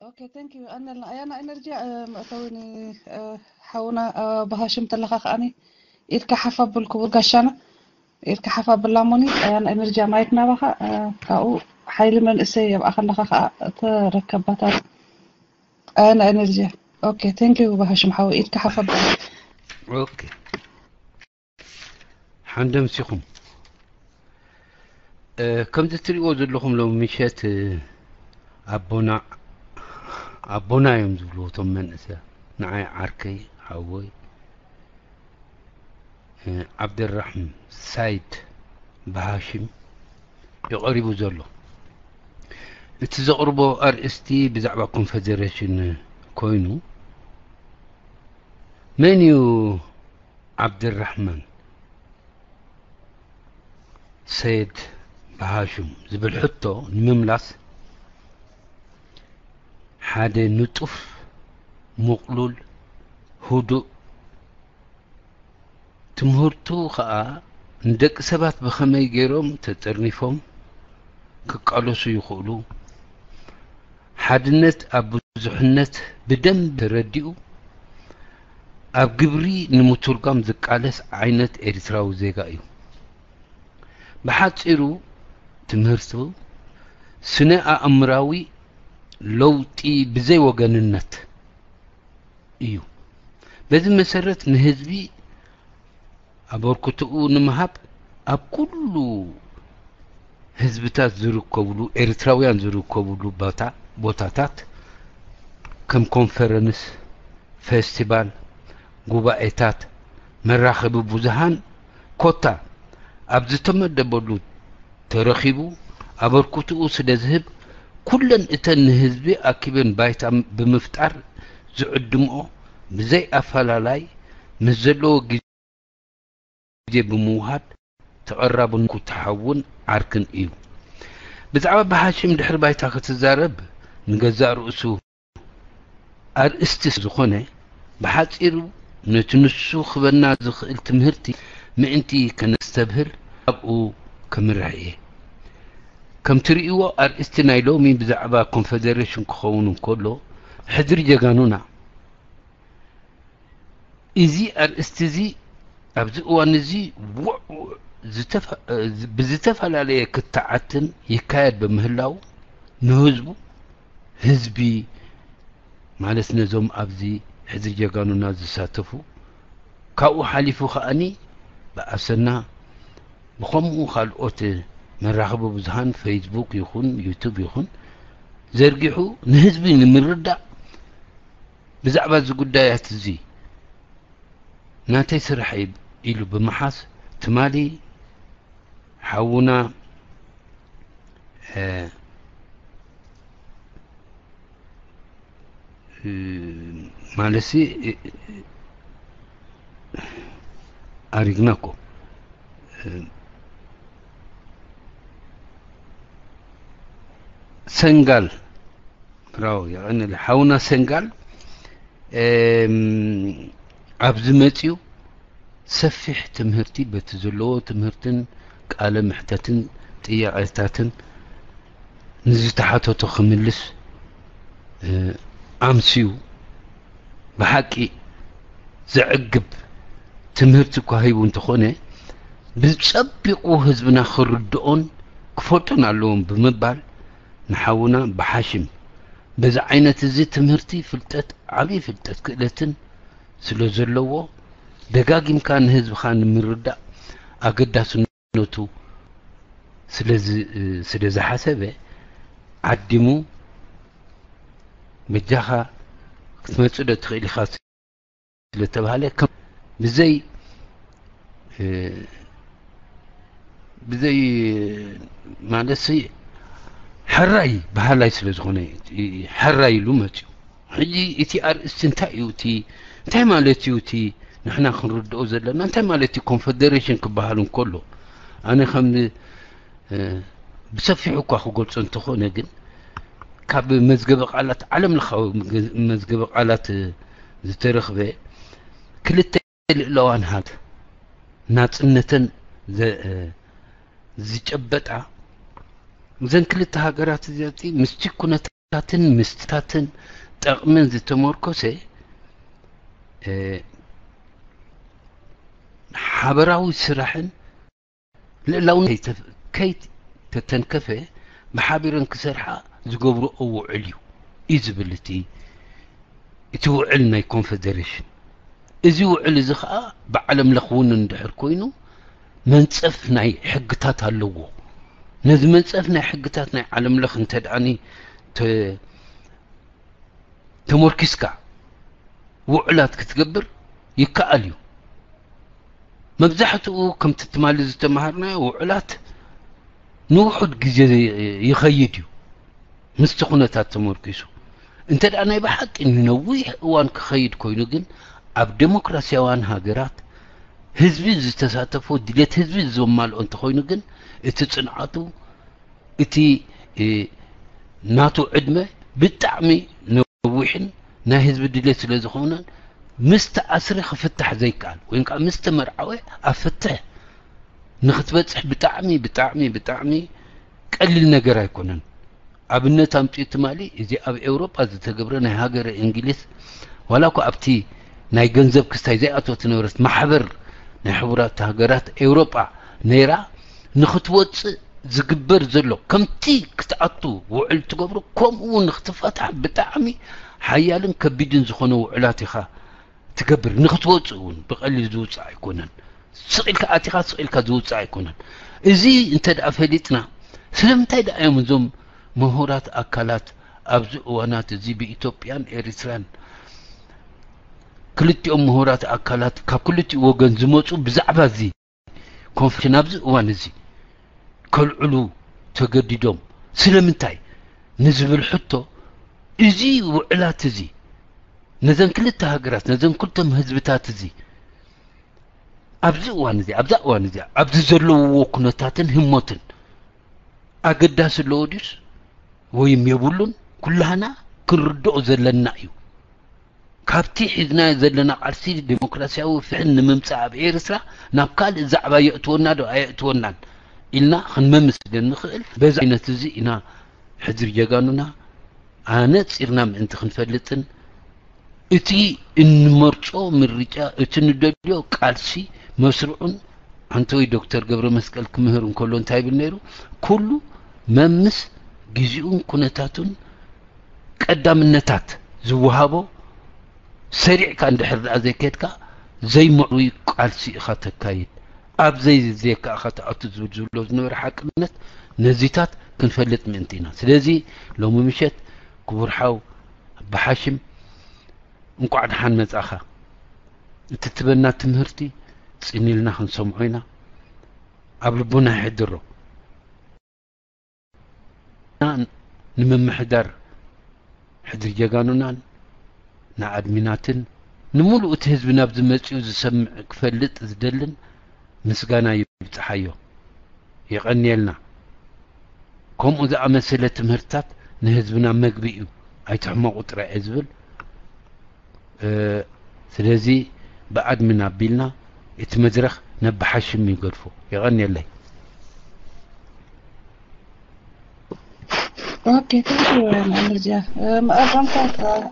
Okay, thank you. ኣነ ኣያና ኤነርጂ መእተዊ ን ሓውና ባሃሽም ተለኻ ከኣኒ ኢድካ ሓፍ ኣብል ክቡር ጋሻና፣ ኢድካ ሓፍ ኣብል ላሞኒ። ኣያና ኤነርጂ ማይክ ናባኻ። ካብኡ ሓይሊ መንእሰይ የብኣ ከለኻ ከዓ ተረከባታት። ኣያና ኤነርጂ። Okay, thank you ባሃሽም ሓው፣ ኢድካ ሓፍ ኣብል። Okay። ሓንደምሲኹም ከምዚ ትሪእዎ ዘለኹም ሎም ምሸት ኣቦና ኣቦና እዮም ዝብልዎ እቶም መንእሰ ንዓይ ዓርከይ ሓወይ ዓብደራሕም ሳይድ ብሃሽም ይቐሪቡ ዘሎ። እቲ ዘቕርቦ ኣርእስቲ ብዛዕባ ኮንፌደሬሽን ኮይኑ መን እዩ ዓብደራሕማን ሰይድ ብሃሽም ዝብል ሕቶ ንምምላስ ሓደ ንጡፍ፣ ምቕሉል፣ ህዱእ ትምህርቱ ኸኣ ንደቂ ሰባት ብኸመይ ገይሮም ተጠርኒፎም ክቃለሱ ይኽእሉ፣ ሓድነት ኣብ ብዙሕነት ብደንብ ተረዲኡ ኣብ ግብሪ ንምትርጓም ዝቃለስ ዓይነት ኤርትራዊ ዜጋ እዩ። ብሓጺሩ ትምህርቱ ስነ ኣእምራዊ ለውጢ ብዘይ ወገንነት እዩ። በዚ መሰረት ንህዝቢ ኣበርክትኡ ንምሃብ ኣብ ኩሉ ህዝብታት ዝርከብሉ ኤርትራውያን ዝርከብሉ ቦታ ቦታታት ከም ኮንፈረንስ፣ ፌስቲቫል፣ ጉባኤታት፣ መራኸቢ ብዙሃን ኮታ ኣብ ዝተመደበሉ ተረኺቡ ኣበርክትኡ ስለ ዝህብ ኩለን እተን ንህዝቢ ኣኪበን ባይታ ብምፍጣር ዝዕድምኦ ብዘይ ኣፈላላይ ምስ ዘለዎ ግዜ ብምውሃድ ተቐራብን ኩትሓውን ዓርክን እዩ። ብዛዕባ ብሓሽም ድሕሪ ባይታ ክትዛረብ ንገዛእ ርእሱ ኣርእስቲ ዝኾነ ብሓጺሩ ነቲ ንሱ ክበና ዝኽእል ትምህርቲ ምእንቲ ከነስተብህል ኣብኡ ከምርሕ እየ። ከም ትርእይዎ ኣርእስቲ ናይ ሎሚ ብዛዕባ ኮንፌደሬሽን ክኸውን እንከሎ ሕድሪ ጀጋኑና እዚ ኣርእስቲ እዚ ኣብዚ እዋን እዚ ውዕ ውዕ ዝተፈ- ብዝተፈላለየ ክትዓትን ይካየድ ብምህላው ንህዝቡ ህዝቢ ማለት ነዞም ኣብዚ ሕድሪ ጀጋኑና ዝሳተፉ ካብኡ ሓሊፉ ከኣኒ ብኣሰና ብኸምኡ ካልኦት መራኸቢ ብዙሃን ፌስቡክ ይኹን ዩቱብ ይኹን ዘርጊሑ ንህዝቢ ንምርዳእ ብዛዕባ እዚ ጉዳያት እዚ ናተይ ስራሕ እዩ ኢሉ ብምሓዝ ትማሊ ሓውና ማለሲ ኣሪግና እኮ ሰንጋል ብራው የቐንል ሓውና ሰንጋል ኣብዚ መፅዩ ሰፊሕ ትምህርቲ በቲ ዘለዎ ትምህርትን ቃለ ምሕተትን ጥያቄታትን ንዝተሓተቶ ክምልስ ኣምስዩ ብሓቂ ዘዕግብ ትምህርቲ እኳ ሂቡ እንተኾነ ብፀቢቑ ህዝብና ክርድኦን ክፈልጦን ኣለዎም ብምባል ንሓውና ብሓሽም በዚ ዓይነት እዚ ትምህርቲ ፍልጠት ዓብዪ ፍልጠት ክእለትን ስለ ዘለዎ ደጋጊምካ ንህዝብኻ ንምርዳእ ኣገዳስነቱ ስለ ዝሓሰበ ዓዲሙ በጃኻ ክትመፅእ ዶ ትኽእል ኢኻ ስለተባሃለ ብዘይ ብዘይ ማለት ሕራይ በሃላይ ስለ ዝኾነ ሕራይ ኢሉ መፅዩ። ሕጂ እቲ ኣርእስቲ እንታይ እዩ? እቲ እንታይ ማለት እዩ? እቲ ንሕና ክንርድኦ ዘለና እንታይ ማለት እዩ? ኮንፈደሬሽን ክበሃል እንከሎ ኣነ ከም ብሰፊሑ እኳ ክገልጾ እንተኾነ ግን ካብ መዝገበ ቃላት ዓለም ለኻዊ መዝገበ ቃላት ዝተረኽበ ክልተ ልእለዋን ሃት ናጽነተን ዝጨበጣ እዘን ክልተ ሃገራት እዚኣቲ ምስቲ ኩነታት ርክብታትን ምስጢራትን ጠቕምን ዝተመርኮሰ ሓበራዊ ስራሕን ልእላውነት ከይተተንከፈ ብሓቢረን ክሰርሓ ዝገብርኦ ውዕል እዩ እዩ ዝብል እቲ እቲ ውዕል ናይ ኮንፌዴሬሽን። እዚ ውዕል እዚ ከዓ ብዓለም ለኽ እውን እንድሕር ኮይኑ መንፀፍ ናይ ሕግታት ኣለዎ። ነዚ መንፀፍ ናይ ሕግታት ናይ ዓለም ለኽ እንተ ደኣኒ ተሞርኪስካ ውዕላት ክትገብር ይከኣል እዩ። መብዛሕትኡ ከምቲ ትማሊ ዝተምሃርናዮ ውዕላት ንውሑድ ግዜ ይኸይድ እዩ ምስቲ ኩነታት ተመርኪሱ። እንተ ደኣ ናይ ብሓቂ ንነዊሕ እዋን ክኸይድ ኮይኑ ግን ኣብ ዴሞክራሲያውያን ሃገራት ህዝቢ ዝተሳተፎ ድሌት ህዝቢ ዘማልኦ እንተኾይኑ ግን እቲ ፅንዓቱ እቲ ናቱ ዕድመ ብጣዕሚ ነዊሕን ናይ ህዝቢ ድሌት ስለ ዝኾነ ምስ ተኣስረ ክፍታሕ ዘይከኣል ወይ ከዓ ምስ ተመርዓወ ኣብ ፍትሕ ንክትበፅሕ ብጣዕሚ ብጣዕሚ ብጣዕሚ ቀሊል ነገር ኣይኮነን። ኣብነት ኣምፅኡ ትማሊ እዚ ኣብ ኤውሮጳ ዝተገብረ ናይ ሃገረ እንግሊዝ ዋላ እኳ ኣብቲ ናይ ገንዘብ ክስታይ ዘይኣተወት ነበረት ማሕበር ናይ ሕቡራት ሃገራት ኤውሮጳ ነይራ ንክትወፅእ ዝግበር ዘሎ ከምቲ ክትኣቱ ውዕል ትገብሮ ከምኡ እውን ንክትፈትሓ ብጣዕሚ ሓያልን ከቢድን ዝኾነ ውዕላት ኢኻ ትገብር። ንክትወፅእ እውን ብቐሊል ዝውፅእ ኣይኮነን። ስቕ ኢልካ ኣቲኻ ስቕ ኢልካ ዝውፅእ ኣይኮነን። እዚ እንተ ደኣ ፈሊጥና ስለምንታይ ደኣ እዮም እዞም ምሁራት ኣካላት ኣብዚ እዋናት እዚ ብኢትዮጵያን ኤሪትራን ክልቲኦም ምሁራት ኣካላት ካብ ክልቲኡ ወገን ዝመፁ ብዛዕባ እዚ ኮንፈረንስ ኣብዚ እዋን እዚ ከልዕሉ ተገዲዶም ስለምንታይ ንዝብል ሕቶ እዚ ውዕላት እዚ ነዘን ክልተ ሃገራት ነዘን ክልቶም ህዝብታት እዚ ኣብዚ እዋን እዚ ኣብዛ እዋን እዚ ኣብዚ ዘለውዎ ኩነታትን ህሞትን ኣገዳሲ ኣለዎ ድዩስ ወይም የብሉን ኩላህና ክንርድኦ ዘለና እዩ። ካብቲ ሒዝናዮ ዘለና ቃልሲ ዴሞክራሲያዊ ፍትሒ ንምምጻእ ኣብ ኤርትራ ናብ ካልእ ዛዕባ የእትወና ዶ ኣየእትወናን ኢልና ክንመምስ እንኽእል በዚ ዓይነት እዚ ኢና ሕድሪ ጀጋኑና ኣነጺርና ምእንቲ ክንፈልጥን እቲ እንመርጾ ምርጫ እቲ ንደልዮ ቃልሲ መስርዑን ሓንቲ ወይ ዶክተር ገብረ መስቀል ክምህር እንከሎ እንታይ ይብል ነይሩ? ኩሉ መምስ ግዜኡን ኩነታቱን ቀዳምነታት ዝወሃቦ ሰሪዕካ እንድሕር ደኣ ዘይከድካ ዘይምዕሩይ ቃልሲ ኢኻ ተካይድ ኣብ ዘይዝዜካ ኢኻ ትኣቱ ዝብል ዝብሎ ዝነበረ ሓቅነት ነዚታት ክንፈልጥ ምእንቲ ኢና። ስለዚ ሎሚ ምሸት ክቡር ሓው ኣባ ሓሽም እንቋዕ ደሓን መጻኻ። እቲ ትበና ትምህርቲ ጽን ኢልና ክንሰምዖ ኢና። ኣብ ልቦና ይሕድሮ። ንምምሕዳር ሕድሪ ጀጋኑናን ንኣድሚናትን ንምሉእ እቲ ህዝቢ ናብዚ መጺኡ ዝሰምዕ ክፈልጥ ዝደልን ምስጋና ይብጽሓዮ። የቐንየልና። ከምኡ ዝኣመሰለ ትምህርትታት ንህዝብና መግቢ እዩ፣ ኣይትሕመቑ ጥራይ እየ ዝብል። ስለዚ ብኣድሚን ኣቢልና እቲ መድረኽ ነባሓሽም ይገድፎ። የቐንየለይ። ኦኬ፣ thank you መምህር ዚያ። መቐዳምታ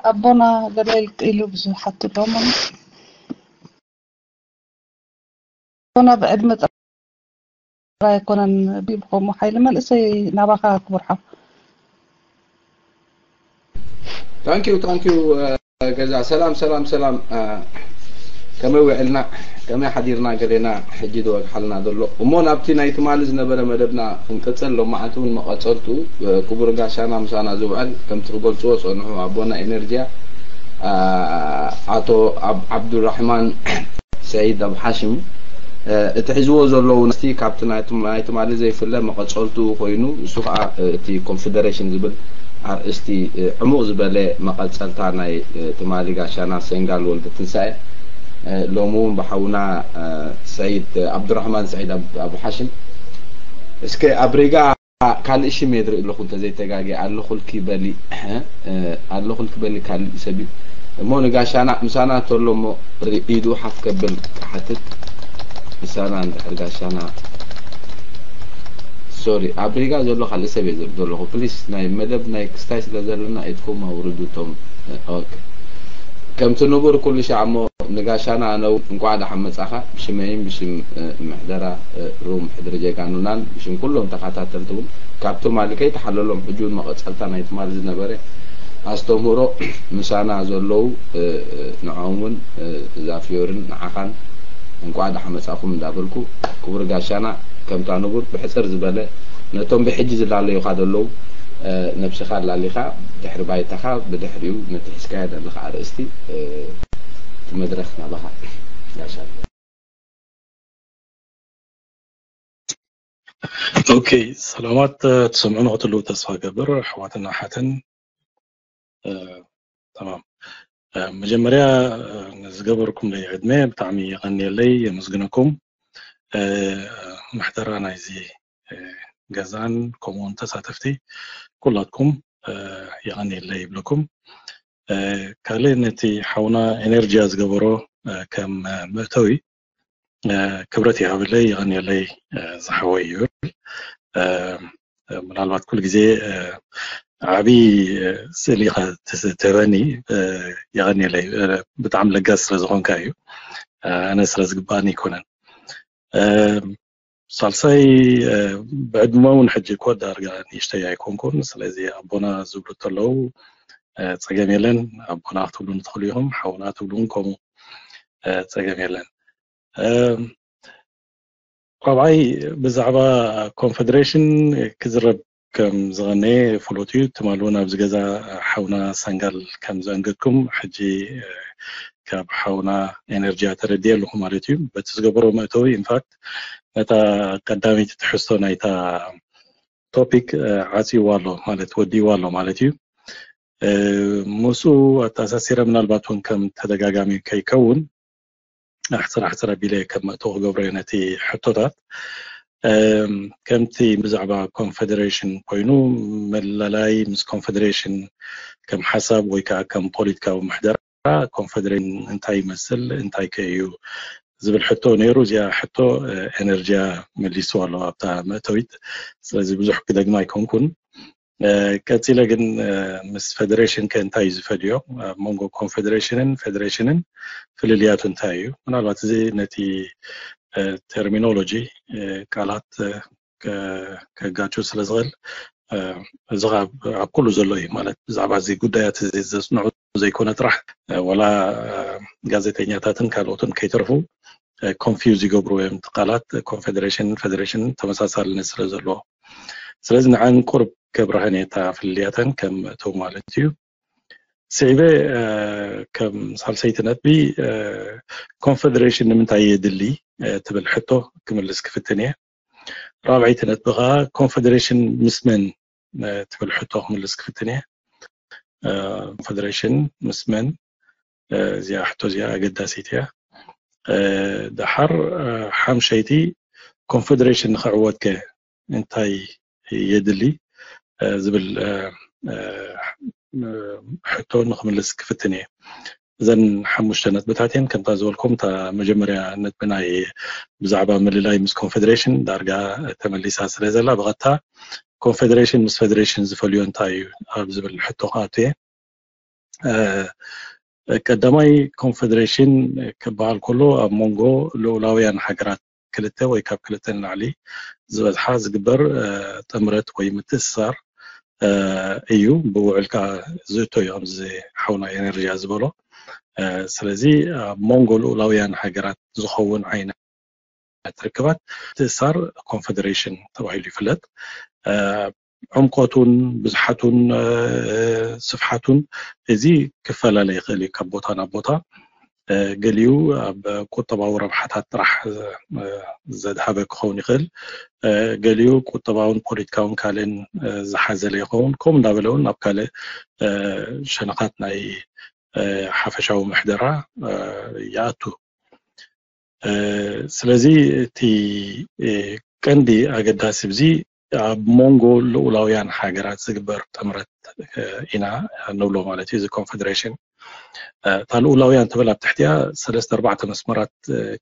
ኣቦና ገለ ኢሉ ብዙሕ ሓቱ ዶሞ ኣቦና ብዕድመ ጥራይ ኣይኮነን ብኮሞ ሓይሊ መንእሰይ ናባኻ ክቡር ሓው። Thank you thank you ገዛ ሰላም ሰላም ሰላም ከመይ ውዕልና ከመይ ሓዲርና ገሌና ሕጂ ዝወግሓልና ዘሎ እሞ ናብቲ ናይ ትማሊ ዝነበረ መደብና ክንቅፅል ሎማዓንቲ እውን መቐፀልቱ ክቡር ጋሻና ምሳና ዝውዕል ከምቲ ክገልፅዎ ፀንሑ ኣቦና ኤነርጂያ ኣቶ ዓብዱራሕማን ሰዒድ ኣብ ሓሽም እቲ ሒዝዎ ዘለዉ ነስቲ ካብቲ ናይ ትማሊ ዘይፍለ መቐፀልቱ ኮይኑ እሱ ከዓ እቲ ኮንፌደሬሽን ዝብል ኣርእስቲ ዕሙቕ ዝበለ መቐፀልታ ናይ ትማሊ ጋሻና ሴንጋል ወልደ ትንሳኤ ሎሚ እውን ብሓውና ሰዒድ ዓብዱራሕማን ሰዒድ ኣቡ ሓሽም እስከ ኣብ ሪጋ ካልእ ሽም እየ ዝርኢ ኣለኹ እንተዘይተጋግየ ኣለኹልኪ በሊ ኣለኹልኪ በሊ ካልእ ሰብ እዩ እሞ ንጋሻና ምሳና ተሎ እሞ ኢዱ ሓፍ ከብል ክሓትት ምሳና እንድሕር ጋሻና ሶሪ፣ ኣብ ሪጋ ዘሎ ካልእ ሰብ እየ ዝርኢ ዘለኹ። ፕሊስ፣ ናይ መደብ ናይ ክስታይ ስለ ዘለና ኢድኩም ኣውርዱ። ቶም ኦኬ፣ ከምቲ ንቡር ኩሉ ሻዕ እሞ ንጋሻና ኣነ እውን እንቋዕ ደሓን መጻኻ። ብሽመይን ብሽም ምሕደራ ሩም ሕድሪ ጀጋኑናን ብሽም ኩሎም ተኸታተልቲ እውን ካብ ትማሊ ከይተሓለሎም ሕጂ እውን መቐጸልታ ናይ ትማሊ ዝነበረ ኣስተምህሮ ምሳና ዘለዉ ንዖም እውን እዛ ፍዮርን ንዓኻን እንቋዕ ደሓን መጻኹም እንዳበልኩ፣ ክቡር ጋሻና፣ ከምታ ንቡር ብሕጽር ዝበለ ነቶም ብሕጂ ዝላለዩኻ ዘለዉ ነብስኻ ኣላሊኻ ድሕሪ ባይታኻ ብድሕሪኡ ነቲ ሒዝካዮ ዘለኻ ኣርእስቲ እቲ መድረኽ ናባኻ ጋሻ። ኦኬ፣ ሰላማት ትሰምዑ ንክትሉ ተስፋ ገብር ኣሕዋትና ሓትን ተማም። መጀመርያ ንዝገበርኩም ለይ ዕድመ ብጣዕሚ የቐንየለይ፣ የመስግነኩም። ምሕደራ ናይዚ ገዛን ከምኡውን ተሳተፍቲ ኩላትኩም የቐንየለይ ይብለኩም። ካልእ ነቲ ሓውና ኤነርጂያ ዝገበሮ ከም መእተዊ ክብረት ይሃብለይ፣ የቐንየለይ ዝሓወይ ይብል። ምናልባት ኩሉ ግዜ ዓብዪ ስእሊ ኢኻ ትህበኒ፣ የቐንየለይ። ብጣዕሚ ለጋስ ስለ ዝኾንካ እዩ፣ ኣነ ስለ ዝግባኣኒ ኣይኮነን። ሳልሳይ ብዕድመ እውን ሕጂ እኮ ዳርጋ ንእሽተይ ኣይኮንኩን። ስለዚ ኣቦና ዝብሉ እንተለዉ ጸገም የለን፣ ኣቦና ክትብሉ ንትኽእሉ ኢኹም፣ ሓውና ትብሉ እውን ከምኡ ጸገም የለን። ራብዓይ ብዛዕባ ኮንፈደሬሽን ክዝረብ ከም ዝቐነየ ፍሉጥ እዩ። ትማሊ እውን ኣብዚ ገዛ ሓውና ሰንጋል ከም ዘንገድኩም ሕጂ ካብ ሓውና ኤነርጂያ ተረድየ ኣለኹ ማለት እዩ። በቲ ዝገበሮ መእተዊ ኢንፋክት ነታ ቀዳመይቲ ትሕዝቶ ናይታ ቶፒክ ዓፅይዋ ኣሎ ማለት ወዲይዋ ኣሎ ማለት እዩ። ምስኡ ኣተኣሳሲረ ምናልባት እውን ከም ተደጋጋሚ ከይከውን ኣሕፅር ኣሕፅር ኣቢለ ከም መእተዊ ክገብሮ እየ ነቲ ሕቶታት። ከምቲ ብዛዕባ ኮንፈደሬሽን ኮይኑ መላላይ ምስ ኮንፈደሬሽን ከም ሓሳብ ወይ ከዓ ከም ፖለቲካዊ ምሕደራ ኮንፈደሬሽን እንታይ ይመስል እንታይ ከ እዩ ዝብል ሕቶ ነይሩ። እዚኣ ሕቶ ኤነርጂያ መሊስዋ ኣሎ ኣብታ መእተዊት። ስለዚ ብዙሕ ክደግማ ኣይኮንኩን። ቀፂለ ግን ምስ ፌደሬሽን ከ እንታይ እዩ ዝፈልዮ? ኣብ መንጎ ኮንፌደሬሽንን ፌደሬሽንን ፍልልያቱ እንታይ እዩ? ምናልባት እዚ ነቲ ተርሚኖሎጂ ቃላት ከጋጩ ስለ ዝኽእል እዚ ኣብ ኩሉ ዘሎ እዩ ማለት ብዛዕባ እዚ ጉዳያት እዚ ዘፅንዑ ዘይኮነ ጥራሕ ወላ ጋዜጠኛታትን ካልኦትን ከይተርፉ ኮንፊውዝ ይገብሩ እዮም። ቃላት ኮንፌደሬሽን ፌደሬሽን ተመሳሳልነት ስለ ዘለዎ ስለዚ ንዓን ቁርብ ከብርሃን እየ እታ ፍልልያተን ከም እተው ማለት እዩ። ስዒበ ከም ሳልሰይቲ ነጥቢ ኮንፌደሬሽን ንምንታይ የድሊ ትብል ሕቶ ክምልስ ክፍትን እየ። ራብዐይቲ ነጥቢ ከዓ ኮንፌደሬሽን ምስ መን ትብል ሕቶ ክምልስ ክፍትን እየ። ኮንፌደሬሽን ምስ መን እዚኣ ሕቶ እዚኣ ኣገዳሲት እያ። ደሓር ሓምሸይቲ ኮንፌደሬሽን ንክዕወት ከ እንታይ የድሊ ዝብል ሕቶ ንክምልስ ክፍትን እየ። እዘን ሓሙሽተ ነጥብታት እየን ከምታ ዝበልኩም እታ መጀመርያ ነጥቢ ናይ ብዛዕባ ምልላይ ምስ ኮንፌደሬሽን ዳርጋ ተመሊሳ ስለ ዘላ ብቐጥታ ኮንፌደሬሽን ምስ ፌደሬሽን ዝፈልዮ እንታይ እዩ ኣብ ዝብል ሕቶ ክኣቱ እየ። ቀዳማይ ኮንፌደሬሽን ክበሃል ከሎ ኣብ መንጎ ልኡላውያን ሃገራት ክልተ ወይ ካብ ክልተ ንላዕሊ ዝበዝሓ ዝግበር ጥምረት ወይ ምትእስሳር እዩ። ብውዕል ከዓ ዝእቶ እዩ ከምዚ ሓውና ኤነርጂያ ዝበሎ። ስለዚ ኣብ መንጎ ልኡላውያን ሃገራት ዝኸውን ዓይነት ርክባት ምትእስሳር ኮንፌደሬሽን ተባሂሉ ይፍለጥ። ዕምቆቱን ብዝሓቱን ስፍሓቱን እዚ ክፈላለ ይኽእል እዩ ካብ ቦታ ናብ ቦታ። ገሊኡ ኣብ ቁጠባዊ ረብሓታት ጥራሕ ዘድሃበ ክኸውን ይኽእል። ገሊኡ ቁጠባውን ፖለቲካውን ካልእን ዝሓዘለ ይኸውን። ከምኡ እንዳበለ እውን ኣብ ካልእ ሸነኻት ናይ ሓፈሻዊ ምሕደራ ይኣቱ። ስለዚ እቲ ቀንዲ ኣገዳሲ ብዚ ኣብ መንጎ ልኡላውያን ሃገራት ዝግበር ጥምረት ኢና ንብሎ ማለት እዩ። እዚ ኮንፌደሬሽን እታ ልኡላውያን ትብል ኣብ ትሕቲያ ሰለስተ ኣርባዕተ መስመራት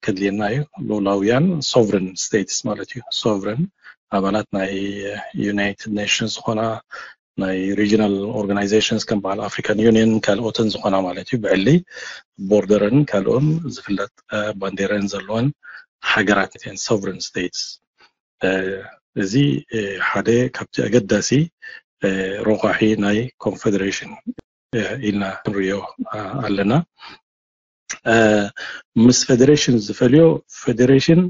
ከድልየና እዩ። ልኡላውያን ሶቨረን ስቴትስ ማለት እዩ። ሶቨረን ኣባላት ናይ United Nations ዝኾና ናይ regional organizations ከም በዓል African Union ካልኦትን ዝኾና ማለት እዩ፣ ብዕሊ ቦርደርን ካልኦን ዝፍለጥ ባንዴረን ዘለወን ሃገራት እየን፣ sovereign states። እዚ ሓደ ካብቲ ኣገዳሲ ረቋሒ ናይ ኮንፌደሬሽን ኢልና ንሪኦ ኣለና። ምስ ፌደሬሽን ዝፈልዮ፣ ፌደሬሽን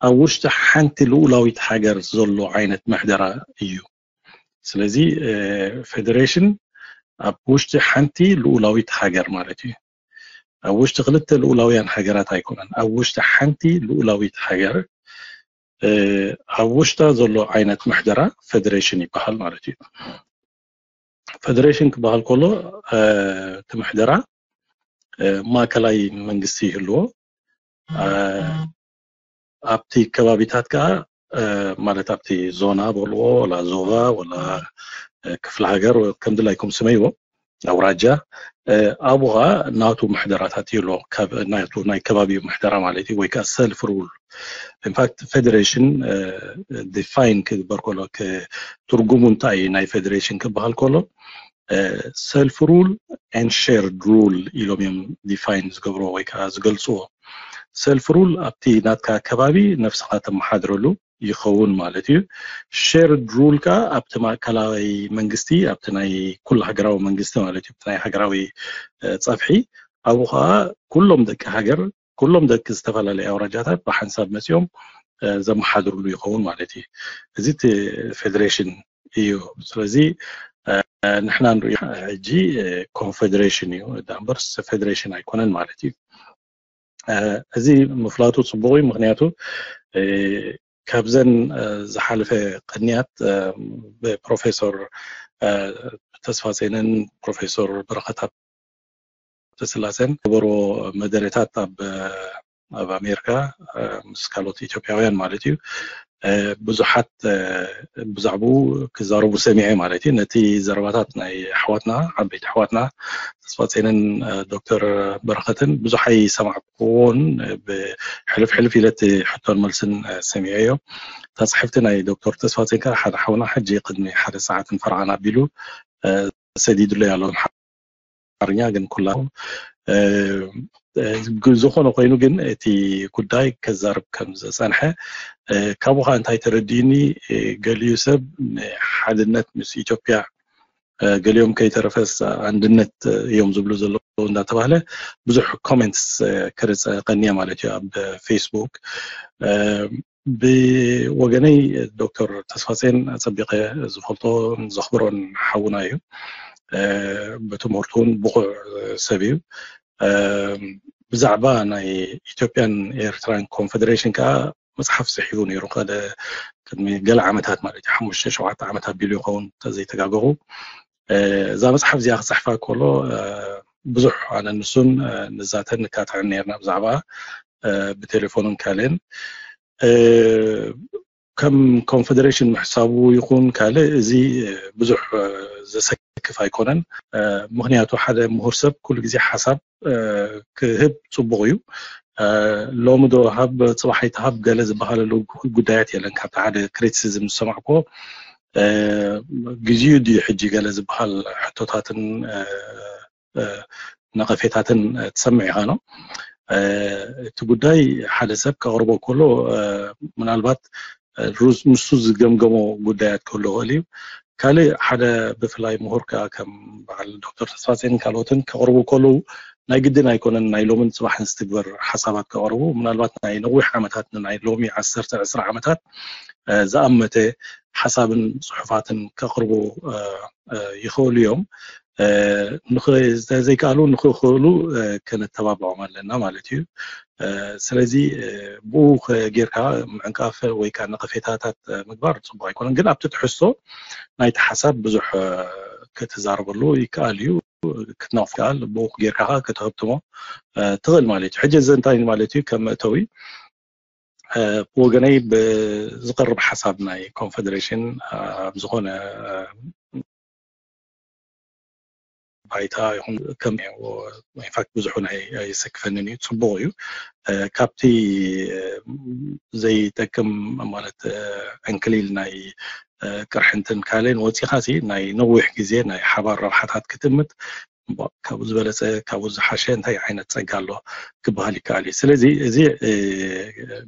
ኣብ ውሽጢ ሓንቲ ልኡላዊት ሃገር ዘሎ ዓይነት ምሕደራ እዩ። ስለዚ ፌደሬሽን ኣብ ውሽጢ ሓንቲ ልኡላዊት ሃገር ማለት እዩ። ኣብ ውሽጢ ክልተ ልኡላውያን ሃገራት ኣይኮነን፣ ኣብ ውሽጢ ሓንቲ ልኡላዊት ሃገር ኣብ ውሽጣ ዘሎ ዓይነት ምሕደራ ፌደሬሽን ይበሃል ማለት እዩ። ፌደሬሽን ክበሃል ከሎ እቲ ምሕደራ ማእከላይ መንግስቲ ይህልዎ። ኣብቲ ከባቢታት ከዓ ማለት ኣብቲ ዞና በልዎ፣ ወላ ዞባ፣ ወላ ክፍለ ሃገር፣ ከም ድላይኩም ስመይዎ፣ ኣውራጃ፣ ኣብኡ ከዓ ናቱ ምሕደራታት ይህልዎ፣ ናቱ ናይ ከባቢኡ ምሕደራ ማለት እዩ፣ ወይ ከዓ ሰልፍ ሩል። ኢንፋክት ፌደሬሽን ዲፋይን ክግበር ከሎ፣ ትርጉሙ እንታይ እዩ ናይ ፌደሬሽን ክበሃል ከሎ፣ ሰልፍ ሩል ኤንድ ሼርድ ሩል ኢሎም እዮም ዲፋይን ዝገብርዎ ወይ ከዓ ዝገልፅዎ። ሰልፍ ሩል ኣብቲ ናትካ ከባቢ ነብስኻ ተመሓድረሉ ይኸውን ማለት እዩ። ሼርድ ሩል ከዓ ኣብቲ ማእከላዊ መንግስቲ፣ ኣብቲ ናይ ኩሉ ሃገራዊ መንግስቲ ማለት እዩ፣ ናይ ሃገራዊ ፀፍሒ፣ ኣብኡ ከዓ ኩሎም ደቂ ሃገር፣ ኩሎም ደቂ ዝተፈላለዩ ኣውራጃታት ብሓንሳብ መፂኦም ዘመሓድርሉ ይኸውን ማለት እዩ። እዚ እቲ ፌደሬሽን እዩ። ስለዚ ንሕና ንሪኦ ሕጂ ኮንፌደሬሽን እዩ፣ እዳ እምበር ፌደሬሽን ኣይኮነን ማለት እዩ። እዚ ምፍላጡ ፅቡቕ እዩ፣ ምክንያቱ ካብዘን ዝሓለፈ ቅንያት ብፕሮፌሰር ተስፋጼንን ፕሮፌሰር በረኸት ሃብተስላሴን ገበሮ መደረታት ኣብ ኣብ ኣሜሪካ ምስ ካልኦት ኢትዮጵያውያን ማለት እዩ ብዙሓት ብዛዕባኡ ክዛረቡ ሰሚዐ ማለት እዩ። ነቲ ዘረባታት ናይ ኣሕዋትና፣ ዓበይቲ ኣሕዋትና ተስፋጼንን ዶክተር በረኸትን ብዙሕ ኣይሰማዕኩዎን፣ ብሕልፍ ሕልፍ ኢለ እቲ ሕቶን መልስን ሰሚዐዮ። እታ ፅሕፍቲ ናይ ዶክተር ተስፋጼን ከዓ ሓደ ሓውና ሕጂ ቅድሚ ሓደ ሰዓትን ፈረቓን ኣቢሉ ሰዲዱለይ ኣሎ። ኣምሓርኛ ግን ኩላ ዝኾነ ኮይኑ ግን እቲ ጉዳይ ከዛርብ ከም ዝፀንሐ ካብኡ ከዓ እንታይ ተረዲእኒ፣ ገሊኡ ሰብ ንሓድነት ምስ ኢትዮጵያ ገሊኦም ከይተረፈስ ኣንድነት እዮም ዝብሉ ዘለዉ እንዳተባህለ ብዙሕ ኮሜንትስ ክርፀ ቀንየ ማለት እዩ ኣብ ፌስቡክ። ብወገነይ ዶክተር ተስፋጼን ኣጸቢቐ ዝፈልጦን ዘኽብሮን ሓውና እዩ። ብትምህርቱ እውን ብቑዕ ሰብ እዩ። ብዛዕባ ናይ ኢትዮጵያን ኤርትራን ኮንፌደሬሽን ከዓ መፅሓፍ ፅሒፉ ነይሩ። ቀደ ቅድሚ ገለ ዓመታት ማለት እዩ፣ ሓሙሽተ ሸውዓተ ዓመት ኣቢሉ ይኸውን እንተዘይተጋገኹ። እዛ መፅሓፍ እዚኣ ክፅሕፋ ከሎ ብዙሕ ኣነ ንሱን ንዛተን ንካትዕን ነርና ብዛዕባ ብቴሌፎንን ካልእን። ከም ኮንፌደሬሽን ምሕሳቡ ይኹን ካልእ እዚ ብዙሕ ዘሰክፍ ኣይኮነን። ምክንያቱ ሓደ ምሁር ሰብ ኩሉ ግዜ ሓሳብ ክህብ ፅቡቕ እዩ። ሎሚ ዶ ሃብ ፅባሕ ኣይትሃብ ገለ ዝበሃለሉ ጉዳያት የለን። ካብቲ ሓደ ክሪቲሲዝም ዝሰማዕኮ ግዜኡ ድዩ ሕጂ ገለ ዝበሃል ሕቶታትን ነቐፌታትን ትሰምዕ ኢኻ ነው። እቲ ጉዳይ ሓደ ሰብ ከቕርቦ ከሎ ምናልባት ሩዝ ንሱ ዝገምገሞ ጉዳያት ክህሉ ይኽእል እዩ። ካልእ ሓደ ብፍላይ ምሁር ከዓ ከም በዓል ዶክተር ተስፋጼን ካልኦትን ከቕርቡ ከለዉ ናይ ግድን ኣይኮነን ናይ ሎምን ፅባሕን ዝትግበር ሓሳባት ከቕርቡ፣ ምናልባት ናይ ነዊሕ ዓመታት ንናይ ሎሚ ዓሰርተ ዕስራ ዓመታት ዝኣመተ ሓሳብን ፅሑፋትን ከቕርቡ ይኽእሉ እዮም። ዘይከኣሉ ንኽኽእሉ ከነተባብዖም ኣለና ማለት እዩ። ስለዚ ብኡ ጌርካ ምዕንቃፍ ወይ ከዓ ነቐፌታታት ምግባር ፅቡቅ ኣይኮነን፣ ግን ኣብቲ ትሕዝቶ ናይቲ ሓሳብ ብዙሕ ክትዛረበሉ ይከኣል እዩ። ክትነቕፍ ይከኣል፣ ብኡ ጌርካ ከዓ ክትህብትሞ ትኽእል ማለት እዩ። ሕጂ እዚ እንታይ ማለት እዩ? ከም መእተዊ ብወገነይ ብዝቐርብ ሓሳብ ናይ ኮንፌደሬሽን ኣብ ዝኾነ ባይታ ይኹን ከም ኢንፋክት ብዙሑ ናይ ኣይሰክፈንን እዩ፣ ጽቡቕ እዩ። ካብቲ ዘይጠቅም ማለት ዕንክሊል ናይ ቅርሕንትን ካልእን ወፂኻ ሲ ናይ ነዊሕ ግዜ ናይ ሓባር ረብሓታት ክትእምት ካብኡ ዝበለፀ ካብኡ ዝሓሸ እንታይ ዓይነት ፀጋ ኣሎ ክበሃል ይከኣል እዩ። ስለዚ እዚ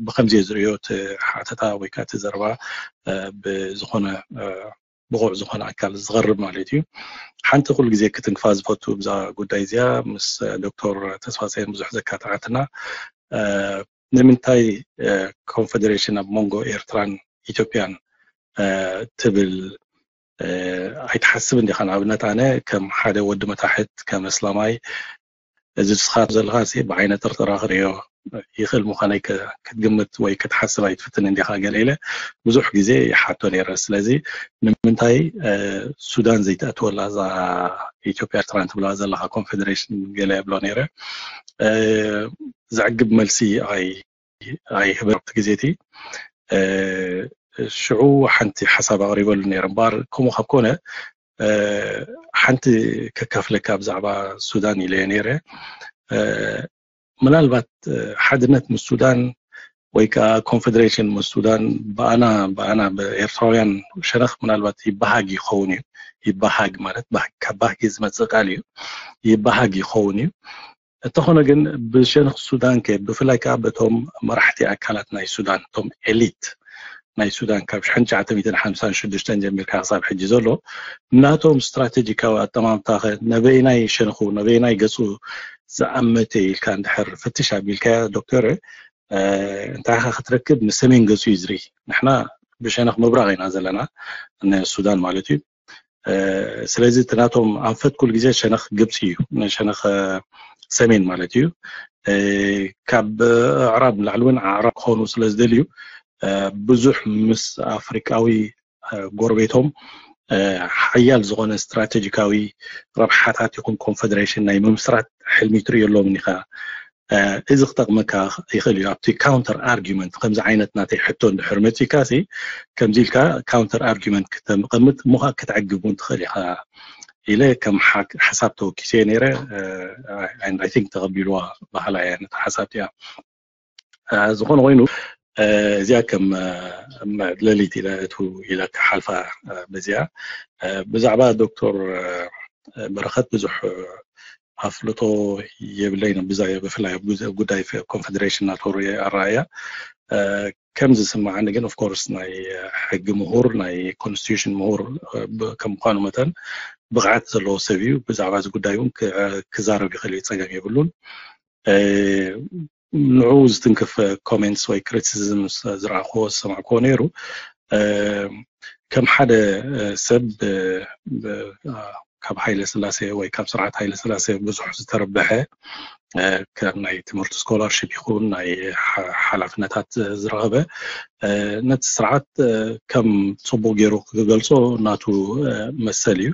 ብከምዚ ዝርእዮ እቲ ሓተታ ወይ ከዓ እቲ ዘረባ ብዝኾነ ብቑዕ ዝኾነ ኣካል ዝቐርብ ማለት እዩ። ሓንቲ ኩሉ ግዜ ክትንክፋ ዝፈቱ ብዛ ጉዳይ እዚኣ ምስ ዶክተር ተስፋፀየን ብዙሕ ዘካተዓትና ንምንታይ ኮንፌዴሬሽን ኣብ መንጎ ኤርትራን ኢትዮጵያን ትብል ኣይትሓስብ እንዲኻ? ንኣብነት ኣነ ከም ሓደ ወዲ መታሕት ከም እስላማይ እዚ ስኻት ዘለኻ ሲ ብዓይነ ጥርጥራ ክርእዮ ይኽእል ምዃነይ ክትግምት ወይ ክትሓስብ ኣይትፍትን እንዲኻ ገለ ኢለ ብዙሕ ግዜ ይሓቶ ነይረ። ስለዚ ንምንታይ ሱዳን ዘይተእትወላ እዛ ኢትዮጵያ ኤርትራን ትብላ ዘለኻ ኮንፌዴሬሽን ገለ እብሎ ነይረ። ዘዕግብ መልሲ ኣይ ኣይህበን ኣብቲ ግዜ እቲ ሽዑ ሓንቲ ሓሳብ ኣቕሪበሉ ነይረ እምበኣር ከምኡ ካብ ኮነ ሓንቲ ከካፍለካ ብዛዕባ ሱዳን ኢለዮ ነይረ። ምናልባት ሓድነት ምስ ሱዳን ወይ ከዓ ኮንፌዴሬሽን ምስ ሱዳን ብኣና ብኣና ብኤርትራውያን ሸነኽ ምናልባት ይበሃግ ይኸውን እዩ። ይበሃግ ማለት ካብ ባህጊ ዝመፅእ ቃል እዩ። ይበሃግ ይኸውን እዩ። እንተኾነ ግን ብሸነኽ ሱዳን ከ ብፍላይ ከዓ በቶም መራሕቲ ኣካላት ናይ ሱዳን እቶም ኤሊት ናይ ሱዳን ካብ ሽሕን ትሽዓተ ሚእትን ሓምሳን ሽዱሽተን ጀሚርካ ክሳብ ሕጂ ዘሎ ናቶም ስትራቴጂካዊ ኣጠማምታ ከ ነበይናይ ሸንኹ ነበይናይ ገፁ ዝኣመተ ኢልካ እንድሕር ፍትሽ ኣቢልካያ ዶክተር እንታይ ኢኻ ክትረክብ ንሰሜን ገፁ እዩ ዝርኢ። ንሕና ብሸነኽ ምብራቕ ኢና ዘለና ንሱዳን ማለት እዩ። ስለዚ እቲ ናቶም ኣንፈት ኩሉ ግዜ ሸነኽ ግብፂ እዩ፣ ሸነኽ ሰሜን ማለት እዩ። ካብ ኣዕራብ ንላዕሊ እውን ኣዕራብ ክኾኑ ስለ ዝደልዩ ብዙሕ ምስ ኣፍሪቃዊ ጎረቤቶም ሓያል ዝኾነ ስትራቴጂካዊ ረብሓታት ይኹን ኮንፈደሬሽን ናይ ምምስራት ሕልሚ ትርእዮ ኣለዎም ኢኻ። እዚ ክጠቕመካ ይኽእል እዩ ኣብቲ ካውንተር ኣርጊመንት ከምዚ ዓይነት ናተይ ሕቶ እንድሕር መፂካ ሲ ከምዚ ኢልካ ካውንተር ኣርጊመንት ክተምቐምጥ እሞ ከዓ ክትዕግብ እውን ትኽእል ኢኻ ኢለ ከም ሓሳብ ተወኪሰ ነይረ። I think ተቐቢልዋ ባህላ እያ ነቲ ሓሳብ እቲኣ። ዝኾነ ኮይኑ እዚኣ ከም መዕለሊት ኢለ እቱ ኢለ ክሓልፋ በዚኣ ብዛዕባ ዶክተር በረኸት ብዙሕ ኣፍልጦ የብለይን ብዛ ብፍላይ ጉዳይ ኮንፌዴሬሽን ናተሩ ኣረኣያ ከም ዝስምዓኒ ግን ኦፍኮርስ ናይ ሕጊ ምሁር ናይ ኮንስቲቱሽን ምሁር ከም ምኳኑ መጠን ብቕዓት ዘለዎ ሰብ እዩ። ብዛዕባ እዚ ጉዳይ እውን ክዛረብ ይኽእል እዩ፣ ፀገም የብሉን። ንዕኡ ዝትንክፍ ኮሜንትስ ወይ ክሪቲሲዝም ዝረኣኽዎ ዝሰማዕክዎ ነይሩ። ከም ሓደ ሰብ ካብ ሃይለ ስላሴ ወይ ካብ ስርዓት ሃይለ ስላሴ ብዙሕ ዝተረበሐ ከም ናይ ትምህርቲ ስኮላርሽፕ ይኹን ናይ ሓላፍነታት ዝረኸበ ነቲ ስርዓት ከም ፅቡቅ ገይሩ ክገልፆ ናቱ መሰል እዩ።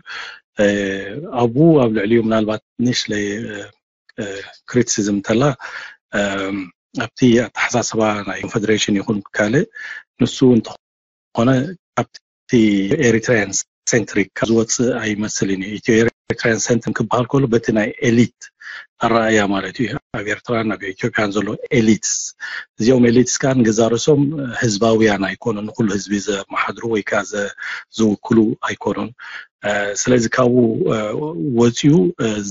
ኣብኡ ኣብ ልዕሊኡ ምናልባት ንእሽለይ ክሪቲሲዝም እንተላ ኣብቲ ኣተሓሳስባ ናይ ኮንፌደሬሽን ይኹን ካልእ ንሱ እንተኾነ ኣብቲ ኤሪትራያን ሴንትሪክ ካብ ዝወፅእ ኣይመስልን እዩ። ኢትዮ ኤሪትራያን ሴንትሪክ ክበሃል ከሎ በቲ ናይ ኤሊት ኣረኣያ ማለት እዩ። ኣብ ኤርትራን ኣብ ኢትዮጵያን ዘሎ ኤሊትስ እዚኦም ኤሊትስ ከዓ ንገዛ ርእሶም ህዝባውያን ኣይኮኑን፣ ንኩሉ ህዝቢ ዘመሓድሩ ወይ ከዓ ዝውክሉ ኣይኮኑን። ስለዚ ካብኡ ወፂኡ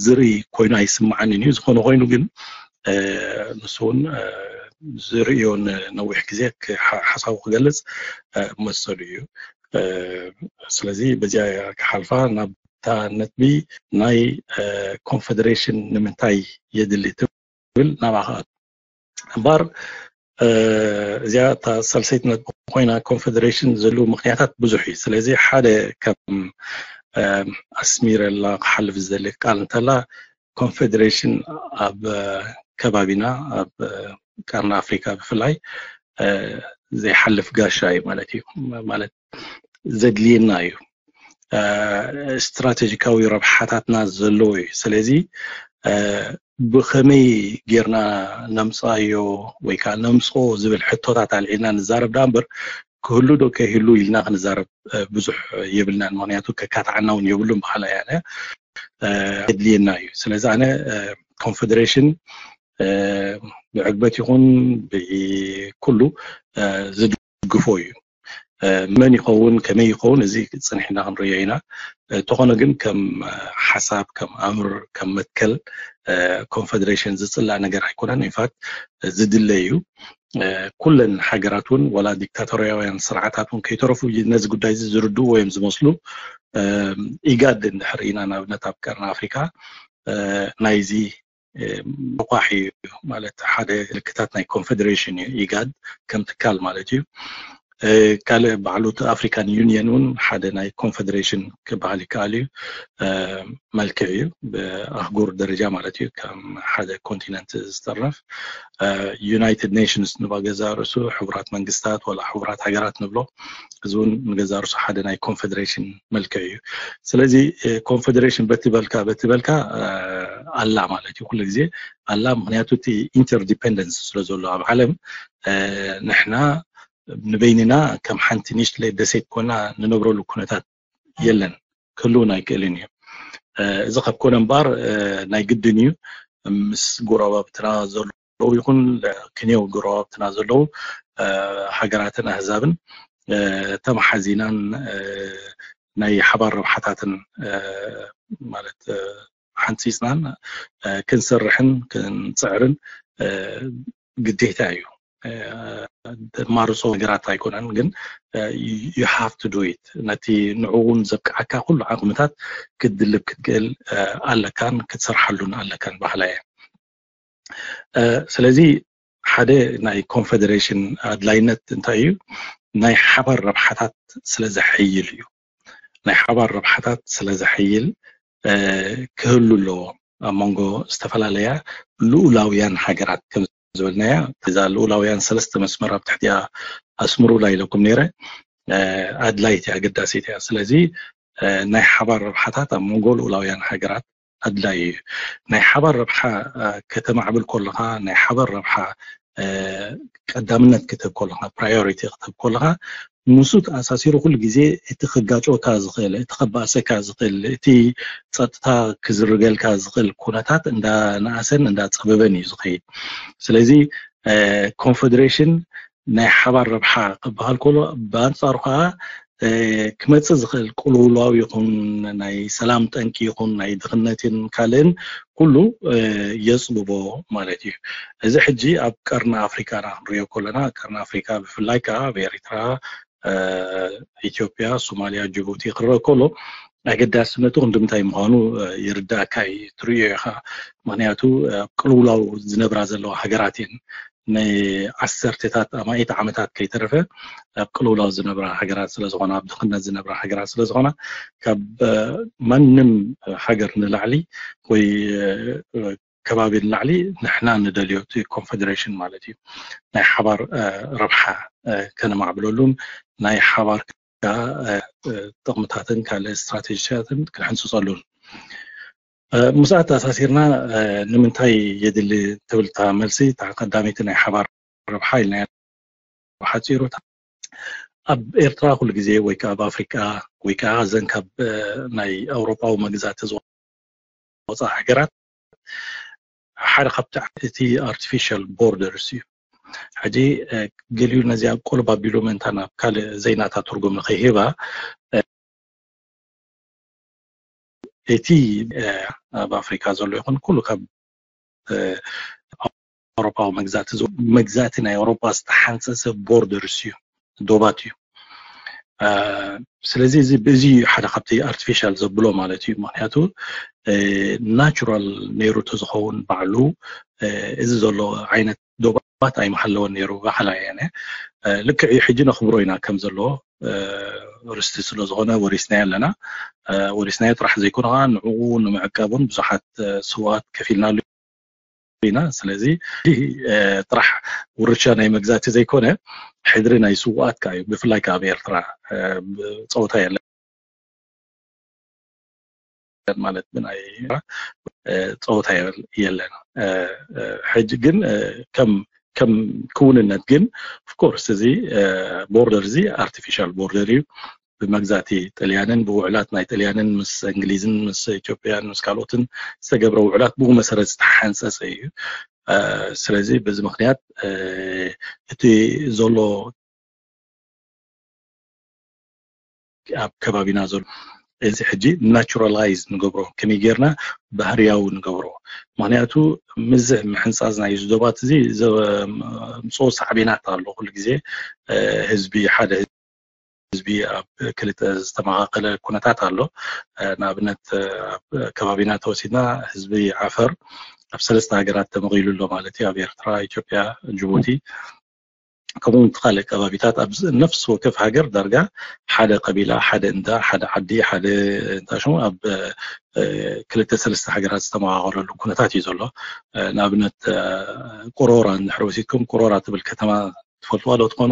ዝርኢ ኮይኑ ኣይስምዓንን እዩ። ዝኾነ ኮይኑ ግን ንሱ እውን ዝርእዮ ነዊሕ ግዜ ሓሳቡ ክገልፅ መሰሉ እዩ። ስለዚ በዚኣ ክሓልፋ ናብታ ነጥቢ ናይ ኮንፌደሬሽን ንምንታይ የድሊ ትብል ናብኣ ክኣቱ እምበር እዚኣ እታ ሳልሰይቲ ነጥቢ ኮይና ኮንፌደሬሽን ዘለዉ ምክንያታት ብዙሕ እዩ። ስለዚ ሓደ ከም ኣስሚረላ ክሓልፍ ዝደሊ ቃል እንተላ ኮንፌደሬሽን ኣብ ከባቢና ኣብ ቀርኒ ኣፍሪካ ብፍላይ ዘይሓልፍ ጋሻ እዩ ማለት እዩ። ማለት ዘድልየና እዩ። ስትራቴጂካዊ ረብሓታትና ዘለዎ እዩ። ስለዚ ብኸመይ ጌርና ነምፃዮ ወይ ከዓ ነምፅኦ ዝብል ሕቶታት ኣልዒልና ንዛረብ ዳ እምበር ክህሉ ዶ ከይህሉ ኢልና ክንዛረብ ብዙሕ የብልናን። ምክንያቱ ከካትዓና እውን የብሉን በሃላ እያ። የድልየና እዩ። ስለዚ ኣነ ኮንፌዴሬሽን ብዕግበት ይኹን ብኩሉ ዝድግፎ እዩ። መን ይኸውን ከመይ ይኸውን፣ እዚ ፅንሒና ክንሪኦ ኢና። እንተኾነ ግን ከም ሓሳብ፣ ከም ኣምር፣ ከም መትከል ኮንፌዴሬሽን ዝፅላእ ነገር ኣይኮነን። ኢንፋክት ዝድለ እዩ። ኩለን ሃገራት እውን ዋላ ዲክታቶርያውያን ስርዓታት እውን ከይተረፉ ነዚ ጉዳይ እዚ ዝርድእዎ እዮም ዝመስሉ። ኢጋድ እንድሕር ኢና ንኣብነት ኣብ ቀርኒ ኣፍሪካ ናይዚ ኳሕ እዩ ማለት ሓደ ምልክታት ናይ ኮንፌዴሬሽን እዩ። ኢጋድ ከም ትካል ማለት እዩ። ካልእ ባዕሉ እቲ ኣፍሪካን ዩኒየን እውን ሓደ ናይ ኮንፌዴሬሽን ክበሃል ይከኣል እዩ። መልክዕ እዩ ብኣህጉር ደረጃ ማለት እዩ፣ ከም ሓደ ኮንቲነንት ዝጠርነፍ። ዩናይትድ ኔሽንስ ንባ ገዛ ርእሱ ሕቡራት መንግስታት ዋላ ሕቡራት ሃገራት ንብሎ፣ እዚ እውን ንገዛ ርእሱ ሓደ ናይ ኮንፌዴሬሽን መልክዕ እዩ። ስለዚ ኮንፌዴሬሽን በቲ በልካ በቲ በልካ ኣላ ማለት እዩ። ኩሉ ግዜ ኣላ፣ ምክንያቱ እቲ ኢንተርዲፐንደንስ ስለ ዘሎ ኣብ ዓለም ንሕና ንበይንና ከም ሓንቲ ንእሽትለይ ደሴት ኮና ንነብረሉ ኩነታት የለን፣ ክህልውን ኣይክእልን እዩ። እዚ ካብ ኮነ እምበኣር ናይ ግድን እዩ ምስ ጎረባብትና ዘለዉ ይኹን ክንየው ጎረባብትና ዘለዉ ሃገራትን ኣህዛብን ተመሓዚናን ናይ ሓባር ረብሓታትን ማለት ሓንፂፅናን ክንሰርሕን ክንፅዕርን ግዴታ እዩ። ማርፆ ነገራት ኣይኮነን፣ ግን you have to do it። ነቲ ንዕኡ እውን ዘብቅዓካ ኩሉ ዓቕምታት ክትድልብ ክትክእል ኣለካን ክትሰርሓሉን ኣለካን ባህላ እየ። ስለዚ ሓደ ናይ ኮንፌዴሬሽን ኣድላይነት እንታይ እዩ? ናይ ሓባር ረብሓታት ስለ ዘሐይል እዩ። ናይ ሓባር ረብሓታት ስለ ዘሐይል ክህሉ ኣለዎ ኣብ መንጎ ዝተፈላለያ ልኡላውያን ሃገራት። ከም ዝበልናያ እዛ ልኡላውያን ሰለስተ መስመር ኣብ ትሕቲያ ኣስምሩላ ኢለኩም ነይረ። ኣድላይቲ ኣገዳሲት እያ። ስለዚ ናይ ሓባር ረብሓታት ኣብ መንጎ ልኡላውያን ሃገራት ኣድላይ እዩ። ናይ ሓባር ረብሓ ከተማዕብል ከለኻ፣ ናይ ሓባር ረብሓ ቀዳምነት ክትህብ ከለኻ፣ ፕራዮሪቲ ክትህብ ከለኻ፣ ምስኡ ተኣሳሲሩ ኩሉ ግዜ እቲ ክጋጨወካ ዝኽእል፣ እቲ ከባእሰካ ዝኽእል፣ እቲ ፀጥታ ክዝርገልካ ዝኽእል ኩነታት እንዳነኣሰን እንዳፀበበን እዩ ዝኸይድ። ስለዚ ኮንፌዴሬሽን ናይ ሓባር ረብሓ ክበሃል ከሎ፣ ብኣንፃሩ ከዓ ክመፅእ ዝኽእል ቅልውላው ይኹን ናይ ሰላም ጠንቂ ይኹን ናይ ድኽነትን ካልእን ኩሉ የፅብቦ ማለት እዩ። እዚ ሕጂ ኣብ ቀርኒ ኣፍሪካ ኢና ክንሪኦ ከለና፣ ቀርኒ ኣፍሪካ ብፍላይ ከዓ ኣብ ኤሪትራ፣ ኢትዮጵያ፣ ሶማሊያ፣ ጅቡቲ ክረአ ከሎ ኣገዳስነቱ ክንድምታይ ምዃኑ ይርዳእካ እዩ፣ ትርእዮ ኢኻ። ምክንያቱ ኣብ ቅልውላው ዝነብራ ዘለዋ ሃገራት እየን። ንዓሰርተታት ኣማኢት ዓመታት ከይተረፈ ኣብ ቅልውላው ዝነብራ ሃገራት ስለ ዝኾና፣ ኣብ ድኽነት ዝነብራ ሃገራት ስለ ዝኾና፣ ካብ ማንም ሃገር ንላዕሊ ወይ ከባቢ ንላዕሊ ንሕና ንደልዮ እቲ ኮንፌዴሬሽን ማለት እዩ። ናይ ሓባር ረብሓ ከነማዕብለሉን ናይ ሓባር ጥቕምታትን ካልእ ስትራቴጂታትን ክንሕንፅፀሉን። ምስኣ ተኣሳሲርና ንምንታይ የድሊ ትብል እታ መልሲ፣ እታ ቀዳመይቲ ናይ ሓባር ረብሓ ኢልና ብሓፂሩ። ኣብ ኤርትራ ኩሉ ግዜ ወይ ከዓ ኣብ ኣፍሪቃ ወይ ከዓ እዘን ካብ ናይ ኣውሮጳዊ መግዛእቲ ዝወፃ ሃገራት ሓደ ካብቲ እቲ ኣርቲፊሻል ቦርደርስ እዩ። ሕጂ ገሊኡ ነዚኣ ቆልብ ኣቢሉ ምእንታ ናብ ካልእ ዘይናታ ትርጉም ንኸይህባ እቲ ኣብ ኣፍሪካ ዘሎ ይኹን ኩሉ ካብ ኣውሮፓዊ መግዛእቲ መግዛእቲ ናይ ኣውሮፓ ዝተሓንፀሰ ቦርደርስ እዩ፣ ዶባት እዩ። ስለዚ እዚ ብዚ ሓደ ካብቲ ኣርቲፊሻል ዘብሎ ማለት እዩ። ምክንያቱ ናቹራል ነይሩ ተዝኸውን ባዕሉ እዚ ዘሎ ዓይነት ዶባት ኣይምሃለወን ነይሩ። ባዕላ እየ ልክዕ እዩ። ሕጂ ነኽብሮ ኢና ከም ዘለዎ ርስቲ ስለ ዝኾነ ወሪስናዮ ኣለና። ወሪስናዮ ጥራሕ ዘይኮነ ከዓ ንዕኡ ንምዕቃቡን ብዙሓት ስዋት ከፊልናሉ ኢና። ስለዚ ጥራሕ ውርሻ ናይ መግዛእቲ ዘይኮነ ሕድሪ ናይ ስዋኣት ከዓ እዩ። ብፍላይ ከዓ ኣብ ኤርትራ ፀወታ የለን ማለት ብናይ ፀወታ የለን። ሕጂ ግን ከም ከም ክውንነት ግን ኦፍኮርስ እዚ ቦርደር እዚ ኣርቲፊሻል ቦርደር እዩ። ብመግዛእቲ ጥልያንን ብውዕላት ናይ ጥልያንን ምስ እንግሊዝን ምስ ኢትዮጵያን ምስ ካልኦትን ዝተገብረ ውዕላት ብኡ መሰረት ዝተሓንፀፀ እዩ። ስለዚ በዚ ምክንያት እቲ ዘሎ ኣብ ከባቢና ዘሎ እዚ ሕጂ ናቹራላይዝ ንገብሮ፣ ከመይ ጌርና ባህርያዊ ንገብሮ። ምክንያቱ ምዚ ምሕንፃዝ ናይ ዶባት እዚ ዘምፅኦ ሳዕቤናት ኣሎ። ኩሉ ግዜ ህዝቢ ሓደ ህዝቢ ኣብ ክልተ ዝተመቃቀለ ኩነታት ኣሎ። ንኣብነት ኣብ ከባቢና ተወሲድና ህዝቢ ዓፈር ኣብ ሰለስተ ሃገራት ተመቂሉ ኣሎ ማለት እዩ። ኣብ ኤርትራ፣ ኢትዮጵያ፣ ጅቡቲ ከምኡ እውን ካልእ ከባቢታት ኣብ ነፍሲ ወከፍ ሃገር ዳርጋ ሓደ ቀቢላ፣ ሓደ እንዳ፣ ሓደ ዓዲ፣ ሓደ እንታይ ሽሙ ኣብ ክልተ ሰለስተ ሃገራት ዝተመቃቀለሉ ኩነታት እዩ ዘሎ። ንኣብነት ቁሮራ እንድሕር ወሲድኩም፣ ቁሮራ ትብል ከተማ ትፈልጥዋ ዶ ትኾኑ?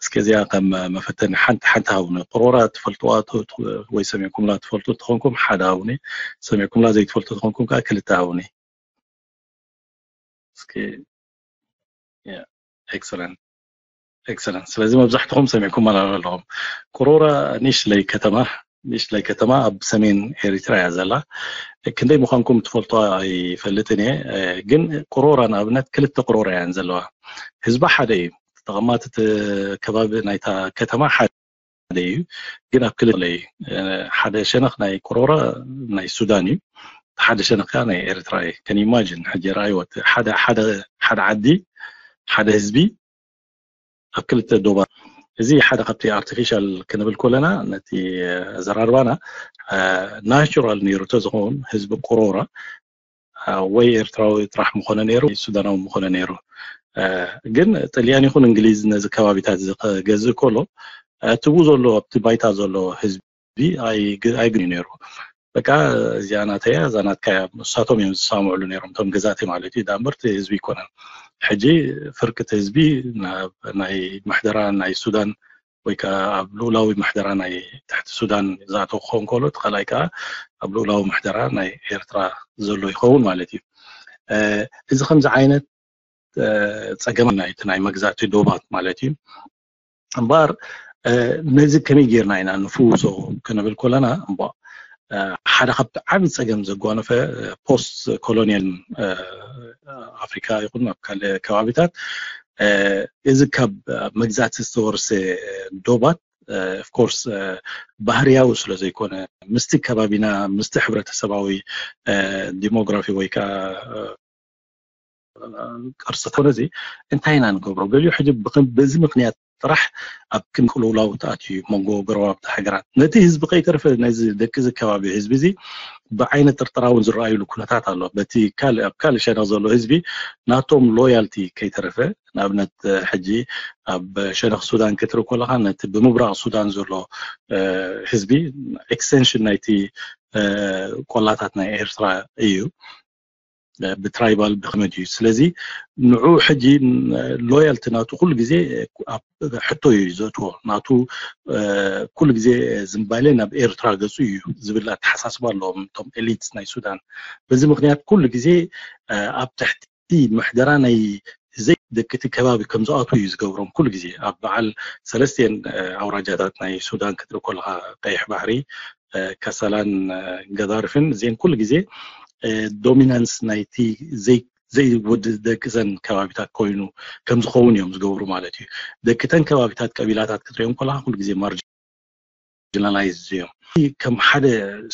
እስከ እዚኣ ከም መፈተኒ ሓንቲ ሓንቲ ሃቡኒ። ቁሮራ ትፈልጥዋ ወይ ሰሚዕኩምላ ትፈልጡ ትኾንኩም ሓደ ሃቡኒ፣ ሰሚዕኩምላ ዘይትፈልጡ ትኾንኩም ከዓ ክልተ ሃቡኒ። እስኪ ኤክሰለንት ኤክሰለንት። ስለዚ መብዛሕትኹም ሰሚዕኩም ኣለኹም። ቁሮራ ንእሽለይ ከተማ ንእሽለይ ከተማ ኣብ ሰሜን ኤሪትራ እያ ዘላ። ክንደይ ምዃንኩም ትፈልጦ ኣይፈልጥን እየ፣ ግን ቁሮራ ንኣብነት ክልተ ቁሮራ እያን ዘለዋ። ህዝባ ሓደ እዩ። ተቐማቲ እቲ ከባቢ ናይታ ከተማ ሓደ እዩ፣ ግን ኣብ ክልተ እዩ። ሓደ ሸነኽ ናይ ቁሮራ ናይ ሱዳን እዩ፣ ሓደ ሸነኽ ከዓ ናይ ኤርትራ እዩ። ከን ኢማጂን ሕጂ ረኣይዎ፣ ሓደ ዓዲ፣ ሓደ ህዝቢ ኣብ ክልተ ዶባት። እዚ ሓደ ካብቲ ኣርቲፊሻል ክንብል ከለና ነቲ ኣዘራርባና ናቹራል ነይሩ ተዝኸውን ህዝቢ ቁሮራ ወይ ኤርትራዊ ጥራሕ ምኾነ ነይሩ፣ ሱዳናዊ ምኾነ ነይሩ። ግን ጥልያን ይኹን እንግሊዝ ነዚ ከባቢታት እዚ ከገዝእ ከሎ እቲ ብኡ ዘሎ ኣብቲ ባይታ ዘሎ ህዝቢ ኣይግን እዩ ነይሩ። በቃ እዚኣ ናተያ እዛ ናትካ እያ፣ ንሳቶም እዮም ዝሰማምዕሉ ነይሮም እቶም ገዛእቲ ማለት እዩ። ዳእምበር እቲ ህዝቢ ይኮነን። ሕጂ ፍርቂ እቲ ህዝቢ ናብ ናይ ምሕደራ ናይ ሱዳን ወይ ከዓ ኣብ ልኡላዊ ምሕደራ ናይ ትሕቲ ሱዳን ዝኣተው ክኸውን ከሎ፣ እቲ ካልኣይ ከዓ ኣብ ልኡላዊ ምሕደራ ናይ ኤርትራ ዘሎ ይኸውን ማለት እዩ። እዚ ከምዚ ዓይነት ፀገም ናይቲ ናይ መግዛእቲ ዶባት ማለት እዩ። እምበኣር ነዚ ከመይ ጌርና ኢና ንፍውሶ ክንብል ከለና፣ እሞ ሓደ ካብቲ ዓቢ ጸገም ዘጓነፈ ፖስት ኮሎኒያል ኣፍሪካ ይኹን ኣብ ካልእ ከባቢታት እዚ ካብ መግዛእቲ ዝተወርሰ ዶባት ኦፍኮርስ ባህርያዊ ስለ ዘይኮነ ምስቲ ከባቢና ምስቲ ሕብረተሰባዊ ዲሞግራፊ ወይ ከዓ ቅርሲ ኮነ እዚ እንታይ ኢና ንገብሮ? ገሊኡ ሕጂ በዚ ምክንያት ጥራሕ ኣብ ክንዲ ቅልውላው ተኣትዩ መንጎ ጎረባብቲ ሃገራት ነቲ ህዝቢ ከይተርፈ ነዚ ደቂ እዚ ከባቢ ህዝቢ እዚ ብዓይነ ጥርጥራ እውን ዝረኣዩሉ ኩነታት ኣሎ። በቲ ካልእ ኣብ ካልእ ሸነኽ ዘሎ ህዝቢ ናቶም ሎያልቲ ከይተረፈ ንኣብነት ሕጂ ኣብ ሸነኽ ሱዳን ክትርኢ ከለካ ነቲ ብምብራቕ ሱዳን ዘሎ ህዝቢ ኤክስቴንሽን ናይቲ ቆላታት ናይ ኤርትራ እዩ። ብትራይባል ብክመድ እዩ። ስለዚ ንዑ ሕጂ ሎያልቲ ናቱ ኩሉ ግዜ ኣብ ሕቶ እዩ ዘእትዎ። ናቱ ኩሉ ግዜ ዝምባሌ ናብ ኤርትራ ገጹ እዩ ዝብል ኣተሓሳስባ ኣለዎም እቶም ኤሊትስ ናይ ሱዳን። በዚ ምክንያት ኩሉ ግዜ ኣብ ትሕቲ ምሕደራ ናይ ዘይደቂ እቲ ከባቢ ከም ዝኣትዉ እዩ ዝገብሮም። ኩሉ ግዜ ኣብ በዓል ሰለስቲኤን ኣውራጃታት ናይ ሱዳን ክትርኢ ከለካ ቀይሕ ባሕሪ፣ ከሰላን ገዳርፍን እዚን ኩሉ ግዜ ዶሚናንስ ናይቲ ዘይወዲ ደቂ ዘን ከባቢታት ኮይኑ ከም ዝኸውን እዮም ዝገብሩ ማለት እዩ። ደቂ ተን ከባቢታት ቀቢላታት ክትሪኦም ከለካ ኩሉ ግዜ ማርጂናላይዝ እዮም። ከም ሓደ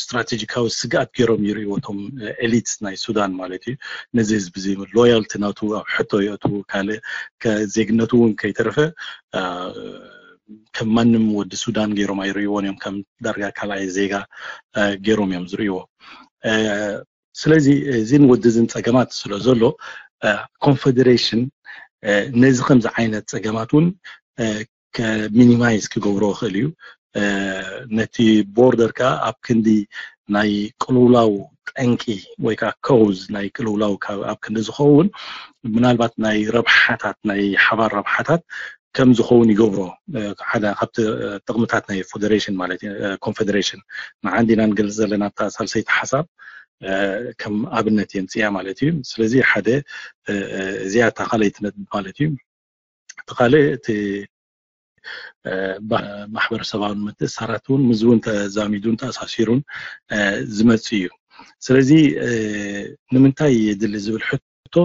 ስትራቴጂካዊ ስግኣት ገይሮም ይርእይዎ እቶም ኤሊትስ ናይ ሱዳን ማለት እዩ። ነዚ ህዝቢ እዚ ሎያልቲ ናቱ ኣብ ሕቶ የእትዉ፣ ካልእ ዜግነቱ እውን ከይተረፈ ከም ማንም ወዲ ሱዳን ገይሮም ኣይርእይዎን እዮም። ከም ዳርጋ ካልኣይ ዜጋ ገይሮም እዮም ዝርእይዎ። ስለዚ እዚን ወዲ እዝን ፀገማት ስለ ዘሎ ኮንፌዴሬሽን ነዚ ከምዚ ዓይነት ፀገማት እውን ሚኒማይዝ ክገብሮ ይኽእል እዩ። ነቲ ቦርደር ከዓ ኣብ ክንዲ ናይ ቅልውላው ጠንቂ ወይ ከዓ ኮዝ ናይ ቅልውላው ኣብ ክንዲ ዝኸውን ምናልባት ናይ ረብሓታት ናይ ሓባር ረብሓታት ከም ዝኸውን ይገብሮ። ሓደ ካብቲ ጥቕምታት ናይ ፌደሬሽን ማለት ኮንፌዴሬሽን ንዓንዲና ንገልፅ ዘለና ኣብታ ሳልሰይቲ ሓሳብ ከም ኣብነት የምፅያ ማለት እዩ። ስለዚ ሓደ እዚኣ እታ ካልኣይቲ ነጥቢ ማለት እዩ። እቲ ካልእ እቲ ማሕበረሰባውን ምትእሳራት እውን ምስዚ እውን ተዛሚዱን ተኣሳሲሩን ዝመፅ እዩ። ስለዚ ንምንታይ የድሊ ዝብል ሕቶ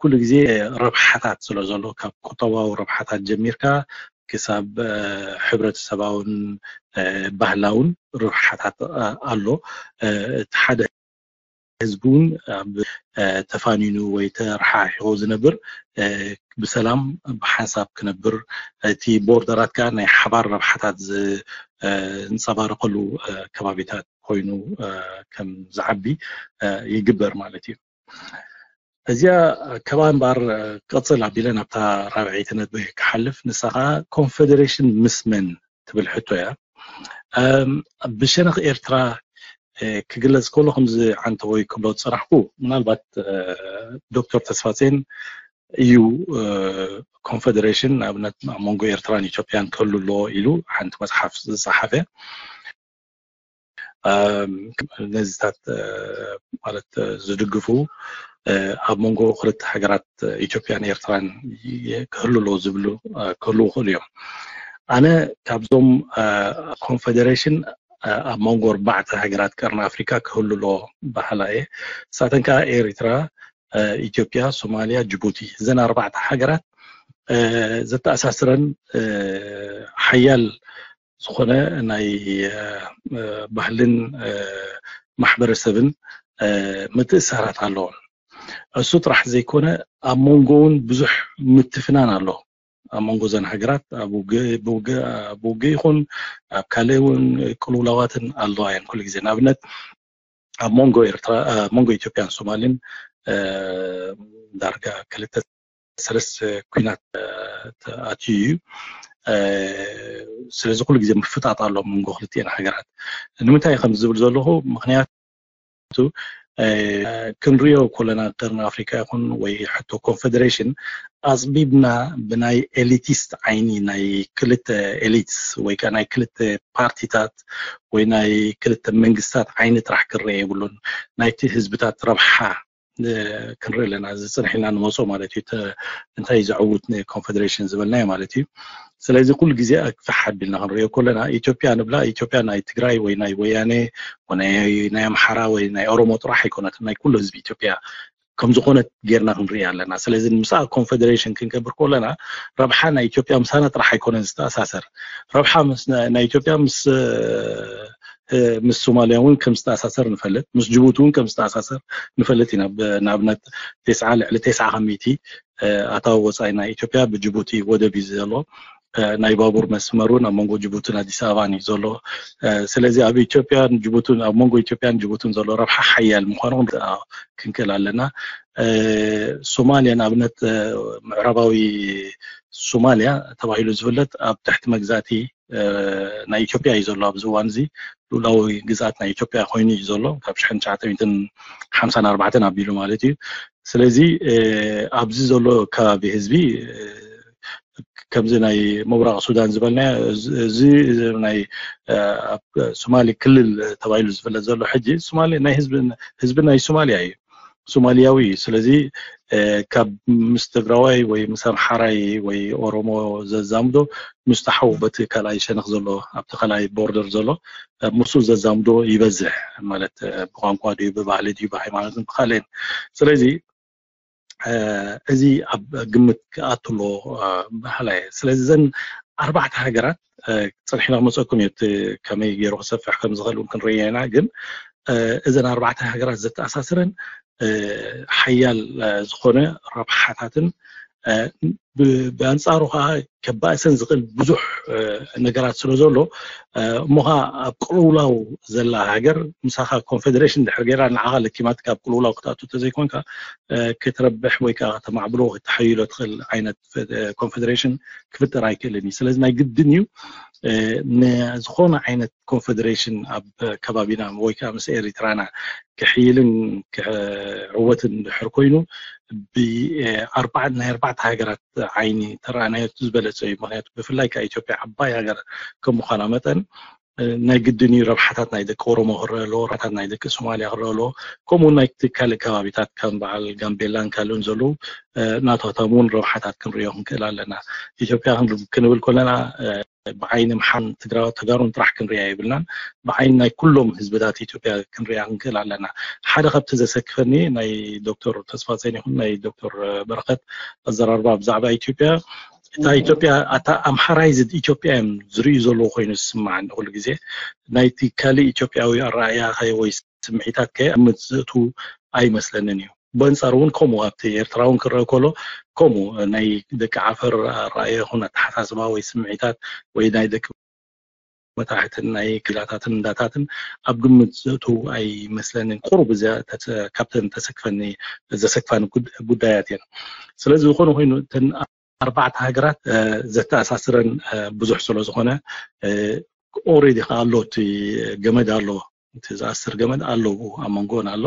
ኩሉ ግዜ ረብሓታት ስለ ዘሎ፣ ካብ ቁጠባዊ ረብሓታት ጀሚርካ ክሳብ ሕብረተሰባውን ባህላውን ረብሓታት ኣሎ። እቲ ሓደ ህዝቢ እውን ኣብ ተፋኒኑ ወይ ተረሓሒቑ ዝነብር ብሰላም ብሓንሳብ ክነብር፣ እቲ ቦርደራት ከዓ ናይ ሓባር ረብሓታት ዘንፀባርቐሉ ከባቢታት ኮይኑ ከም ዝዓቢ ይግበር ማለት እዩ። እዚኣ ካብ ኣንባር ቀፅል ኣቢለ ናብታ ራብዐይቲ ነጥቢ ክሓልፍ፣ ንሳ ከዓ ኮንፌዴሬሽን ምስ መን ትብል ሕቶ እያ። ብሸነኽ ኤርትራ ክግለጽ ከሎ ከምዚ ዓንተ ወይ ክብሎ ዝፀናሕኩ፣ ምናልባት ዶክተር ተስፋጼን እዩ ኮንፌዴሬሽን ንኣብነት ኣብ መንጎ ኤርትራን ኢትዮጵያን ክህሉ ኣለዎ ኢሉ ሓንቲ መፅሓፍ ዝፀሓፈ፣ ነዚታት ማለት ዝድግፉ ኣብ መንጎ ክልተ ሃገራት ኢትዮጵያን ኤርትራን ክህሉ ኣለዎ ዝብሉ ክህልው ይኽእሉ እዮም። ኣነ ካብዞም ኮንፌዴሬሽን ኣብ መንጎ ኣርባዕተ ሃገራት ቀርኒ ኣፍሪካ ክህሉ ኣለዎ በሃላ እየ። ንሳተን ከዓ ኤሪትራ፣ ኢትዮጵያ፣ ሶማልያ፣ ጅቡቲ። እዘን ኣርባዕተ ሃገራት ዘተኣሳስረን ሓያል ዝኾነ ናይ ባህልን ማሕበረሰብን ምትእሳራት ኣለዎን። እሱ ጥራሕ ዘይኮነ ኣብ መንጎ እውን ብዙሕ ምትፍናን ኣሎ። ኣብ መንጎ ዘን ሃገራት ኣብ ውግእ ይኹን ኣብ ካልእ እውን ቅልውላዋትን ኣለዋ እየን ኩሉ ግዜ። ንኣብነት ኣብ መንጎ ኤርትራ ኣብ መንጎ ኢትዮጵያን ሶማልን ዳርጋ ክልተ ሰለስተ ኩናት ኣትዩ እዩ። ስለዚ ኩሉ ግዜ ምፍጣጥ ኣሎ መንጎ ክልቲኤን ሃገራት። ንምንታይ ከም ዝብል ዘለኹ ምክንያቱ ክንሪኦ ከለና ቀርኒ ኣፍሪካ ይኹን ወይ ሕቶ ኮንፌዴሬሽን ኣፅቢብና ብናይ ኤሊቲስት ዓይኒ ናይ ክልተ ኤሊትስ ወይ ከዓ ናይ ክልተ ፓርቲታት ወይ ናይ ክልተ መንግስታት ዓይኒ ጥራሕ ክረአ የብሉን። ናይቲ ህዝብታት ረብሓ ክንርኢ ኣለና። ዝፅንሕ ኢልና ንመፅኦ ማለት እዩ። እንታይ ዘዕውት ንኮንፌዴሬሽን ዝበልናዮ ማለት እዩ። ስለዚ ኩሉ ግዜ ኣግፍሕ ኣቢልና ክንሪኦ ከለና ኢትዮጵያ ንብላ፣ ኢትዮጵያ ናይ ትግራይ ወይ ናይ ወያኔ ወይ ናይ ኣምሓራ ወይ ናይ ኦሮሞ ጥራሕ ኣይኮነትን፣ ናይ ኩሉ ህዝቢ ኢትዮጵያ ከም ዝኾነት ጌርና ክንርኢ ኣለና። ስለዚ ምስኣ ኮንፌዴሬሽን ክንገብር ከለና ረብሓ ናይ ኢትዮጵያ ምሳና ጥራሕ ኣይኮነን ዝተኣሳሰር። ረብሓ ናይ ኢትዮጵያ ምስ ምስ ሶማልያ እውን ከም ዝተኣሳሰር ንፈልጥ፣ ምስ ጅቡቲ እውን ከም ዝተኣሳሰር ንፈልጥ ኢና። ንኣብነት ቴስዓ ልዕሊ ቴስዓ ከሚቲ ኣታዊ ወፃኢ ናይ ኢትዮጵያ ብጅቡቲ ወደብ እዩ ዘሎ። ናይ ባቡር መስመር እውን ኣብ መንጎ ጅቡትን ኣዲስ ኣበባን እዩ ዘሎ። ስለዚ ኣብ ኢትዮጵያን ጅቡትን ኣብ መንጎ ኢትዮጵያን ጅቡትን ዘሎ ረብሓ ሓያል ምኳኑ ክንክእል ኣለና። ሶማልያ ንኣብነት ምዕራባዊ ሶማልያ ተባሂሉ ዝፍለጥ ኣብ ትሕቲ መግዛእቲ ናይ ኢትዮጵያ እዩ ዘሎ። ኣብዚ እዋን እዚ ሉላዊ ግዝኣት ናይ ኢትዮጵያ ኮይኑ እዩ ዘሎ ካብ ሽሕን ትሽዓተ ሚእትን ሓምሳን ኣርባዕተን ኣቢሉ ማለት እዩ። ስለዚ ኣብዚ ዘሎ ከባቢ ህዝቢ ከምዚ ናይ ምብራቕ ሱዳን ዝበልና እዚ ናይ ኣብ ሶማሊ ክልል ተባሂሉ ዝፍለጥ ዘሎ ሕጂ ሶማሊ ናይ ህዝቢ ናይ ሶማልያ እዩ። ሶማልያዊ እዩ። ስለዚ ካብ ምስ ትግራዋይ ወይ ምስ ኣምሓራይ ወይ ኦሮሞ ዘዛምዶ ምስ ተሓው በቲ ካልኣይ ሸነኽ ዘሎ ኣብቲ ካልኣይ ቦርደር ዘሎ ምስኡ ዘዛምዶ ይበዝሕ ማለት ብቋንቋ ድዩ ብባህሊ ድዩ ብሃይማኖትን ብካልእን። ስለዚ እዚ ኣብ ግምት ክኣትሎ ባህላ እየ። ስለዚ ዘን ኣርባዕተ ሃገራት ፅንሒና ክመፀኩም እዩ። እቲ ከመይ ገይሩ ክሰፍሕ ከም ዝኽእል እውን ክንርእዮ ኢና። ግን እዘን ኣርባዕተ ሃገራት ዘተኣሳስረን ሓያል ዝኾነ ረብሓታትን ብኣንፃሩ ከዓ ከባእሰን ዝኽእል ብዙሕ ነገራት ስለ ዘሎ እሞ ከዓ ኣብ ቅልውላው ዘላ ሃገር ምሳኻ ኮንፌዴሬሽን ድሕር ገይራ ንዓኻ ለኪማት ካብ ቅልውላው ክትኣቱ ተዘይኮንካ ክትረብሕ ወይ ከዓ ከተማዕብሎ ከተሓይሎ ትኽእል ዓይነት ኮንፌዴሬሽን ክፍጠር ኣይክእልን እዩ። ስለዚ ናይ ግድን እዩ ንዝኾነ ዓይነት ኮንፌዴሬሽን ኣብ ከባቢና ወይ ከዓ ምስ ኤሪትራና ክሕይልን ክዕወትን ድሕር ኮይኑ ብኣርባዕ ናይ ኣርባዕተ ሃገራት ዓይኒ ተረኣናዮ ዝበለፀ እዩ። ምክንያቱ ብፍላይ ከዓ ኢትዮጵያ ዓባይ ሃገር ከም ምኳና መጠን ናይ ግድን እዩ ረብሓታት ናይ ደቂ ኦሮሞ ክረአ ኣለዎ፣ ረብሓታት ናይ ደቂ ሶማልያ ክረአ ኣለዎ፣ ከምኡ ናይ ካልእ ከባቢታት ከም በዓል ጋምቤላን ካልእን ዘለዉ ናታቶም እውን ረብሓታት ክንሪኦ ክንክእል ኣለና። ኢትዮጵያ ክንብል ከለና ብዓይኒ ምሓን ትግራዊ ተጋሩን ጥራሕ ክንሪኣ የብልናን፣ ብዓይኒ ናይ ኩሎም ህዝብታት ኢትዮጵያ ክንሪኣ ክንክእል ኣለና። ሓደ ካብቲ ዘሰክፈኒ ናይ ዶክተር ተስፋጼን ይኹን ናይ ዶክተር በረኸት ኣዘራርባ ብዛዕባ ኢትዮጵያ፣ እታ ኢትዮጵያ ኣታ ኣምሓራይዝድ ኢትዮጵያ እዮም ዝርእዩ ዘለዉ ኮይኑ ዝስምዓኒ ኩሉ ግዜ። ናይቲ ካልእ ኢትዮጵያዊ ኣረኣእያ ከ ወይ ስምዒታት ከ ኣብ ግምት ዝእቱ ኣይመስለንን እዩ። በንጻሩ እውን ከምኡ ኣብቲ ኤርትራ እውን ክረአ ከሎ ከምኡ ናይ ደቂ ዓፈር ኣረኣእያ ይኹን ኣተሓሳስባ ወይ ስምዒታት ወይ ናይ ደቂ መታሕትን ናይ ክላታትን እንዳታትን ኣብ ግምት ዘእቱ ኣይመስለንን። ቁሩብ እዚ ተተ- ካብተን ተሰክፈኒ ዘሰክፋኒ ጉድ- ጉዳያት እየን። ስለዚ ዝኾነ ኮይኑ እተን ኣርባዕተ ሃገራት እ፣ ዘተኣሳስረን እ፣ ብዙሕ ስለ ዝኾነ ኦሬዲ ከዓ ኣሎ፣ እቲ ገመድ ኣሎ፣ እቲ ዝኣስር ገመድ ኣሎ፣ ኣብ መንጎን ኣሎ።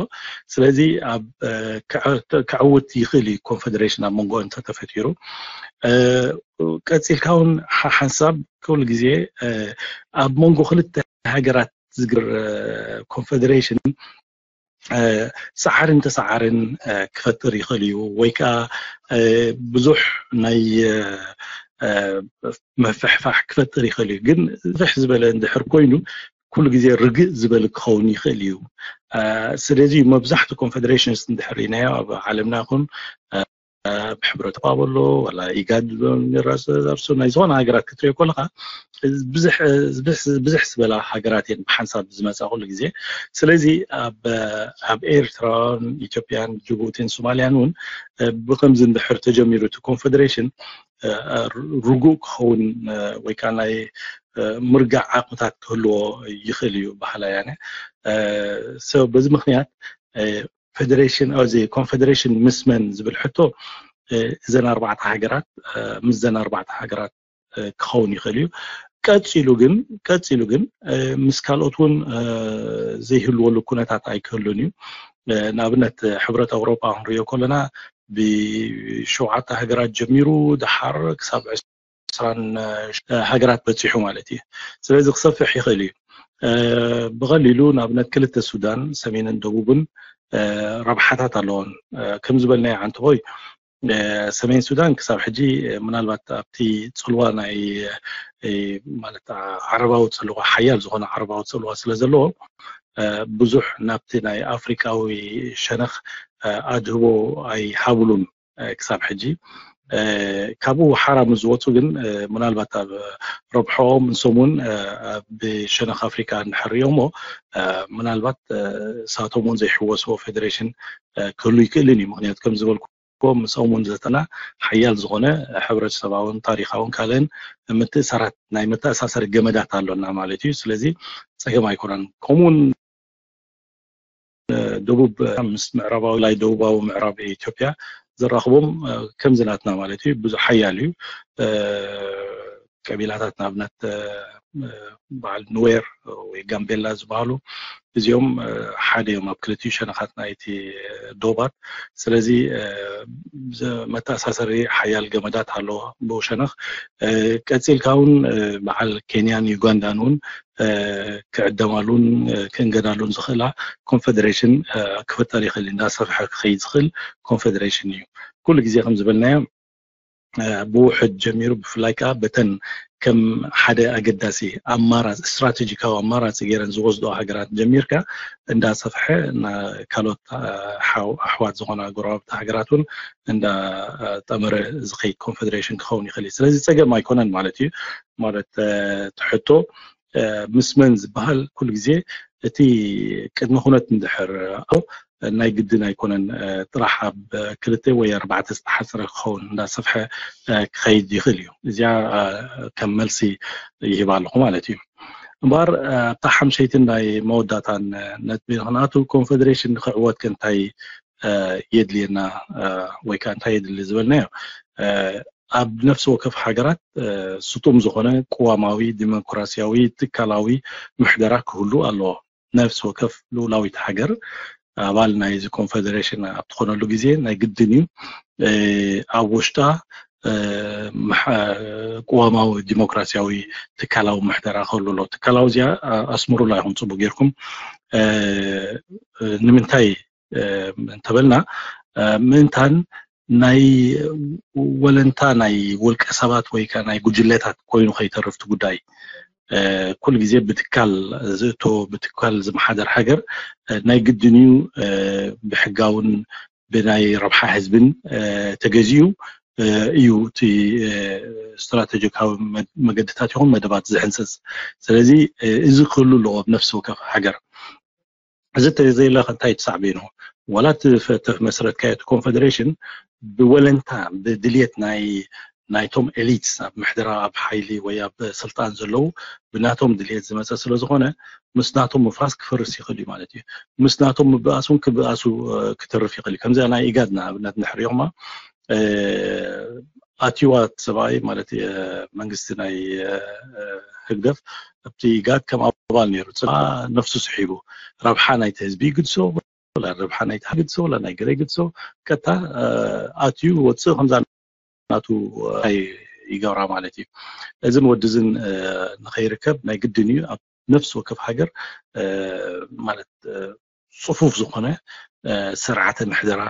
ስለዚ ኣብ እ፣ ክዕ- ክዕውት ይኽእል እዩ ኮንፌደሬሽን ኣብ መንጎ እንተተፈጢሩ። እ፣ ቀፂልካ እውን ሓ- ሓንሳብ ኩሉ ግዜ እ፣ ኣብ መንጎ ክልተ ሃገራት ዝግር ኮንፌደሬሽን እ፣ ሰዓርን ተሰዓርን እ፣ ክፈጥር ይኽእል እዩ፣ ወይ ከዓ እ፣ ብዙሕ ናይ እ፣ እ፣ መፍሕፋሕ ክፈጥር ይኽእል እዩ። ግን ፍሕ ዝበለ እንድሕር ኮይኑ ኩሉ ግዜ ርግእ ዝበለ ክኸውን ይኽእል እዩ። እ፣ ስለዚ መብዛሕትኡ ኮንፌደሬሽንስ እንድሕር ርኢናዮ ኣብ ዓለምና ይኹን እ፣ ብሕብረት ኣውሮጳ በሎ ዋላ ኢጋድ ራሱ ናይ ዝኾነ ሃገራት ክትሪኦ ከለካ ብዙሕ ብዙሕ ዝበላ ሃገራት እየን ብሓንሳብ ዝመፃ ኩሉ ግዜ። ስለዚ ኣብ ኣብ ኤርትራን ኢትዮጵያን ጅቡቲን ሶማልያን እውን ብከምዚ እንድሕር ተጀሚሩ እቲ ኮንፌደሬሽን ርጉእ ክኸውን ወይ ከዓ ናይ ምርጋዕ ዓቕምታት ክህልዎ ይኽእል እዩ በሃላይ ኣነ። በዚ ምክንያት ፌደሬሽን እዚ ኮንፌደሬሽን ምስ መን ዝብል ሕቶ እዘን ኣርባዕተ ሃገራት ምስዘን ኣርባዕተ ሃገራት ክኸውን ይኽእል እዩ። ቀፂሉ ግን ቀፂሉ ግን ምስ ካልኦት እውን ዘይህልወሉ ኩነታት ኣይክህሉን እዩ። ንኣብነት ሕብረት ኣውሮጳ ክንሪኦ ከለና ብሸውዓተ ሃገራት ጀሚሩ ድሓር ክሳብ ዕስራን ሃገራት በፂሑ ማለት እዩ። ስለዚ ክሰፍሕ ይኽእል እዩ። ብቐሊሉ ንኣብነት ክልተ ሱዳን ሰሜንን ደቡብን ረብሓታት ኣለዎን። ከም ዝበልናዮ ዓንተቦይ ሰሜን ሱዳን ክሳብ ሕጂ ምናልባት ኣብቲ ፅልዋ ናይ ማለት ዓረባዊ ፅልዋ ሓያል ዝኾነ ዓረባዊ ፅልዋ ስለ ዘለዎ ብዙሕ ናብቲ ናይ ኣፍሪቃዊ ሸነኽ ኣድህቦ ኣይሃብሉን ክሳብ ሕጂ። ካብኡ ሓራ ምስ ዝወፁ ግን ምናልባት ኣብ ረብሖም ንሶም እውን ብሸነኽ ኣፍሪካ እንድሕር ሪኦሞ ምናልባት እሳቶም እውን ዘይሕወስዎ ፌደሬሽን ክህሉ ይክእልን እዩ። ምክንያቱ ከም ዝበልኩ ምስኦም እውን ዘተና ሓያል ዝኾነ ሕብረተሰባውን ታሪካውን ካልእን ምትእሳራት ናይ መተኣሳሰሪ ገመዳት ኣሎና ማለት እዩ። ስለዚ ፀገም ኣይኮነን። ከምኡውን ደቡብ ምስ ምዕራባዊ ላይ ደቡባዊ ምዕራብ ኢትዮጵያ ዘራኽቦም ከምዚ ናትና ማለት እዩ ብዙሕ ሓያል እዩ። ቀቢላታት ንኣብነት በዓል ኑዌር ወይ ጋምቤላ ዝበሃሉ እዚኦም ሓደ እዮም ኣብ ክልቲኡ ሸነኻት ናይቲ ዶባት። ስለዚ መተኣሳሰሪ ሓያል ገመዳት ኣሎ ብኡ ሸነኽ። ቀፂልካ እውን በዓል ኬንያን ዩጋንዳን እውን ክዕደማሉን ክእንገዳሉን ዝኽእላ ኮንፌደሬሽን ክፍጠር ይኽእል፣ እንዳሰፍሐ ክኸይድ ዝኽእል ኮንፌደሬሽን እዩ። ኩሉ ግዜ ከም ዝበልናዮ ብውሕድ ጀሚሩ ብፍላይ ከዓ በተን ከም ሓደ ኣገዳሲ ኣማራፂ ስትራቴጂካዊ ኣማራፂ ገይረን ዝወስዶ ሃገራት ጀሚርካ እንዳሰፍሐ ካልኦት ኣሕዋት ዝኾና ጎረባብቲ ሃገራት እውን እንዳጠመረ ዝኸይድ ኮንፌደሬሽን ክኸውን ይኽእል እዩ። ስለዚ ፀገም ኣይኮነን ማለት እዩ። ማለት ትሕቶ ምስ መን ዝበሃል ኩሉ ግዜ እቲ ቅድሚ ኩነት እንድሕር ናይ ግድን ኣይኮነን ጥራሕ ኣብ ክልተ ወይ ኣርባዕተ ዝተሓፅረ ክኸውን እንዳሰፍሐ ክኸይድ ይኽእል እዩ። እዚኣ ከም መልሲ ይህባ ኣለኹ ማለት እዩ። እምበኣር ኣብታ ሓምሸይትን ናይ መወዳእታን ነጥቢ ክንኣቱ ኮንፌደሬሽን ንክዕወት ከ እንታይ የድልየና ወይ ከዓ እንታይ የድሊ ዝበልናዮ ኣብ ነፍሲ ወከፍ ሃገራት ስጡም ዝኾነ ቅዋማዊ ዲሞክራሲያዊ ትካላዊ ምሕደራ ክህሉ ኣለዎ። ነፍሲ ወከፍ ልኡላዊት ሃገር ኣባል ናይዚ ኮንፌደሬሽን ኣብ ትኾነሉ ግዜ ናይ ግድን እዩ ኣብ ውሽጣ እ፣ ምሕ-፣ ቅዋማዊ ዲሞክራሲያዊ ትካላዊ ምሕደራ ክህሉ ኣሎ። ትካላዊ እዚኣ፣ ኣ-፣ ኣስምሩላ ኢኹም ጽቡቅ ጌርኩም። እ፣ እ፣ ንምንታይ፣ እ፣ እንተበልና፣ እ፣ ምእንታን ናይ ወለንታ ናይ ውልቀ ሰባት ወይ ከኣ ናይ ጉጅለታት ኮይኑ ከይተርፍ እቲ ጉዳይ፣ እ፣ ኩሉ ግዜ ብትካል ዝእቶ፣ ብትካል ዝመሓደር ሃገር፣ እ፣ ናይ ግድን እዩ፣ እ፣ ብሕጋውን ብናይ ረብሓ ህዝብን፣ እ፣ ተገዚኡ፣ እ፣ እዩ እቲ፣ እ፣ ስትራቴጂካዊ መ-፣ መገድታት ይኹን መደባት ዝሕንጽጽ። ስለዚ፣ እ፣ እዚ ክህሉ ኣለዎ ኣብ ነፍሲ ወከፍ ሃገር። እዚ እንተዘየለ ከ እንታይ ትሳዕቤኑ? ዋላ እቲ ፈ-፣ ተመስረትካዮ እቲ ኮንፈደሬሽን ብወለንታ፣ ብድልየት ናይ፣ ናይቶም ኤሊትስ ኣብ ምሕደራ፣ ኣብ ሓይሊ ወይ ኣብ ስልጣን ዘለዉ ብናቶም ድልየት ዝመጸ ስለ ዝኾነ፣ ምስ ናቶም ምፍራስ ክፈርስ ይኽእል እዩ ማለት እዩ። ምስ ናቶም ምብኣስ እውን ክብኣሱ፣ እ፣ ክተርፍ ይኽእል እዩ። ከምዚኣ ናይ ኢጋድ ንኣብነት እንድሕር ሪኦማ፣ እ፣ ኣትዩዋ እቲ ሰብኣይ ማለት፣ እ፣ መንግስቲ ናይ፣ እ፣ እ፣ ህግደፍ ኣብቲ ኢጋድ ከም ኣባል ነይሩ። ጽባ ነፍሱ ስሒቡ ረብሓ ናይቲ ህዝቢ ይግድሶ፣ ወላ ረብሓ ናይቲ ሃገር ይግድሶ፣ ወላ ናይ ገለ ይግድሶ፣ ቀጥታ፣ እ፣ ኣትዩ ወጽእ ከምዛ ናቱ፣ እ፣ ይገብራ ማለት እዩ። እዝን ወዲ እዝን፣ እ፣ ንኸይርከብ ናይ ግድን እዩ ኣብ ነፍሲ ወከፍ ሃገር፣ እ፣ ማለት፣ እ፣ ጽፉፍ ዝኾነ፣ እ፣ ስርዓተ ምሕደራ፣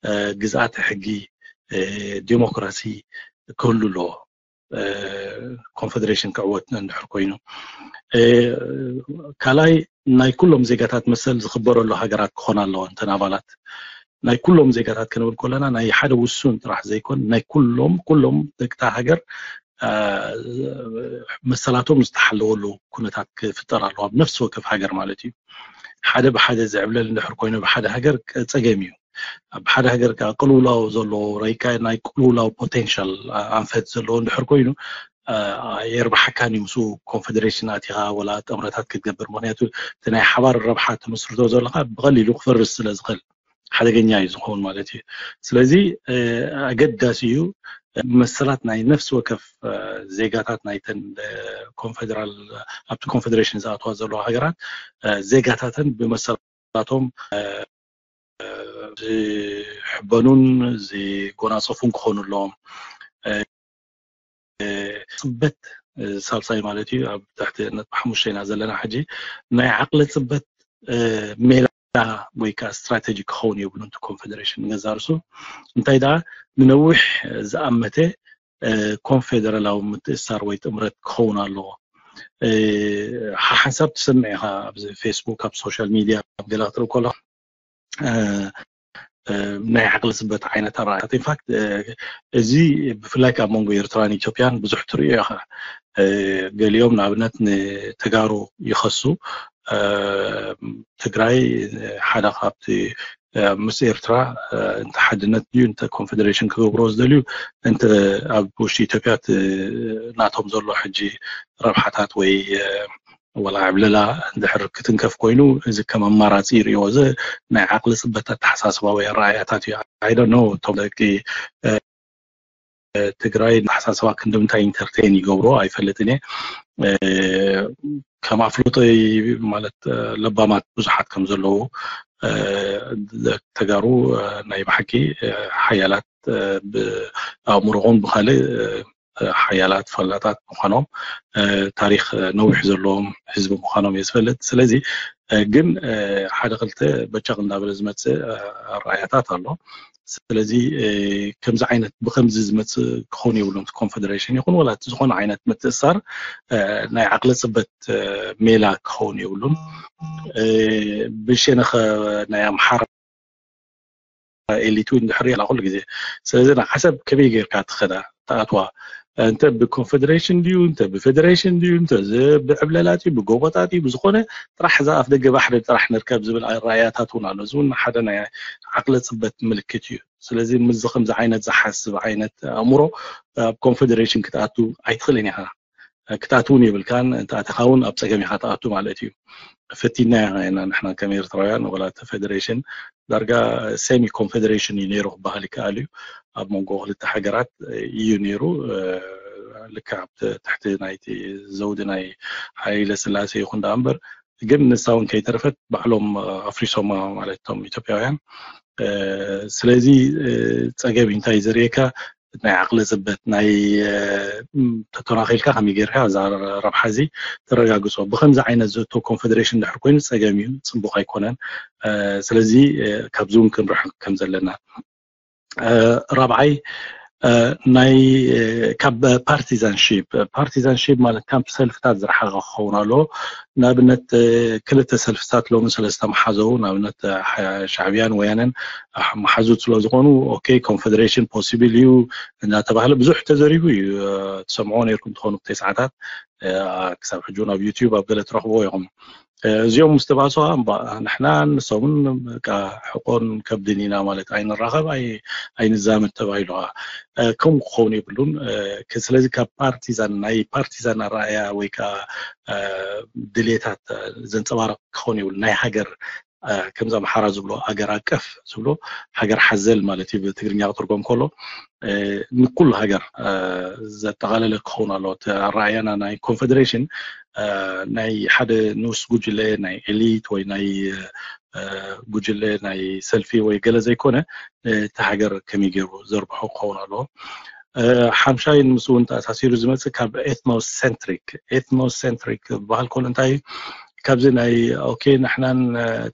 እ፣ ግዝኣተ ሕጊ፣ እ፣ ዲሞክራሲ ክህሉ ኣለዎ። እ፣ ኮንፈደሬሽን ክዕወት እንድሕር ኮይኑ። እ፣ ካልኣይ ናይ ኩሎም ዜጋታት መሰል ዝኽበረሉ ሃገራት ክኾና ኣለዎ። እንተን ኣባላት ናይ ኩሎም ዜጋታት ክንብል ከለና ናይ ሓደ ውሱን ጥራሕ ዘይኮን ናይ ኩሎም፣ ኩሎም ደቅታ ሃገር፣ እ፣ መሰላቶም ዝተሓለወሉ ኩነታት ክፍጠር ኣለዎ ኣብ ነፍሲ ወከፍ ሃገር ማለት እዩ። ሓደ ብሓደ ዝዕብለል እንድሕር ኮይኑ ብሓደ ሃገር ጸገም እዩ። ኣብ ሓደ ሃገር ከኣ ቅልውላው ዘሎ ረይካ ናይ ቅልውላው ፖቴንሻል ኣንፈት ዘለዎ እንድሕር ኮይኑ፣ እ፣ የርብሓካን እዩ ምስኡ ኮንፈደሬሽን ኣቲኻ ወላ ጥምረታት ክትገብር። ምኽንያቱ እቲ ናይ ሓባር ረብሓ ትምስርቶ ዘለኻ ብቐሊሉ ክፈርስ ስለ ዝኽእል ሓደገኛ እዩ ዝኸውን ማለት እዩ። ስለዚ፣ እ፣ ኣገዳሲ እዩ መሰላት ናይ ነፍሲ ወከፍ፣ እ፣ ዜጋታት ናይተን፣ እ፣ ኮንፌደራል፣ ኣብቲ ኮንፌደሬሽን ዝኣትዋ ዘለዋ ሃገራት፣ እ፣ ዜጋታተን ብመሰላቶም፣ እ፣ ዝሕበኑን ዝጎናጸፉን ክኾኑ ኣለዎም። እ፣ እ፣ ጽበት፣ እ፣ ሳልሳይ ማለት እዩ። ኣብ ትሕቲ ነጥቢ ሓሙሽተ ኢና ዘለና ሕጂ። ናይ ዓቕሊ ጽበት፣ እ፣ ሜላ ወይ ከዓ ስትራቴጂ ክኸውን የብሉን። እቲ ኮንፌደሬሽን ንገዛ ርእሱ እንታይ ደኣ ንነዊሕ ዝኣመተ፣ እ፣ ኮንፌደራላዊ ምትእሳር ወይ ጥምረት ክኸውን ኣለዎ። እ፣ ሓሓንሳብ ትሰምዕ ኢኻ ኣብዚ ፌስቡክ፣ ኣብ ሶሻል ሚድያ፣ ኣብ ገለ ክትርኢ ከሎ፣ እ፣ እ፣ ናይ ዓቕሊ ጽበት ዓይነት ኣረኣእያታት። ኢንፋክት፣ እ፣ እዚ ብፍላይ ካብ መንጎ ኤርትራን ኢትዮጵያን ብዙሕ ትርእዮ ኢኻ። እ፣ ገሊኦም ንኣብነት ንተጋሩ ይኸሱ። እ፣ ትግራይ ሓደ ካብቲ፣ እ፣ ምስ ኤርትራ፣ እ፣ እንተ ሓድነት ድዩ እንተ ኮንፌደሬሽን ክገብርዎ ዝደልዩ፣ እንተ ኣብ ውሽጢ ኢትዮጵያ እቲ ናቶም ዘሎ ሕጂ ረብሓታት ወይ፣ እ፣ ወላ ዕብለላ እንድሕር ክትንከፍ ኮይኑ፣ እዚ ከም ኣማራጺ ይርእይዎ። እዚ ናይ ዓቕሊ ጽበት ኣተሓሳስባ ወይ ኣረኣእያታት እዩ። I don't know፣ እቶም ደቂ፣ እ፣ ትግራይ ኣተሓሳስባ ክንዲ ምንታይ ኢንተርቴን ይገብሮ ኣይፈልጥን እየ። እ፣ ከም ኣፍልጦይ ማለት፣ እ፣ ለባማት ብዙሓት ከም ዘለዉ፣ እ፣ ተጋሩ፣ እ፣ ናይ ብሓቂ፣ እ፣ ሓያላት፣ እ፣ ብኣእምሮኹም ብኻልእ፣ እ፣ ሓያላት ፈላጣት ምዃኖም፣ እ፣ ታሪኽ፣ እ፣ ነዊሕ ዘለዎም ህዝቢ ምዃኖም እየ ዝፈልጥ። ስለዚ፣ እ፣ ግን፣ እ፣ ሓደ ክልተ በጨቕ እንዳበለ ዝመጽእ፣ እ፣ ኣረኣእያታት ኣሎ። ስለዚ፣ እ፣ ከምዚ ዓይነት ብኸምዚ ዝመጽእ ክኸውን የብሉን። እቲ ኮንፌደሬሽን ይኹን ወላ እቲ ዝኾነ ዓይነት ምትእሳር፣ እ፣ ናይ ዓቕሊ ጽበት፣ እ፣ ሜላ ክኸውን የብሉን። እ፣ ብሸነኸ ናይ ኣምሓራ ኤሊት እውን ድሕሪ ኣላ ኩሉ ግዜ። ስለዚ ንዓሰብ ከመይ ጌርካ ትኸዳ፣ ትኣትዋ? እንተ ብኮንፌደሬሽን ድዩ፣ እንተ ብፌደሬሽን ድዩ፣ እንተ ዝ-፣ ብዕብለላ ድዩ፣ ብጎቦታት ድዩ፣ ብዝኾነ ጥራሕ እዛ ኣፍ ደገ ባሕሪ ጥራሕ ንርከብ ዝብል ራእያታት እውን ኣሎ። እዚ እውን ሓደ ናይ ዓቕሊ ጽበት ምልክት እዩ። ስለዚ ምስዚ ከምዚ ዓይነት ዝሓስብ ዓይነት ኣእምሮ ኣብ ኮንፌደሬሽን ክትኣቱ ኣይትኽእልን ኢኻ። ክትኣትውን የብልካን፣ እንተኣተኻ እውን ኣብ ጸገም ኢኻ ትኣቱ ማለት እዩ። ፈቲና ኢና ንሕና ከም ኤርትራውያን፣ ወላ እቲ ፌደሬሽን ዳርጋ ሴሚ ኮንፌደሬሽን እዩ ነይሩ ክበሃል ይከኣል እዩ። ኣብ መንጎ ክልተ ሃገራት እዩ ነይሩ። እ፣ ልክዕ ኣብ ት-፣ ትሕቲ ናይቲ ዘውዲ ናይ ሃይለ ስላሴ ይኹን ደኣ እምበር፣ ግን ንሳ እውን ከይተረፈት ባዕሎም፣ እ፣ ኣፍሪሶማ ማለት እቶም ኢትዮጵያውያን። እ፣ ስለዚ፣ እ፣ ጸገም እዩ። እንታይ ዘርእየካ፣ ናይ ዓቕሊ ዝበትናይ ተተናኺልካ ከመይ ጌርካ እዛ ረብሓ እዚ ተረጋግጾ? ብከምዚ ዓይነት ዘእቶ ኮንፈደሬሽን ድሕር ኮይኑ ጸገም እዩ፣ ጽቡቕ ኣይኮነን። ስለዚ ካብዚ እውን ክንርሕቕ ከም ዘለና። ራብዓይ ናይ ካብ ፓርቲዛንሺፕ፣ ፓርቲዛንሺፕ ማለት ካብ ሰልፍታት ዝረሓቐ ክኸውን ኣለዎ። ንኣብነት ክልተ ሰልፍታት ሎሚ ስለዝተመሓዘው፣ ንኣብነት ሻዕብያን ወያነን መሓዙት ስለ ዝኾኑ ኦኬ ኮንፈደሬሽን ፖሲብል እዩ እናተባህለ ብዙሕ ተዘሪቡ እዩ። ትሰምዖ ነርኩም ትኾኑ ክልተ ሰዓታት ክሳብ ሕጂ እውን ኣብ ዩቲዩብ ኣብ ገለ ትረኽብዎ ኢኹም። እዚኦም ምስ ተባእሱ ንሕና ንሶምን ሕቆን ከብድን ኢና ማለት ኣይንራኸብ ኣይንዛመድ ተባሂሉ ከምኡ ክኸውን የብሉን። ስለዚ ካብ ፓርቲዛን ናይ ፓርቲዛን ኣረኣያ ወይ ከዓ ድሌታት ዘንፀባርቕ ክኸውን የብሉ ናይ ሃገር ከምዚ ኣምሓራ ዝብሎ ሃገር ኣቀፍ ዝብሎ ሃገር ሓዘል ማለት እዩ ብትግርኛ ክትርጎም ከሎ ንኩሉ ሃገር ዘጠቓለለ ክኸውን ኣለዎ። ኣረኣያና ናይ ኮንፈደሬሽን ናይ ሓደ ንኡስ ጉጅለ ናይ ኤሊት ወይ ናይ ጉጅለ ናይ ሰልፊ ወይ ገለ ዘይኮነ እቲ ሃገር ከመይ ገይሩ ዘርብሖ ክኸውን ኣለዎ። ሓምሻይ ምስኡ እውን ተኣሳሲሩ ዝመፅእ ካብ ኤትኖሴንትሪክ ኤትኖሴንትሪክ ዝበሃል ከሎ እንታይ እዩ? ካብዚ ናይ ኦኬ ንሕናን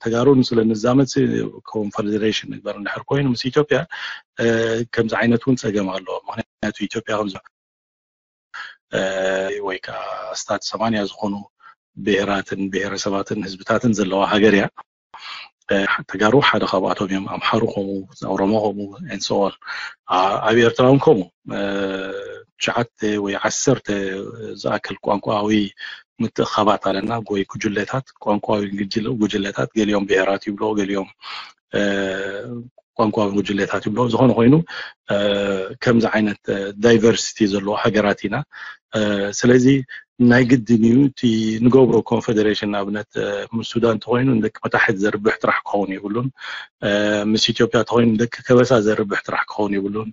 ተጋሩን ስለ ንዛመድ ኮንፈደሬሽን ንግበር እንድሕር ኮይኑ ምስ ኢትዮጵያ ከምዚ ዓይነት እውን ፀገም ኣለዎ። ምክንያቱ ኢትዮጵያ ከም ወይ ከዓ ኣስታት ሰማንያ ዝኾኑ ብሄራትን ብሄረሰባትን ህዝብታትን ዘለዋ ሃገር እያ። ተጋሩ ሓደ ካብኣቶም እዮም። ኣምሓሩ ከምኡ፣ ኦሮሞ ከምኡ፣ and so on። ኣብ ኤርትራ እውን ከምኡ ትሽዓተ ወይ ዓሰርተ ዝኣክል ቋንቋዊ ምትእኻባት ኣለና ወይ ጉጅለታት፣ ቋንቋዊ ጉጅለታት፣ ገሊኦም ብሄራት ይብሎ፣ ገሊኦም ቋንቋዊ ጉጅለታት ይብሎ። ዝኾነ ኮይኑ ከምዚ ዓይነት ዳይቨርሲቲ ዘለዎ ሃገራት ኢና። ስለዚ ናይ ግድን እዩ እቲ ንገብሮ ኮንፈደሬሽን ንኣብነት ምስ ሱዳን እንተኮይኑ ንደቂ መታሕት ዘርብሕ ጥራሕ ክኸውን የብሉን። ምስ ኢትዮጵያ እንተኮይኑ ንደቂ ከበሳ ዘርብሕ ጥራሕ ክኸውን የብሉን።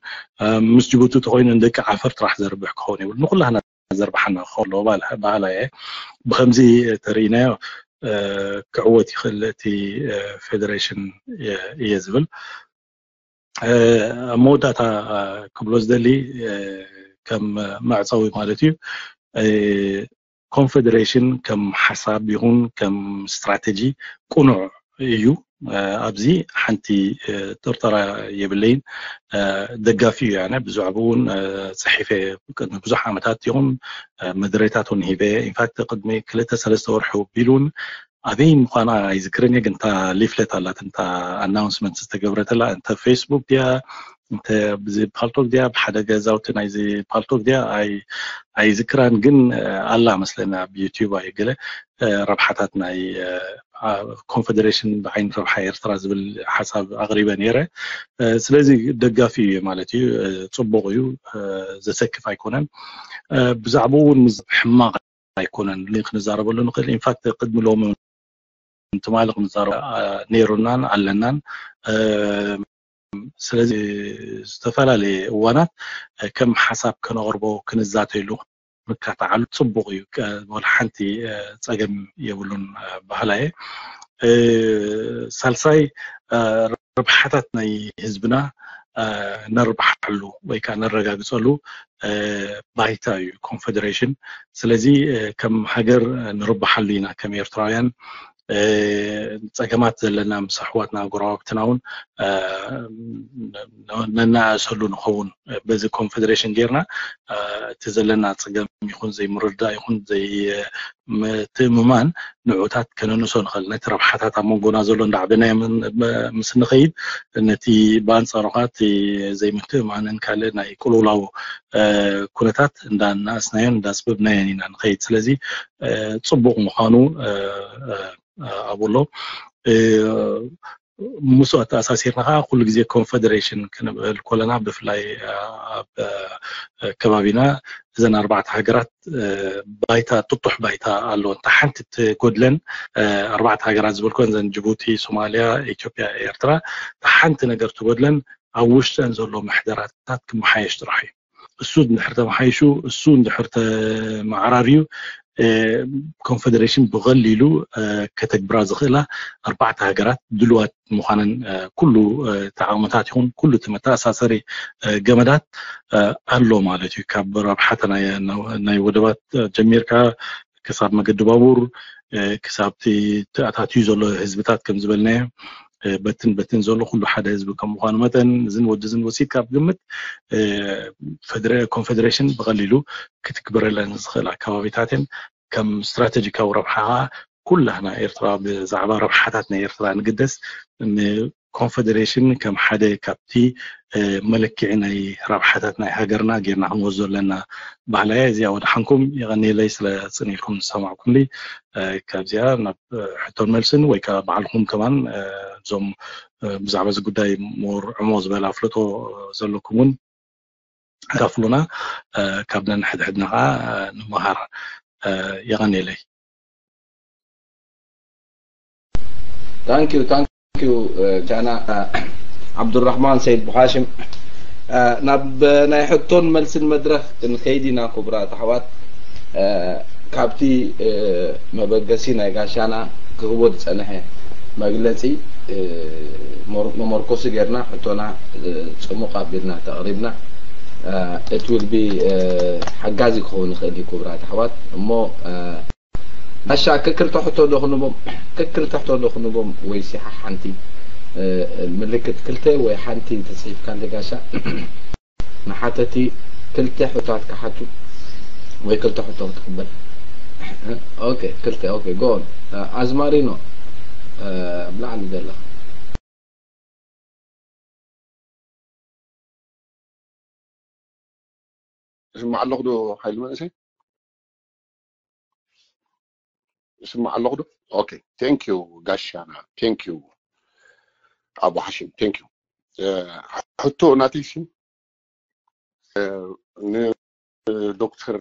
ምስ ጅቡቲ እንተኮይኑ ንደቂ ዓፈር ጥራሕ ዘርብሕ ክኸውን የብሉን። ንኩላህና ዘርብሓና ክኸውን ኣለዎ በሃላ እየ። ብከምዚ ተርእናዮ ክዕወት ይኽእል እቲ ፌደሬሽን እየ ዝብል። ኣብ መወዳእታ ክብሎ ዝደሊ ከም መዕፀዊ ማለት እዩ ኮንፌዴሬሽን ከም ሓሳብ ይኹን ከም ስትራቴጂ ቅኑዕ እዩ። ኣብዚ ሓንቲ ጥርጠራ የብለይን። ደጋፊ እዩ። ኣነ ብዛዕባኡ እውን ፅሒፈ ቅድሚ ብዙሕ ዓመታት ይኹን መደረታት እውን ሂበ። ኢንፋክት ቅድሚ ክልተ ሰለስተ ወርሒ ኣቢሉ እውን ኣበይ ምዃና ኣይዝክርን እየ፣ ግን እታ ሊፍለት ኣላት እንታ ኣናውንስመንት ዝተገብረተላ እንተ ፌስቡክ ድያ እንተ ብዚ ፓልቶክ ድያ ብሓደ ገዛውቲ ናይዚ ፓልቶክ ድያ ኣይዝክራን፣ ግን ኣላ መስለኒ ኣብ ዩቲዩብ ኣይ ገለ ረብሓታት ናይ ኮንፌዴሬሽን ብዓይኒ ረብሓ ኤርትራ ዝብል ሓሳብ ኣቕሪበ ነይረ። ስለዚ ደጋፊ እዩ ማለት እዩ። ፅቡቕ እዩ፣ ዘሰክፍ ኣይኮነን። ብዛዕባኡ እውን ሕማቕ ኣይኮነን ክንዛረበሉ ንኽእል። ኢንፋክት ቅድሚ ሎሚ ትማሊ ክንዛረብ ነይሩናን ኣለናን። ስለዚ ዝተፈላለየ እዋናት ከም ሓሳብ ከነቕርቦ ክንዛተይሉ ክንካታዓሉ ፅቡቕ እዩ። ወላ ሓንቲ ፀገም የብሉን በሃላ እየ። ሳልሳይ ርብሓታት ናይ ህዝብና ነርብሓሉ ወይ ከዓ ነረጋግፀሉ ባይታ እዩ ኮንፌዴሬሽን። ስለዚ ከም ሃገር ንርብሓሉ ኢና ከም ኤርትራውያን። ፀገማት ዘለና ምስ ኣሕዋትና ጎረባብትና እውን ነናእሰሉ ንኸውን በዚ ኮንፌዴሬሽን ጌርና እቲ ዘለና ፀገም ይኹን ዘይምርዳእ ይኹን ዘይምትእምማን ንዑታት ከነንሶ ንኽእል። ነቲ ረብሓታት ኣብ መንጎና ዘሎ እንዳዕበናዮ ምስ ንኸይድ ነቲ ብኣንፃሩ ከዓ እቲ ዘይምትእማንን ካልእ ናይ ቅልውላው ኩነታት እንዳናእስናዮን እንዳፅበብናዮን ኢና ንኸይድ። ስለዚ ፅቡቕ ምዃኑ ኣብሎ ምስኡ ኣተኣሳሲርና ከዓ ኩሉ ግዜ ኮንፌዴሬሽን ክንብል ከለና ብፍላይ ኣብ ከባቢና እዘን ኣርባዕተ ሃገራት ባይታ ጥጡሕ ባይታ ኣለዎ። እንተ ሓንቲ ትጎድለን ኣርባዕተ ሃገራት ዝበልኮን እዘን ጅቡቲ፣ ሶማልያ፣ ኢትዮጵያ፣ ኤርትራ ሓንቲ ነገር ትጎድለን ኣብ ውሽጠን ዘሎ ምሕደራታት ክመሓየሽ ጥራሕ እዩ። እሱ እንድሕር ተመሓይሹ እሱ እንድሕር ተመዓራርዩ ኮንፌደሬሽን ብቐሊሉ ከተግብራ ዝኽእላ ኣርባዕተ ሃገራት ድልዋት ምዃነን ኩሉ ተቓውሞታት ይኹን ኩሉ እቲ መተኣሳሰሪ ገመዳት ኣሎ ማለት እዩ። ካብ ረብሓተ ናይ ወደባት ጀሚርካ ክሳብ መገዲ ባቡር ክሳብ እቲ ኣታትዩ ዘሎ ህዝብታት ከም ዝበልናዮ በትን በትን ዘሎ ኩሉ ሓደ ህዝቢ ከም ምዃኑ መጠን እዝን ወዲ ዝን ወሲድካ ኣብ ግምት ኮንፌደሬሽን ብቐሊሉ ክትግበረለን ዝኽእል ኣከባቢታት እየን። ከም ስትራቴጂካዊ ረብሓ ኩላህና ኤርትራ ብዛዕባ ረብሓታት ናይ ኤርትራ ንግደስ ኮንፌደሬሽን ከም ሓደ ካብቲ መለክዒ ናይ ረብሓታት ናይ ሃገርና ጌርና ክንወስዶ ኣለና ባህላያ። እዚኣ ወደ ሓንኩም የቐኒለይ ስለ ጽኒልኩም ዝሰማዕኩምሊ። ካብዚኣ ናብ ሕቶን መልስን ወይ ከዓ ባዕልኩም ከማን እዞም ብዛዕባ እዚ ጉዳይ ሞር ዕሞ ዝበለ ኣፍልጦ ዘለኩም እውን ኣካፍሉና። ካብ ነንሕድሕድና ከዓ ንምሃር። የቐኒለይ። Thank you, thank you ቻና ዓብዱራሕማን ሰይድ ቡሓሽም። ናብ ናይ ሕቶን መልስን መድረኽ ክንከይድ ኢና ክቡራት ኣሕዋት። ካብቲ መበገሲ ናይ ጋሻና ክህቦ ዝጸንሐ መግለጺ መመርኮሲ ጌርና ሕቶና ጽሙቕ ኣቢልና ተቕሪብና it will be ሓጋዚ ክኸውን ይኽእል እዩ ክቡራት ኣሕዋት። እሞ ጋሻ ክክልተ ሕቶ ዶ ክንቦም ክክልተ ሕቶ ዶ ክንቦም ወይ ሲሓ ሓንቲ ምልክት ክልተ ወይ ሓንቲ ተጽሒፍካ እንደ ጋሻ ንሓተቲ ክልተ ሕቶታት ክሓቱ ወይ ክልተ ሕቶ ክትቅበል። ኦኬ ክልተ ኦኬ ጎን ኣዝማሪኖ ኣብ ላዕሊ ዘለኻ ይስማዕ ኣለኹ ዶ ሓይሉ መንእሰይ? ይስማዕ ኣለኹ ዶ? ኦኬ thank you ጋሻና thank you ኣቡ ሓሽም thank you። ሕቶ ናተይ ሲ ንዶክተር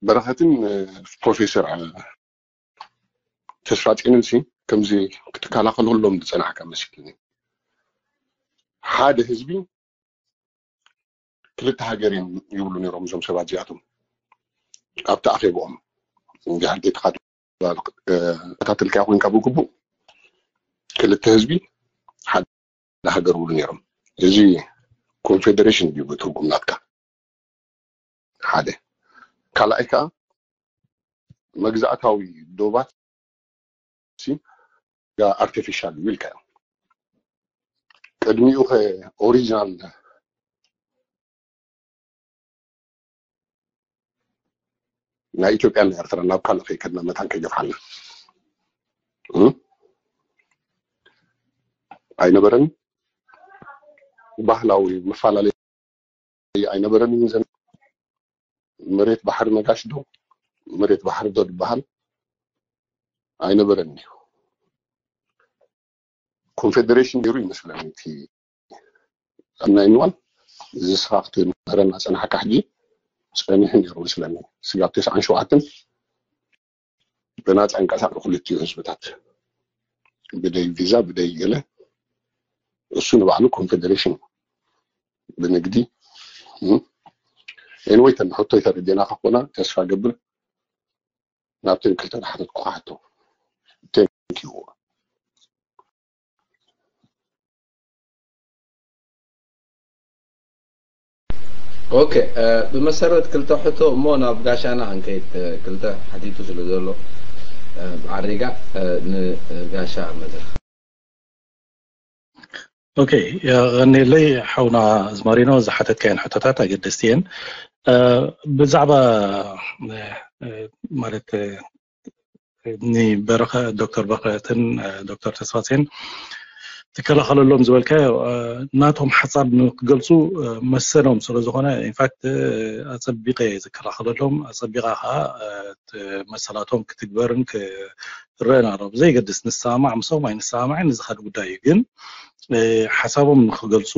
በረኸትን ፕሮፌሰር ተስፋጼንን ሲ ከምዚ ክትከላኸለሎም ዝጸናሕካ መሲልኒ። ሓደ ህዝቢ ክልተ ሃገር እዮም ይብሉ ነይሮም እዞም ሰባት እዚኣቶም ኣብቲ ኣኼብኦም እንዲሕ ቤትካ ተከታተልካ ኮይንካ ብግቡእ ክልተ ህዝቢ ሓደ ሃገር ይብሉ ነይሮም። እዚ ኮንፌዴሬሽን ድዩ ብትርጉም ናትካ? ሓደ ካልኣይ ከዓ መግዛእታዊ ዶባት ኣርቲፊሻል እዩ ኢልካዮ። ቅድሚኡ ከ ኦሪጂናል ናይ ኢትዮጵያ ና ኤርትራ ናብ ካልእ ከይከድና መታን ከይገፍሓና ኣይነበረን። ባህላዊ መፈላለይ ኣይነበረን። ዘን መሬት ባሕሪ ነጋሽ ዶ መሬት ባሕሪ ዶ ዝበሃል ኣይነበረን እዩ። ኮንፌዴሬሽን ነይሩ ይመስለኒ እቲ ናይ ንዋል እዚ ስኻ ክትምህረና ጸናሕካ ሕጂ ጸኒሑ ነይሩ መስለኒ። ስጋብ ተስዓን ሸውዓተን ብናጻ እንቀሳቀ ክልቲኡ ህዝብታት ብደይ ቪዛ ብደይ ገለ እሱ ንባዕሉ ኮንፌዴሬሽን ብንግዲ ኤንወይ ተንሕቶ ተረዲናካ ኮና ተስፋ ገብር ናብተን ክልተ ዝሓተትኩኻ ሕቶ። Thank you። ኦኬ ብመሰረት ክልተ ሕቶ እሞ ናብ ጋሻና ክንከይድ ክልተ ሓቲቱ ስለ ዘሎ ዓሪጋ ንጋሻ መድረኽ ኦኬ የቐኒለይ ሓውና ኣዝማሪኖ ዝሓተትካየን ሕቶታት ኣገደስቲ እየን። ብዛዕባ ማለት ንበረኸ ዶክተር በረኸትን ዶክተር ተስፋሴን ትከላኸለሎም ዝበልካዮ ናቶም ሓሳብ ንክገልፁ መሰሎም ስለ ዝኾነ ኢንፋክት ኣፀቢቐ ዝከላኸለሎም ኣፀቢቓ ከዓ መሰላቶም ክትግበርን ክረአን ኣሎ። ብዘይገድስ ንሰማማዕ ምሶም ኣይንሰማማዕን እዚ ካልእ ጉዳይ እዩ። ግን ሓሳቦም ንክገልፁ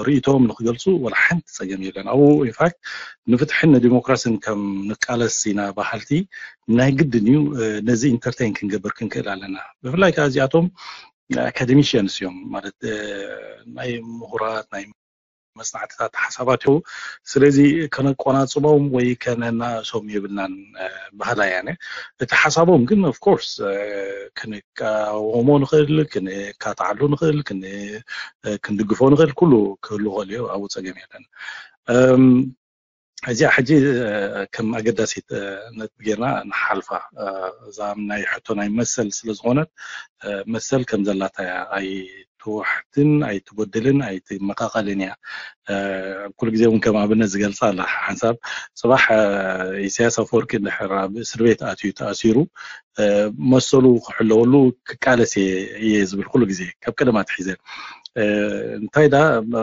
ርእይቶኦም ንክገልፁ ወላ ሓንቲ ፀገም የለን። ኣብኡ ኢንፋክት ንፍትሕን ንዲሞክራሲን ከም ንቃለስ ኢና በሃልቲ ናይ ግድን እዩ። ነዚ ኢንተርቴን ክንገብር ክንክእል ኣለና። ብፍላይ ከዓ እዚኣቶም ኣካደሚሽያንስ እዮም ማለት ናይ ምሁራት ናይ መጽናዕትታት ሓሳባት እዩ። ስለዚ ከነቆናጽቦም ወይ ከነናእሶም የብልናን ባህላ ያነ። እቲ ሓሳቦም ግን ኦፍኮርስ ክንቃወሞ ንኽእል፣ ክንካትዓሉ ንኽእል፣ ክንድግፎ ንኽእል፣ ኩሉ ክህሉ ኽእል እዩ። ኣብኡ ጸገም የለን። እዚኣ ሕጂ ከም ኣገዳሲት ነጥቢ ጌርና ንሓልፋ። እዛ ናይ ሕቶ ናይ መሰል ስለ ዝኾነት መሰል ከም ዘላታ እያ። ኣይትውሕድን ኣይትጎድልን ኣይትመቃቐልን እያ። ኩሉ ግዜ እውን ከም ኣብነት ዝገልፃ ኣላ ሓንሳብ። ፅባሕ ኢሳያስ ኣፈወርቂ እንድሕር ኣብ እስር ቤት ኣትዩ ተኣሲሩ መሰሉ ክሕለወሉ ክቃለስ እየ ዝብል ኩሉ ግዜ ካብ ቀደም ኣትሒዘ። እንታይ ዳ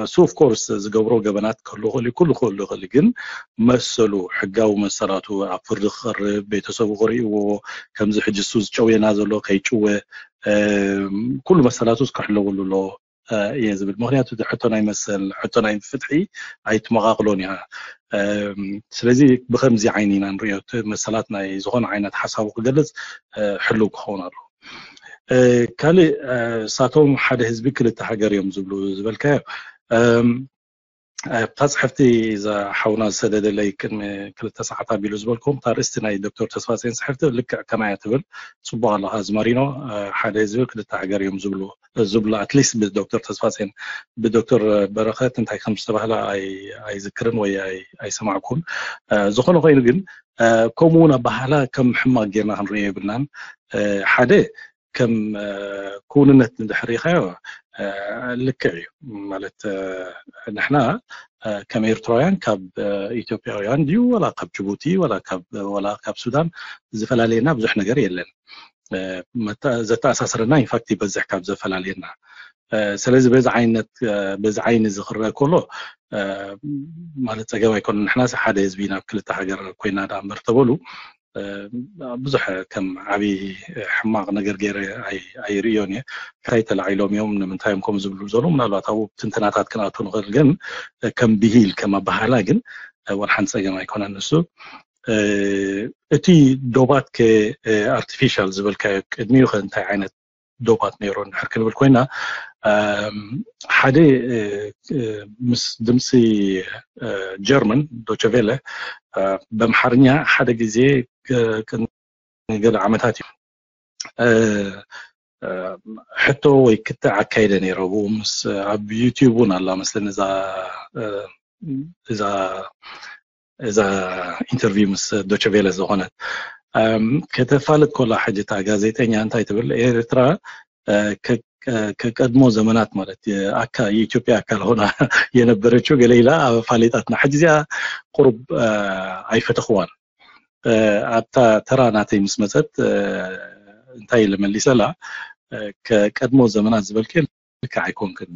እሱ ኦፍኮርስ ዝገብሮ ገበናት ክህሉ ይኽእል እዩ፣ ኩሉ ክህሉ ይኽእል እዩ። ግን መሰሉ፣ ሕጋዊ መሰላቱ፣ ኣብ ፍርዲ ክቐርብ፣ ቤተሰቡ ክርእይዎ፣ ከምዚ ሕጂ እሱ ዝጨውየና ዘሎ ከይጭወ ኩሉ መሰላቱ ክሕለወሉ ኣሎ እየ ዝብል። ምክንያቱ እቲ ሕቶ ናይ መሰል፣ ሕቶ ናይ ፍትሒ ኣይትመቓቕሎን እያ። ስለዚ ብከምዚ ዓይኒ ኢና ንሪኦ። እቲ መሰላት ናይ ዝኾነ ዓይነት ሓሳቡ ክገልፅ ሕሉው ክኸውን ኣሎ። ካልእ እሳቶም ሓደ ህዝቢ ክልተ ሃገር እዮም ዝብሉ ዝበልካዮ ኣብታ ፅሕፍቲ እዛ ሓውና ዝሰደደለይ ቅድሚ ክልተ ሰዓት ኣቢሉ ዝበልኩም እታ ርእስቲ ናይ ዶክተር ተስፋፅዮን ፅሕፍቲ ልክዕ ከማያ ትብል። ፅቡቅ ኣለካ ዝመሪኖ። ሓደ ህዝቢ ክልተ ሃገር እዮም ዝብሉ ዝብሉ ኣትሊስት ብዶክተር ተስፋፅዮን ብዶክተር በረኸት እንታይ ከም ዝተባህለ ኣይዝክርን ወይ ኣይሰማዕኩን። ዝኾነ ኮይኑ ግን ከምኡ እውን ኣባህላ ከም ሕማቅ ጌርና ክንሪኦ የብልናን። ሓደ ከም ክውንነት እንድሕር ሪኢኻዮ ልክዕ እዩ። ማለት ንሕና ከም ኤርትራውያን ካብ ኢትዮጵያውያን ድዩ ወላ ካብ ጅቡቲ ወላ ካብ ወላ ካብ ሱዳን ዝፈላለየና ብዙሕ ነገር የለን። ዘተኣሳስረና ኢንፋክት ይበዝሕ ካብ ዘፈላለየና። ስለዚ በዚ ዓይነት በዚ ዓይኒ እዚ ክረአ ከሎ ማለት ጸገም ኣይኮነን። ንሕና ሓደ ህዝቢ ናብ ክልተ ሃገር ኮይና ዳ እምበር ተበሉ ብዙሕ ከም ዓብዪ ሕማቕ ነገር ገይረ ኣይርእዮን እየ። እንታይ ተላዒሎም እዮም ንምንታይ እዮም ከምኡ ዝብሉ ዘለዉ ምናልባት ኣብኡ ትንተናታት ክንኣቱ ንኽእል፣ ግን ከም ብሂል ከም ኣበሃህላ ግን ዋላ ሓንቲ ጸገም ኣይኮነን። ንሱ እቲ ዶባት ከ ኣርቲፊሻል ዝበልካዮ ቅድሚኡ ከ እንታይ ዓይነት ዶባት ነይሩ እንድሕር ክንብል ኮይና ሓደ ምስ ድምፂ ጀርመን ዶቸቬለ በምሓርኛ ሓደ ግዜ ገለ ዓመታት እዩ ሕቶ ወይ ክትዕ ኣካይደ ነይረ። ብኡ ምስ ኣብ ዩቲዩብ እውን ኣላ መስለኒ እዛ እዛ እዛ ኢንተርቪው ምስ ዶቸቬለ ዝኾነት ከተፋልጥ ኮላ ሕጂ እታ ጋዜጠኛ እንታይ ትብል? ኤርትራ ከቀድሞ ዘመናት ማለት የኢትዮጵያ አካል ሆና የነበረችው ገለ ኢላ ኣፋሊጣትና። ሕጂ እዚኣ ቁሩብ ኣይፈተኽዋን። ኣብታ ተራ ናተይ ምስ መፀት እንታይ ኢለ መሊሰላ? ከቀድሞ ዘመናት ዝበልክ ልክዕ ኣይኮንክን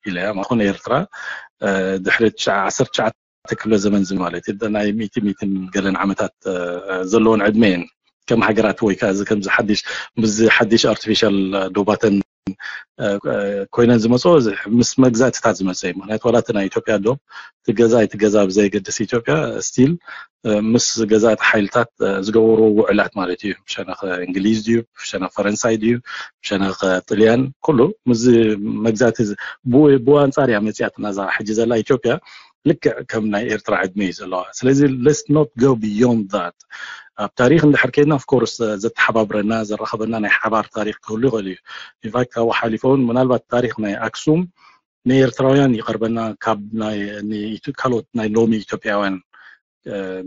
ኢለ እያ። ማኾን ኤርትራ ድሕሪ ዓሰርተ ትሽዓተ ክፍለ ዘመን ዝብል ማለት እዩ ናይ ሚእቲ ሚእትን ገለን ዓመታት ዘለዎን ዕድመ እየን ከም ሃገራት ወይ ከዓ ከምዚ ሓድሽ ምስዚ ሓድሽ ኣርቲፊሻል ዶባተን ኮይነን ዝመፅኦ ምስ መግዛእትታት ዝመፀ እዩ። ምክንያቱ ዋላ እቲ ናይ ኢትዮጵያ ዶብ ትገዛ ኣይትገዛ ብዘየገድስ ኢትዮጵያ ስቲል ምስ ገዛእቲ ሓይልታት ዝገበርዎ ውዕላት ማለት እዩ። ብሸነኽ እንግሊዝ ድዩ፣ ብሸነኽ ፈረንሳይ ድዩ፣ ብሸነኽ ጥልያን ኩሉ ምስዚ መግዛእቲ ብኡ ኣንፃር እያ መፅያትና እዛ ሕጂ ዘላ ኢትዮጵያ ልክዕ ከም ናይ ኤርትራ ዕድመ እዩ ዘለዋ። ስለዚ let's not go beyond that። ኣብ ታሪክ እንድሕር ከይድና ኦፍኮርስ ዘተሓባብረና ዘራኸበና ናይ ሓባር ታሪክ ክህሉ ይኽእል እዩ። ኢንፋክት ካብኡ ሓሊፈ እውን ምናልባት ታሪክ ናይ ኣክሱም ንኤርትራውያን ይቐርበና ካብ ካልኦት ናይ ሎሚ ኢትዮጵያውያን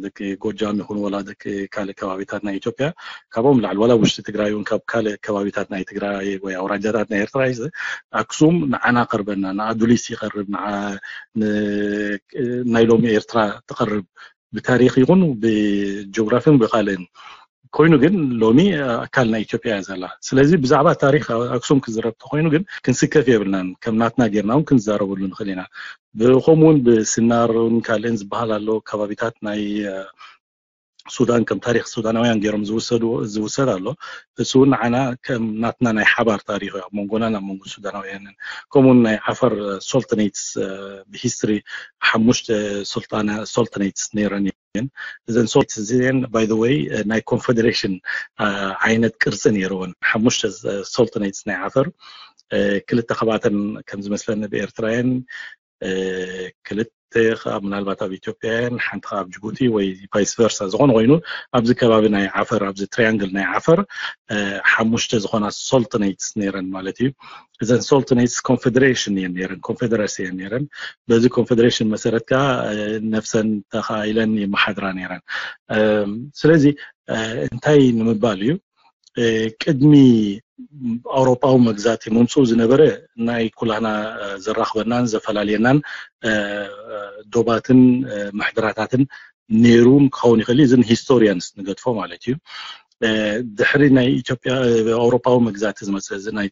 ደቂ ጎጃም ይኹን ወላ ደቂ ካልእ ከባቢታት ናይ ኢትዮጵያ ካብኦም ላዕሊ ዋላ ውሽጢ ትግራይ እውን ካብ ካልእ ከባቢታት ናይ ትግራይ ወይ ኣውራጃታት ናይ ኤርትራ ኣክሱም ንዓና ቀርበና ንኣዱሊስ ይቐርብ ናይ ሎሚ ኤርትራ ትቐርብ ብታሪክ ይኹን ብጂኦግራፊን ብካልእን ኮይኑ ግን ሎሚ ኣካል ናይ ኢትዮጵያ እያ ዘላ። ስለዚ ብዛዕባ ታሪክ ኣክሱም ክዝረብ ተኮይኑ ግን ክንስከፍ የብልናን። ከም ናትና ጌርና እውን ክንዛረበሉ ንኽእል ኢና። ብከምኡ እውን ብስናርን ካልእን ዝበሃል ኣሎ ከባቢታት ናይ ሱዳን ከም ታሪክ ሱዳናውያን ገይሮም ዝውሰዱ ዝውሰድ ኣሎ። እሱ እውን ንዓና ከም ናትና ናይ ሓባር ታሪክ እዩ ኣብ መንጎናን ኣብ መንጎ ሱዳናውያንን። ከምኡውን ናይ ዓፈር ሶልተኔትስ ብሂስትሪ ሓሙሽተ ሶልተኔትስ ነይረን እየን። እዘን ሶልት እዚአን ባይ ዘ ወይ ናይ ኮንፌደሬሽን ዓይነት ቅርፂ ነይረወን ሓሙሽተ ሶልተኔትስ ናይ ዓፈር ክልተ ከባተን ከም ዝመስለኒ ብኤርትራውያን ክልተ ምናልባት ኣብ ኢትዮጵያ ሓንቲ ኣብ ጅቡቲ ወይ vice versa ዝኾነ ኮይኑ ኣብዚ ከባቢ ናይ ዓፈር ኣብዚ triangle ናይ ዓፈር ሓሙሽተ ዝኾና sultanates ነይረን ማለት እዩ። እዘን sultanates confederation እየን ነይረን፣ confederacy እየን ነይረን። በዚ confederation መሰረት ከዓ ነፍሰን ተኻኢለን ይመሓድራ ነይረን። ስለዚ እንታይ ንምባል እዩ፣ ቅድሚ ኣውሮጳዊ መግዛእቲ ምምፅኡ ዝነበረ ናይ ኩላና ዘራኽበናን ዘፈላልየናን ዶባትን ምሕድራታትን ነይሩን ክኸውን ይኽእል እዩ። እዝን historians ንገድፎ ማለት እዩ። ድሕሪ ናይ ኢትዮጵያ ኣውሮጳዊ መግዛእቲ ዝመፀ እዚ ናይ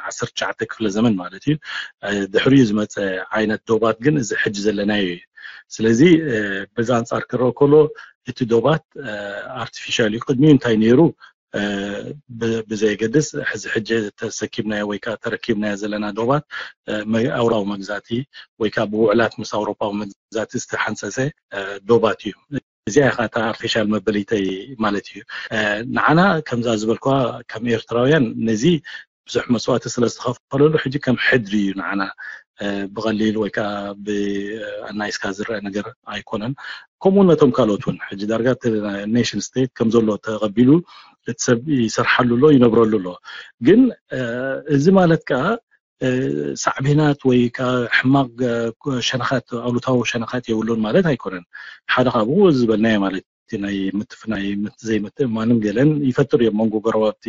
ዓሰርተ ትሽዓተ ክፍለ ዘመን ማለት እዩ። ድሕሪኡ ዝመፀ ዓይነት ዶባት ግን እዚ ሕጂ ዘለናዮ እዩ። ስለዚ በዚ ኣንፃር ክረአ ከሎ እቲ ዶባት ኣርቲፊሻል እዩ። ቅድሚኡ እንታይ ነይሩ ብዘየገድስ ሕዚ ሕጂ ተሰኪብናዮ ወይ ከዓ ተረኪብናዮ ዘለና ዶባት ኣውራዊ መግዛእቲ ወይ ከዓ ብውዕላት ምስ ኣውሮፓዊ መግዛእቲ ዝተሓንፀፀ ዶባት እዩ። እዚኣ ኢኻ እታ ኣርቲፊሻል መበሊተይ ማለት እዩ። ንዓና ከምዛ ዝበልኳ ከም ኤርትራውያን ነዚ ብዙሕ መስዋእቲ ስለ ዝተኸፈለሉ ሕጂ ከም ሕድሪ እዩ ንዓና። ብቐሊል ወይ ከዓ ብኣናይስካ ዝረአ ነገር ኣይኮነን። ከምኡ ነቶም ካልኦት እውን ሕጂ ዳርጋ nation state ከም ዘሎ ተቐቢሉ እቲ ሰብ ይሰርሓሉ ኣሎ፣ ይነብረሉ ኣሎ። ግን እዚ ማለት ከዓ ሳዕቤናት ወይ ከዓ ሕማቕ ሸነኻት ኣሉታዊ ሸነኻት የብሉን ማለት ኣይኮነን። ሓደ ካብኡ ዝበልናዮ ማለት ናይ ምትፍናይ ዘይምትእማንን ገለን ይፈጥር እዮም መንጎ ጎረባብቲ።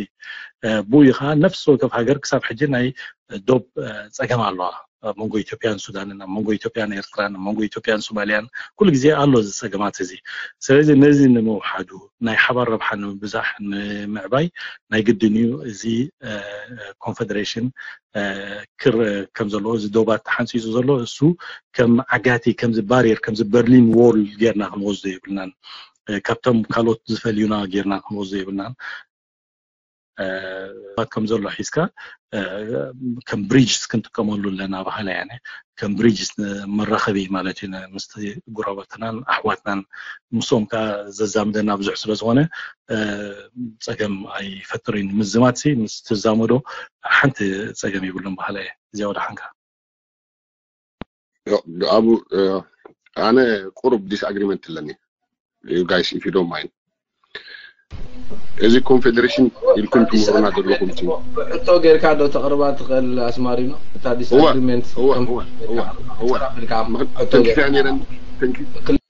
ብኡ ከዓ ነፍሲ ወከፍ ሃገር ክሳብ ሕጂ ናይ ዶብ ፀገም ኣለዋ። ኣብ መንጎ ኢትዮጵያን ሱዳንን፣ ኣብ መንጎ ኢትዮጵያን ኤርትራን፣ ኣብ መንጎ ኢትዮጵያን ሶማልያን ኩሉ ግዜ ኣሎ እዚ ፀገማት እዚ። ስለዚ ነዚ ንምውሓዱ ናይ ሓባር ረብሓ ንምብዛሕ ንምዕባይ ናይ ግድን እዩ እዚ ኮንፈደሬሽን ክር ከም ዘለዎ እዚ ዶባት ተሓንፂፁ ዘሎ እሱ ከም ዓጋቲ ከምዚ ባሪየር ከምዚ በርሊን ዎል ጌርና ክንወስዶ የብልናን። ካብቶም ካልኦት ዝፈልዩና ጌርና ክንወስዶ የብልናን። ባት ከም ዘሎ ሒዝካ ከም ብሪጅስ ክንጥቀመሉ ኣለና ባህላ ያነ ከም ብሪጅስ መራኸቢ ማለት እዩ። ምስቲ ጉረበትናን ኣሕዋትናን ምስኦም ከዓ ዘዛምደና ብዙሕ ስለዝኾነ ፀገም ኣይፈጥር እዩ። ንምዝማት ሲ ምስ ትዛመዶ ሓንቲ ፀገም የብሉን ባህላ እየ። እዚኣ ወደ ሓንካ ኣብኡ ኣነ ቁሩብ disagreement ኣለኒ። You guys, if you don't mind, እዚ ኮንፌዴሬሽን ኢልኩም ትምህሩና ዘለኹም ሕቶ ጌርካ ዶ ተቕርባ ትኽእል ኣስማሪኖ? እታ disagreement ተንኪፈያ ነይረን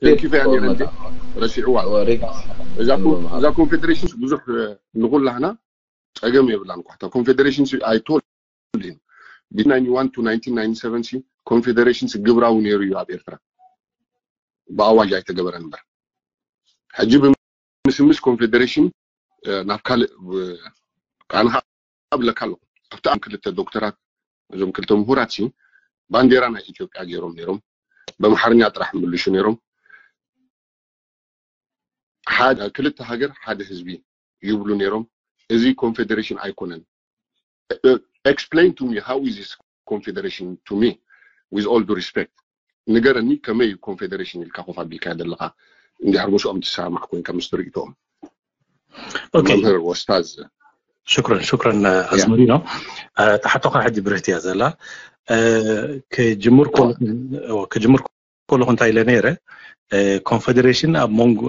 ተንኪፈያ ነይረን ረሲዕዋ እዛ ኮንፌዴሬሽን ብዙሕ ንኹላህና ጸገም የብላን። ኳ እታ ኮንፌዴሬሽን I told you between ninety-one to nineteen ninety-seven ሲ ኮንፌዴሬሽን ግብራዊ ነይሩ እዩ ኣብ ኤርትራ ብኣዋጅ ኣይተገበረን እምበር ሕጂ ብምስምስ ኮንፌዴሬሽን ናብ ካልእ ኣነ ብለካ ኣለኹ ኣብቲ ክልተ ዶክተራት እዞም ክልተ ምሁራት ሲ ባንዴራ ናይ ኢትዮጵያ ገይሮም ነይሮም በምሓርኛ ጥራሕ ምልሹ ነይሮም ሓደ ክልተ ሃገር ሓደ ህዝቢ ይብሉ ነይሮም። እዚ ኮንፌዴሬሽን ኣይኮነን። Explain to me how is this confederation to me with all due respect ንገረኒ ከመይ እዩ ኮንፌዴሬሽን ኢልካ ኮፍ ኣቢልካ ዘለካ እንድሕር ምስኦም ትሰማማዕ ኮንካ ምስ ትርኢቶኦም መምህር ወስታዝ ሽክረን ሽክረን ኣዝመሪኖ። ተሓቶኻ ሕጂ ብርህቲ እያ ዘላ። ክጅምር ከለኹ እንታይ ኢለ ነይረ፣ ኮንፌዴሬሽን ኣብ መንጎ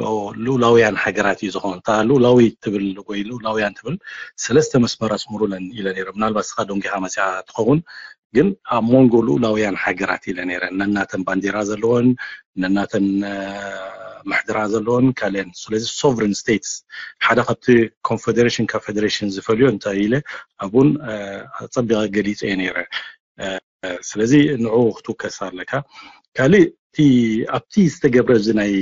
ልኡላውያን ሃገራት እዩ ዝኸውን። እታ ልኡላዊ ትብል ወይ ልኡላውያን ትብል ሰለስተ መስመር ኣስምሩለን ኢለ ነይረ። ምናልባት ስኻ ደንጊኻ መፅኣ ትኸውን፣ ግን ኣብ መንጎ ልኡላውያን ሃገራት ኢለ ነይረ። ነናተን ባንዴራ ዘለወን፣ ነናተን ምሕድራ ዘለወን ካልአን። ስለዚ ሶቨረን ስቴትስ ሓደ ካብቲ ኮንፌዴሬሽን ካብ ፌዴሬሽን ዝፈልዮ እንታይ ኢለ ኣብኡን ፀቢቐ ገሊፀ እየ ነይረ። ስለዚ ንዑ ክትውከስ ኣለካ። ካልእ እቲ ኣብቲ ዝተገብረ እዚ ናይ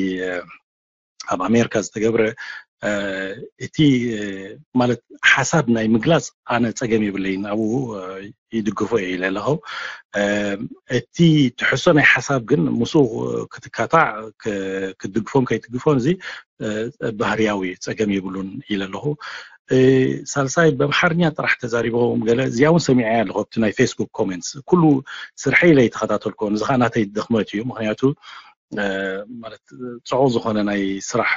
ኣብ ኣሜሪካ ዝተገብረ እቲ ማለት ሓሳብ ናይ ምግላፅ ኣነ ፀገም የብለይን ኣብኡ ይድግፎ እየ ኢለ ኣለኹ። እቲ ትሕሶ ናይ ሓሳብ ግን ምስኡ ክትካታዕ ክትድግፎን ከይትድግፎን እዚ ባህርያዊ ፀገም የብሉን ኢለ ኣለኹ። ሳልሳይ በምሓርኛ ጥራሕ ተዛሪቦም ገለ እዚኣ እውን ሰሚዐያ ኣለኹ ኣብቲ ናይ ፌስቡክ ኮሜንትስ ኩሉ ስርሐይ ኢለ ይተኸታተልኮ እዚ ከዓ ናተይ ድኽመት እዩ ምክንያቱ ማለት ፅዑቕ ዝኾነ ናይ ስራሕ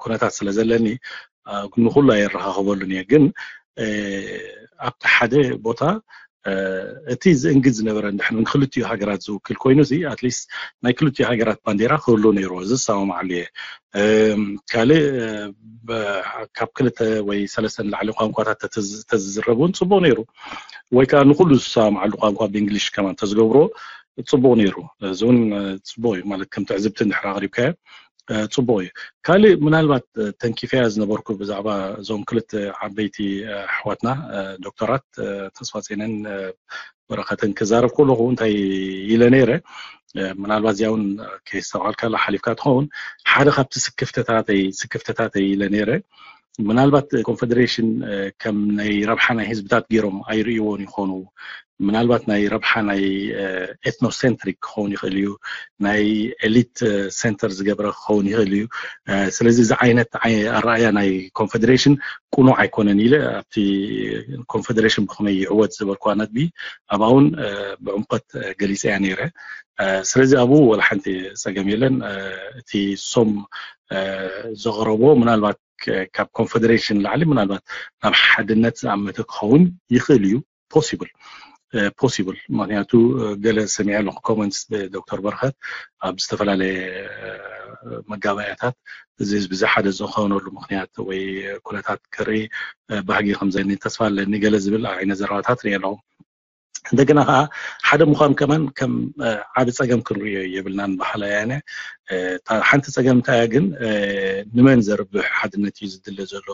ኩነታት ስለ ዘለኒ ንኩሉ ኣየረኻኽበሉን እየ ግን ኣብቲ ሓደ ቦታ እቲ ዝእንግድ ዝነበረ እንድሕር ንክልቲኡ ሃገራት ዝውክል ኮይኑ፣ እዚ ኣትሊስት ናይ ክልቲኡ ሃገራት ባንዴራ ክህሉ ነይሩ። እዚ ዝሰማማዓሉ እየ። ካልእ ካብ ክልተ ወይ ሰለስተ ንላዕሊ ቋንቋታት ተዝዝረብ እውን ፅቡቅ ነይሩ፣ ወይ ከዓ ንኩሉ ዝሰማማዓሉ ቋንቋ ብእንግሊሽ ከማን ተዝገብሮ ፅቡቅ ነይሩ። እዚ እውን ፅቡቅ እዩ። ማለት ከም ትዕዝብቲ እንድሕር ኣቅሪብካዮ ፅቡቅ እዩ። ካልእ ምናልባት ተንኪፈያ ዝነበርኩ ብዛዕባ እዞም ክልተ ዓበይቲ ኣሕዋትና ዶክተራት ተስፋጼንን በረኸትን ክዛረብ ከለኹ እንታይ ኢለ ነይረ፣ ምናልባት እዚኣ እውን ከይስተውዓልካላ ሓሊፍካ ትኸውን፣ ሓደ ካብቲ ስክፍተታተይ ስክፍተታተይ ኢለ ነይረ፣ ምናልባት ኮንፈደሬሽን ከም ናይ ረብሓ ናይ ህዝብታት ገይሮም ኣይርእይዎን ይኾኑ። ምናልባት ናይ ረብሓ ናይ ኤትኖሴንትሪክ ክኸውን ይኽእል እዩ፣ ናይ ኤሊት ሴንተር ዝገብረ ክኸውን ይኽእል እዩ። ስለዚ እዚ ዓይነት ኣረኣያ ናይ ኮንፈደሬሽን ቅኑዕ ኣይኮነን ኢለ ኣብቲ ኮንፈደሬሽን ብኸመይ ይዕወት ዝበልኩዋ ነጥቢ ኣብኣ እውን ብዕምቆት ገሊፀያ ነይረ። ስለዚ ኣብኡ ወላ ሓንቲ ፀገም የለን። እቲ ሶም ዘቕረቦ ምናልባት ካብ ኮንፈደሬሽን ላዕሊ ምናልባት ናብ ሓድነት ዝኣመተ ክኸውን ይኽእል እዩ። ፖሲብል ፖሲብል ምክንያቱ ገለ ሰሚዐ ኣለኹ ኮመንትስ ብዶክተር በረኸት ኣብ ዝተፈላለየ መጋባእያታት እዚ ህዝቢ እዚ ሓደ ዝኾነሉ ምክንያት ወይ ኩነታት ክርኢ ባህጊ ከምዘኒ ተስፋ ኣለኒ ገለ ዝብል ዓይነት ዘረባታት ርኢ ኣለኹ። እንደገና ከዓ ሓደ ምዃን ከማን ከም ዓቢ ፀገም ክንርእዮ የብልናን። በሓላ ያነ ሓንቲ ፀገም እንታይ እያ ግን፣ ንመን ዘርብሕ ሓድነት እዩ ዝድለ ዘሎ?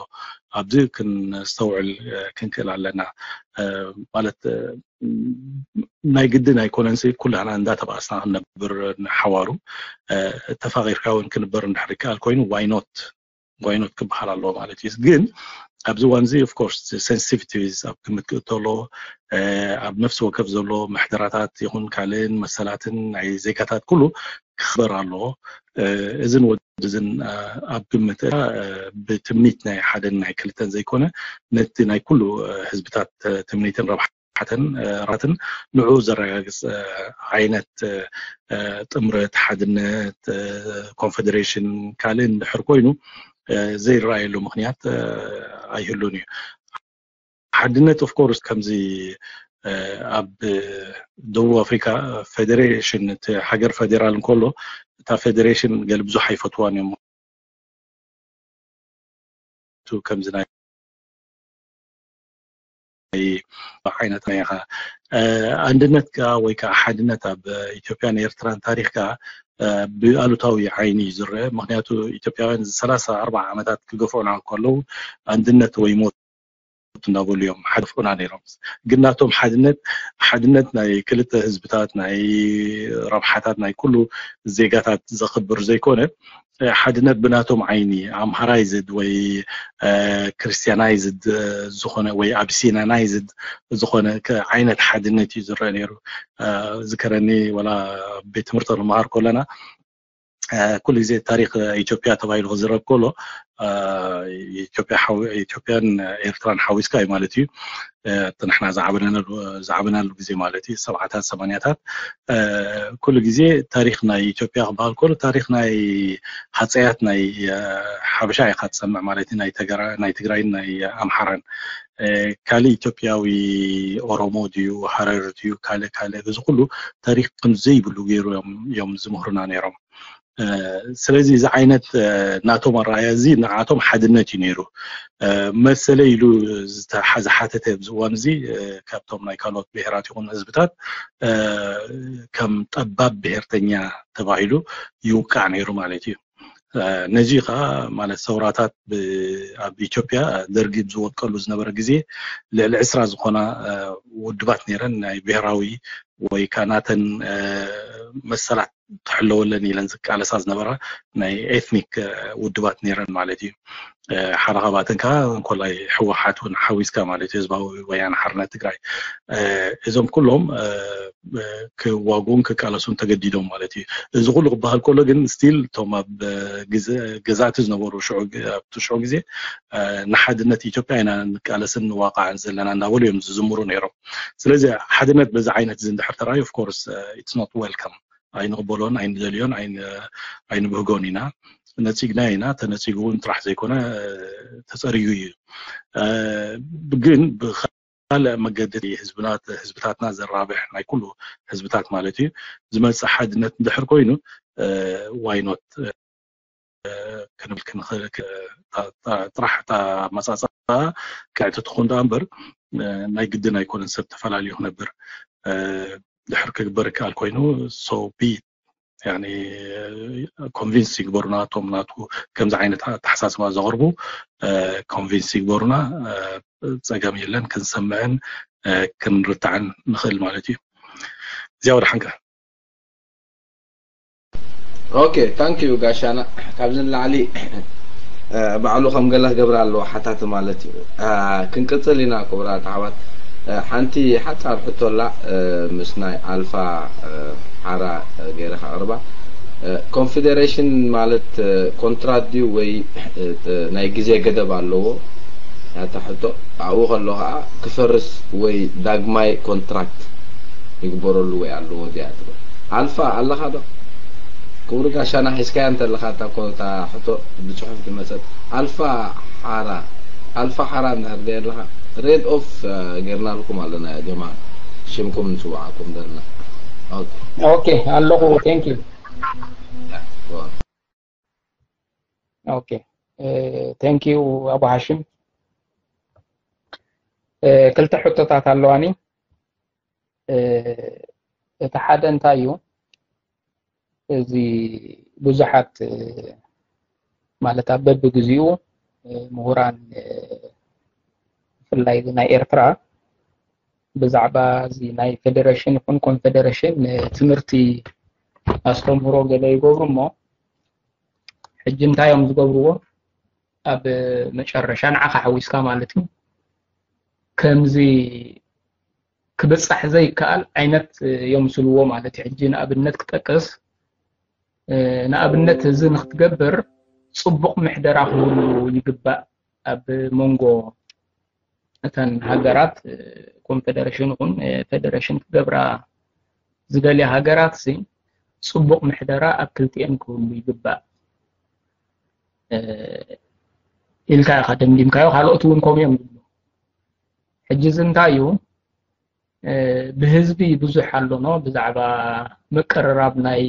ኣብዚ ክንስተውዕል ክንክእል ኣለና። ማለት ናይ ግድን ኣይኮነንሲ ኩላና እንዳተባእስና ክንነብር ንሓዋሩ ተፋቂርካ እውን ክንበር እንድሕር ይከኣል ኮይኑ ዋይኖት ዋይኖት ክበሃል ኣለዎ ማለት እዩ። ግን ኣብዚ እዋን እዚ ኦፍኮርስ ሴንሲቲቪቲስ ኣብ ግምት ክእቶ ኣለዎ። ኣብ ነፍሲ ወከፍ ዘሎ ምሕደራታት ይኹን ካልእን መሰላትን ናይ ዜጋታት ኩሉ ክኽበር ኣለዎ። እዝን ወድዝን ኣብ ግምት ብትምኒት ናይ ሓደን ናይ ክልተን ዘይኮነ ነቲ ናይ ኩሉ ህዝብታት ትምኒትን ረብሓ ሓተን ራትን ንዑ ዘረጋግፅ ዓይነት ጥምረት፣ ሓድነት፣ ኮንፌዴሬሽን ካልእን ድሕር ኮይኑ ዘይረኣየሉ ምክንያት ኣይህሉን እዩ። ሓድነት ኦፍኮርስ ከምዚ ኣብ ደቡብ ኣፍሪካ ፌዴሬሽን እቲ ሃገር ፌዴራል እንከሎ እታ ፌዴሬሽን ገለ ብዙሕ ኣይፈትዋን እዮም። ከምዚ ናይ ዓይነት ናይ ኢኻ ኣንድነት ከኣ ወይ ከዓ ሓድነት ኣብ ኢትዮጵያን ኤርትራን ታሪኽ ከኣ ብኣሉታዊ ዓይኒ እዩ ዝረአ። ምክንያቱ ኢትዮጵያውያን ሰላሳ ኣርባዓ ዓመታት ክገፍዑና ከለዉ ኣንድነት ወይ ሞት እናበሉ እዮም ሓደፍዑና ነይሮም። ግን ናቶም ሓድነት ሓድነት ናይ ክልተ ህዝብታት ናይ ረብሓታት ናይ ኩሉ ዜጋታት ዘኽብር ዘይኮነ ሓድነት ብናቶም ዓይኒ ኣምሃራይዝድ ወይ ክርስቲያናይዝድ ዝኾነ ወይ ኣቢሲናናይዝድ ዝኾነ ዓይነት ሓድነት እዩ ዝረአ ነይሩ። ዝከረኒ ወላ ቤት ትምህርቲ ንመሃር ከለና ኩሉ ግዜ ታሪክ ኢትዮጵያ ተባሂሉ ክዝረብ ከሎ ኢትዮጵያን ኤርትራን ሓዊስካ እዩ ማለት እዩ። እቲ ንሕና ዝዓበናሉ ግዜ ማለት እዩ ሰብዓታት ሰማንያታት ኩሉ ግዜ ታሪክ ናይ ኢትዮጵያ ክበሃል ከሎ ታሪክ ናይ ሃፀያት ናይ ሓበሻ ኢካ ትሰምዕ ማለት እዩ። ናይ ትግራይን ናይ ኣምሓራን ካልእ ኢትዮጵያዊ ኦሮሞ ድዩ ሃረር ድዩ ካልእ ካልእ እዚ ኩሉ ታሪክ ከም ዘይብሉ ገይሩ እዮም ዝምህሩና ነይሮም። ስለዚ እዚ ዓይነት ናቶም ኣረኣያ እዚ ንዓቶም ሓድነት እዩ ነይሩ። መሰለ ኢሉ ዝሓተተ ኣብዚ እዋን እዚ ካብቶም ናይ ካልኦት ብሄራት ይኹን ህዝብታት ከም ጠባብ ብሄርተኛ ተባሂሉ ይውቃዕ ነይሩ ማለት እዩ። ነዚ ከዓ ማለት ሰውራታት ኣብ ኢትዮጵያ ደርጊ ዝወድቀሉ ዝነበረ ግዜ ልዕሊ ዕስራ ዝኾና ውድባት ነይረን ናይ ብሄራዊ ወይ ከዓ ናተን መሰላት ትሕለወለን ኢለን ዝቃለሳ ዝነበራ ናይ ኤትኒክ ውድባት ነይረን ማለት እዩ። ሓደ ካብኣተን ከዓ እንኮላይ ህወሓት እውን ሓዊስካ ማለት እዩ ህዝባዊ ወያነ ሓርነት ትግራይ። እዞም ኩሎም ክዋግኡን ክቃለሱን ተገዲዶም ማለት እዩ። እዚ ኩሉ ክበሃል ከሎ ግን ስቲል እቶም ኣብ ገዛእቲ ዝነበሩ ኣብቲ ሽዑ ግዜ ንሓድነት ኢትዮጵያ ኢና ንቃለስን ንዋቃዕን ዘለና እንዳበሉ እዮም ዝዝምሩ ነይሮም። ስለዚ ሓድነት በዚ ዓይነት እዚ እንድሕር ተራእዩ ኦፍኮርስ ኢትስ ኖት ዌልካም ኣይንቕበሎን ኣይንደልዮን ኣይንብህጎን ኢና። ነፂግና ኢና። ተነፂጉ እውን ጥራሕ ዘይኮነ ተፀርዩ እዩ። ግን ብኻልእ መገዲ ህዝብታት ህዝብታትና ዘራብሕ ናይ ኩሉ ህዝብታት ማለት እዩ ዝመጽእ ሓድነት እንድሕር ኮይኑ ዋይኖት ክንብል ክንኽእል ጥራሕ እታ ኣመጻጽኣ ክዕቲ ትኹን ደኣ እምበር ናይ ግድን ኣይኮነን ሰብ ተፈላለዩ ክነብር ድሕር ክግበር ይከኣል ኮይኑ so be it ኮንቪንስ ይግበሩና እቶም ናቱ ከምዚ ዓይነት ኣተሓሳስባ ዘቕርቡ ኮንቪንስ ይግበሩና ጸገም የለን ክንሰምዕን ክንርታዕን ንኽእል ማለት እዩ እዚያ ወደ ሓንካ okay thank you ጋሻና ካብዚ ንላዕሊ ባዕሉ ከም ገለ ክገብር ኣለዎ ሓታቲ ማለት እዩ ክንቅፅል ኢና ክቡራት ኣሕዋት ሓንቲ ሓፃር ሕቶላ ምስ ናይ ኣልፋ ሓራ ገይረ ከቕርባ ኮንፌደሬሽን ማለት ኮንትራት ድዩ ወይ ናይ ግዜ ገደብ ኣለዎ ያታ ሕቶ ኣብኡ ከሎ ከዓ ክፈርስ ወይ ዳግማይ ኮንትራክት ይግበረሉ ወይ ኣለዎ ድያ ትብል ኣልፋ ኣለኻ ዶ ክቡር ጋሻና ሒዝካያ እንተለኻ እታ ኮታ ሕቶ ብፅሑፍ ዝመፀት ኣልፋ ሓራ ኣልፋ ሓራ እንድሕር ደይ ኣለኻ ሬድ ኦፍ ጌርናልኩም ኣለና ያ ጀማ ሽምኩም ንፅውዓኩም ዘለና okay ኣለኹ thank you okay thank you ኣቡ ሃሽም ክልተ ሕቶታት ኣለዋኒ እቲ ሓደ እንታይ እዩ እዚ ብዙሓት ማለት ኣብ በብግዚኡ ምሁራን ብፍላይ ናይ ኤርትራ ብዛዕባ እዚ ናይ ፌደሬሽን ይኹን ኮንፌደሬሽን ትምህርቲ ኣስተምህሮ ገለ ይገብሩ እሞ ሕጂ እንታይ እዮም ዝገብርዎ ኣብ መጨረሻ ንዓኻ ሓዊስካ ማለት እዩ ከምዚ ክብጻሕ ዘይከኣል ዓይነት የምስልዎ ማለት እዩ ሕጂ ንኣብነት ክጠቅስ ንኣብነት እዚ ንክትገብር ጽቡቕ ምሕደራ ክህሉ ይግባእ ኣብ መንጎ እተን ሃገራት ኮንፌደሬሽን ይኹን ፌደሬሽን ክገብራ ዝደልያ ሃገራት ሲ ጽቡቕ ምሕደራ ኣብ ክልቲኤን ክህሉ ይግባእ ኢልካ ኢኻ ደምዲምካዮ ካልኦት እውን ከምኡ እዮም ዝብሉ ሕጂ እዚ እንታይ እዩ ብህዝቢ ብዙሕ ኣሎ ኖ ብዛዕባ ምቅርራብ ናይ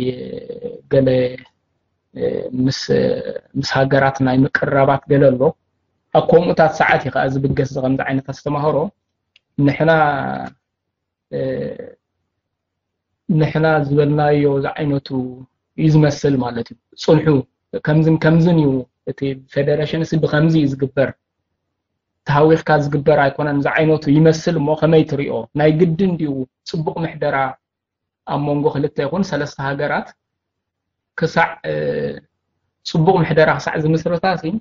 ገለ ምስ ምስ ሃገራት ናይ ምቅርራባት ገለ ኣሎ ኣብ ከምኡታት ሰዓት እዩ ከዓ ዝብገስ ከምዚ ዓይነት ኣስተማህሮ ንሕና ንሕና ዝበልናዮ ዝዓይነቱ እዩ ዝመስል ማለት እዩ ፅንሑ ከምዝን ከምዝን እዩ እቲ ፌደሬሽን ሲ ብከምዚ እዩ ዝግበር ተሃዊኽካ ዝግበር ኣይኮነን ዝዓይነቱ ይመስል እሞ ከመይ ትሪኦ ናይ ግድን ድዩ ፅቡቕ ምሕደራ ኣብ መንጎ ክልተ ይኹን ሰለስተ ሃገራት ክሳዕ ፅቡቕ ምሕደራ ክሳዕ ዝምስረታ ሲ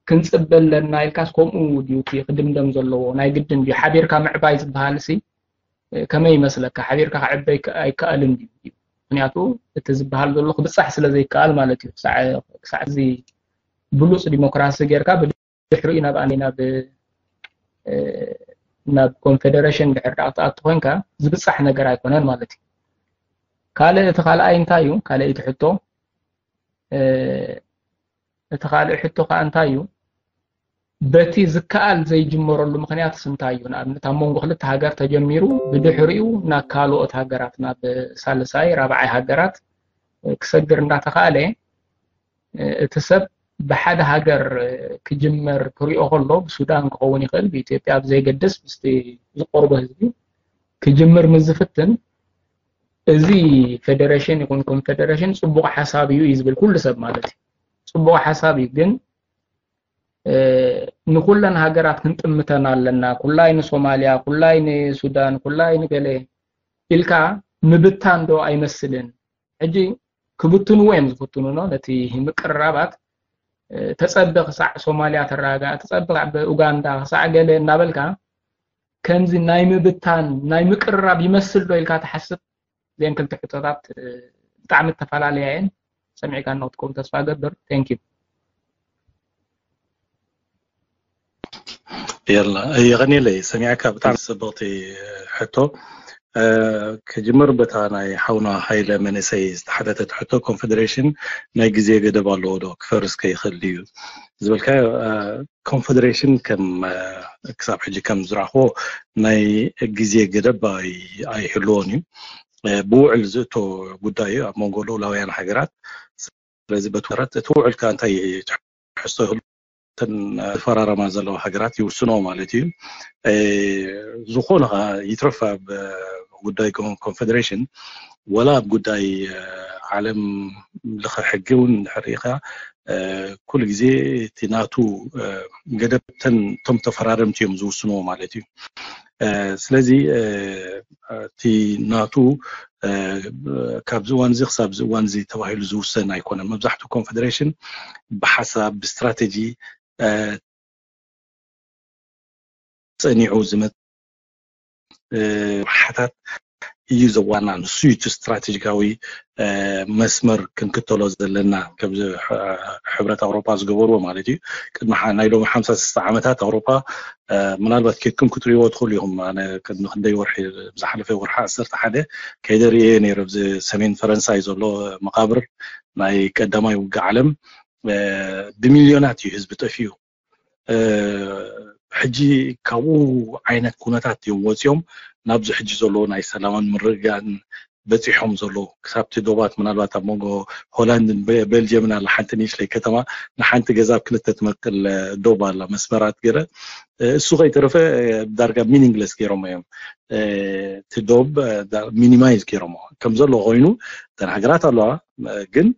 ክንፅበ ኣለና ኢልካስ ከምኡ ድዩ ክድምደም ዘለዎ ናይ ግድን ድዩ ሓቢርካ ምዕባይ ዝበሃል ሲ ከመይ ይመስለካ ሓቢርካ ክዕበ ኣይከኣልን ድዩ ምክንያቱ እቲ ዝበሃል ዘሎ ክብፃሕ ስለ ዘይከኣል ማለት እዩ ክሳዕ እዚ ብሉፅ ዲሞክራሲ ጌርካ ድሕሪኡ ናብ ኣነ ናብ ናብ ኮንፌደሬሽን ድሕር ዳኣ ክትኣቱ ኮንካ ዝብፃሕ ነገር ኣይኮነን ማለት እዩ ካልእ እቲ ካልኣይ እንታይ እዩ ካልኣይቲ ሕቶ እቲ ካልእ ሕቶ ከዓ እንታይ እዩ በቲ ዝከኣል ዘይጅመረሉ ምክንያት እንታይ እዩ ንኣብነት ኣብ መንጎ ክልተ ሃገር ተጀሚሩ ብድሕሪኡ ናብ ካልኦት ሃገራት ናብ ሳልሳይ ራብዓይ ሃገራት ክሰግር እንዳተኻእለ እቲ ሰብ ብሓደ ሃገር ክጅመር ክሪኦ ከሎ ብሱዳን ክኸውን ይኽእል ብኢትዮጵያ ብዘይገድስ ምስቲ ዝቆርቦ ህዝቢ ክጅምር ምስ ዝፍትን እዚ ፌደሬሽን ይኹን ኮንፌደሬሽን ፅቡቕ ሓሳብ እዩ እዩ ዝብል ኩሉ ሰብ ማለት እዩ ፅቡቕ ሓሳብ እዩ ግን ንኩለን ሃገራት ክንጥምተን ኣለና ኩላይ ንሶማልያ ኩላይ ንሱዳን ኩላይ ንገለ ኢልካ ምብታን ዶ ኣይመስልን ሕጂ ክብትንዎ እዮም ዝፍትኑ ኖ ነቲ ምቅርራባት ተጸበ ክሳዕ ሶማልያ ተረጋጋእ ተጸበ ክሳዕ ብኡጋንዳ ክሳዕ ገለ እናበልካ ከምዚ ናይ ምብታን ናይ ምቅርራብ ይመስል ዶ ኢልካ ትሓስብ እዚአን ክልተ ሕቶታት ብጣዕሚ እተፈላለያ እየን ሰሚዕካ ኖትኩም ተስፋ ገብር thank you የላ የቐኒለይ ሰሚዕካ ብጣዕሚ ጽብቕቲ ሕቶ ክጅምር በታ ናይ ሓውና ሃይለ መንእሰይ ዝተሓተተት ሕቶ ኮንፌደሬሽን ናይ ግዜ ገደብ ኣለዎ ዶ ክፈርስ ከይኽእል ድዩ ዝበልካዮ ኮንፌደሬሽን ከም ክሳብ ሕጂ ከም ዝረኣኽዎ ናይ ግዜ ገደብ ኣይህልዎን እዩ። ብውዕል ዝእቶ ጉዳይ እዩ ኣብ መንጎ ልኡላውያን ሃገራት። ስለዚ በቲ መሰረት እቲ ውዕል ከ እንታይ ትሕዝቶ ይህሉ? እተን ዝፈራረማ ዘለዋ ሃገራት ይውስኖ ማለት እዩ። ዝኾነ ከዓ ይትረፍ ኣብ ጉዳይ ኮንፌደሬሽን ወላ ኣብ ጉዳይ ዓለም ለኸ ሕጊ እውን እንድሕር ሪኢኻ ኩሉ ግዜ እቲ ናቱ ገደብ እተን እቶም ተፈራረምቲ እዮም ዝውስንዎ ማለት እዩ። ስለዚ እቲ ናቱ ካብዚ እዋን እዚ ክሳብ እዚ እዋን እዚ ተባሂሉ ዝውሰን ኣይኮነን። መብዛሕትኡ ኮንፌደሬሽን ብሓሳብ ብስትራቴጂ ጸኒዑ ዝመጽእ ረብሓታት እዩ ዘዋና። ንሱ እዩ እቲ ስትራቴጂካዊ መስመር ክንክተሎ ዘለና። ከምዚ ሕብረት ኣውሮፓ ዝገበርዎ ማለት እዩ። ቅድሚ ናይ ሎሚ ሓምሳ ስሳ ዓመታት ኣውሮፓ ምናልባት ኬድኩም ክትሪእዎ ትኽእሉ ኢኹም። ኣነ ቅድሚ ክንደይ ወርሒ ዝሓለፈ ወርሒ ዓሰርተ ሓደ ከይደ ርእየ ነይረ። ኣብዚ ሰሜን ፈረንሳይ ዘሎ መቓብር ናይ ቀዳማይ ውግእ ዓለም ብሚልዮናት እዩ ህዝቢ ጠፊኡ። ሕጂ ካብኡ ዓይነት ኩነታት እዮም ወፂኦም ናብዚ ሕጂ ዘለዎ ናይ ሰላምን ምርግጋእን በፂሖም ዘለዉ። ክሳብቲ ዶባት ምናልባት ኣብ መንጎ ሆላንድን ቤልጅየምን ኣላ ሓንቲ ንእሽተይ ከተማ፣ ንሓንቲ ገዛ ኣብ ክልተ ትመቅል ዶብ ኣላ መስመራት ገረ እሱ ከይተረፈ ዳርጋ ሚኒንግለስ ገይሮም እዮም። እቲ ዶብ ሚኒማይዝ ገይሮሞ ከም ዘሎ ኮይኑ እተን ሃገራት ኣለዋ ግን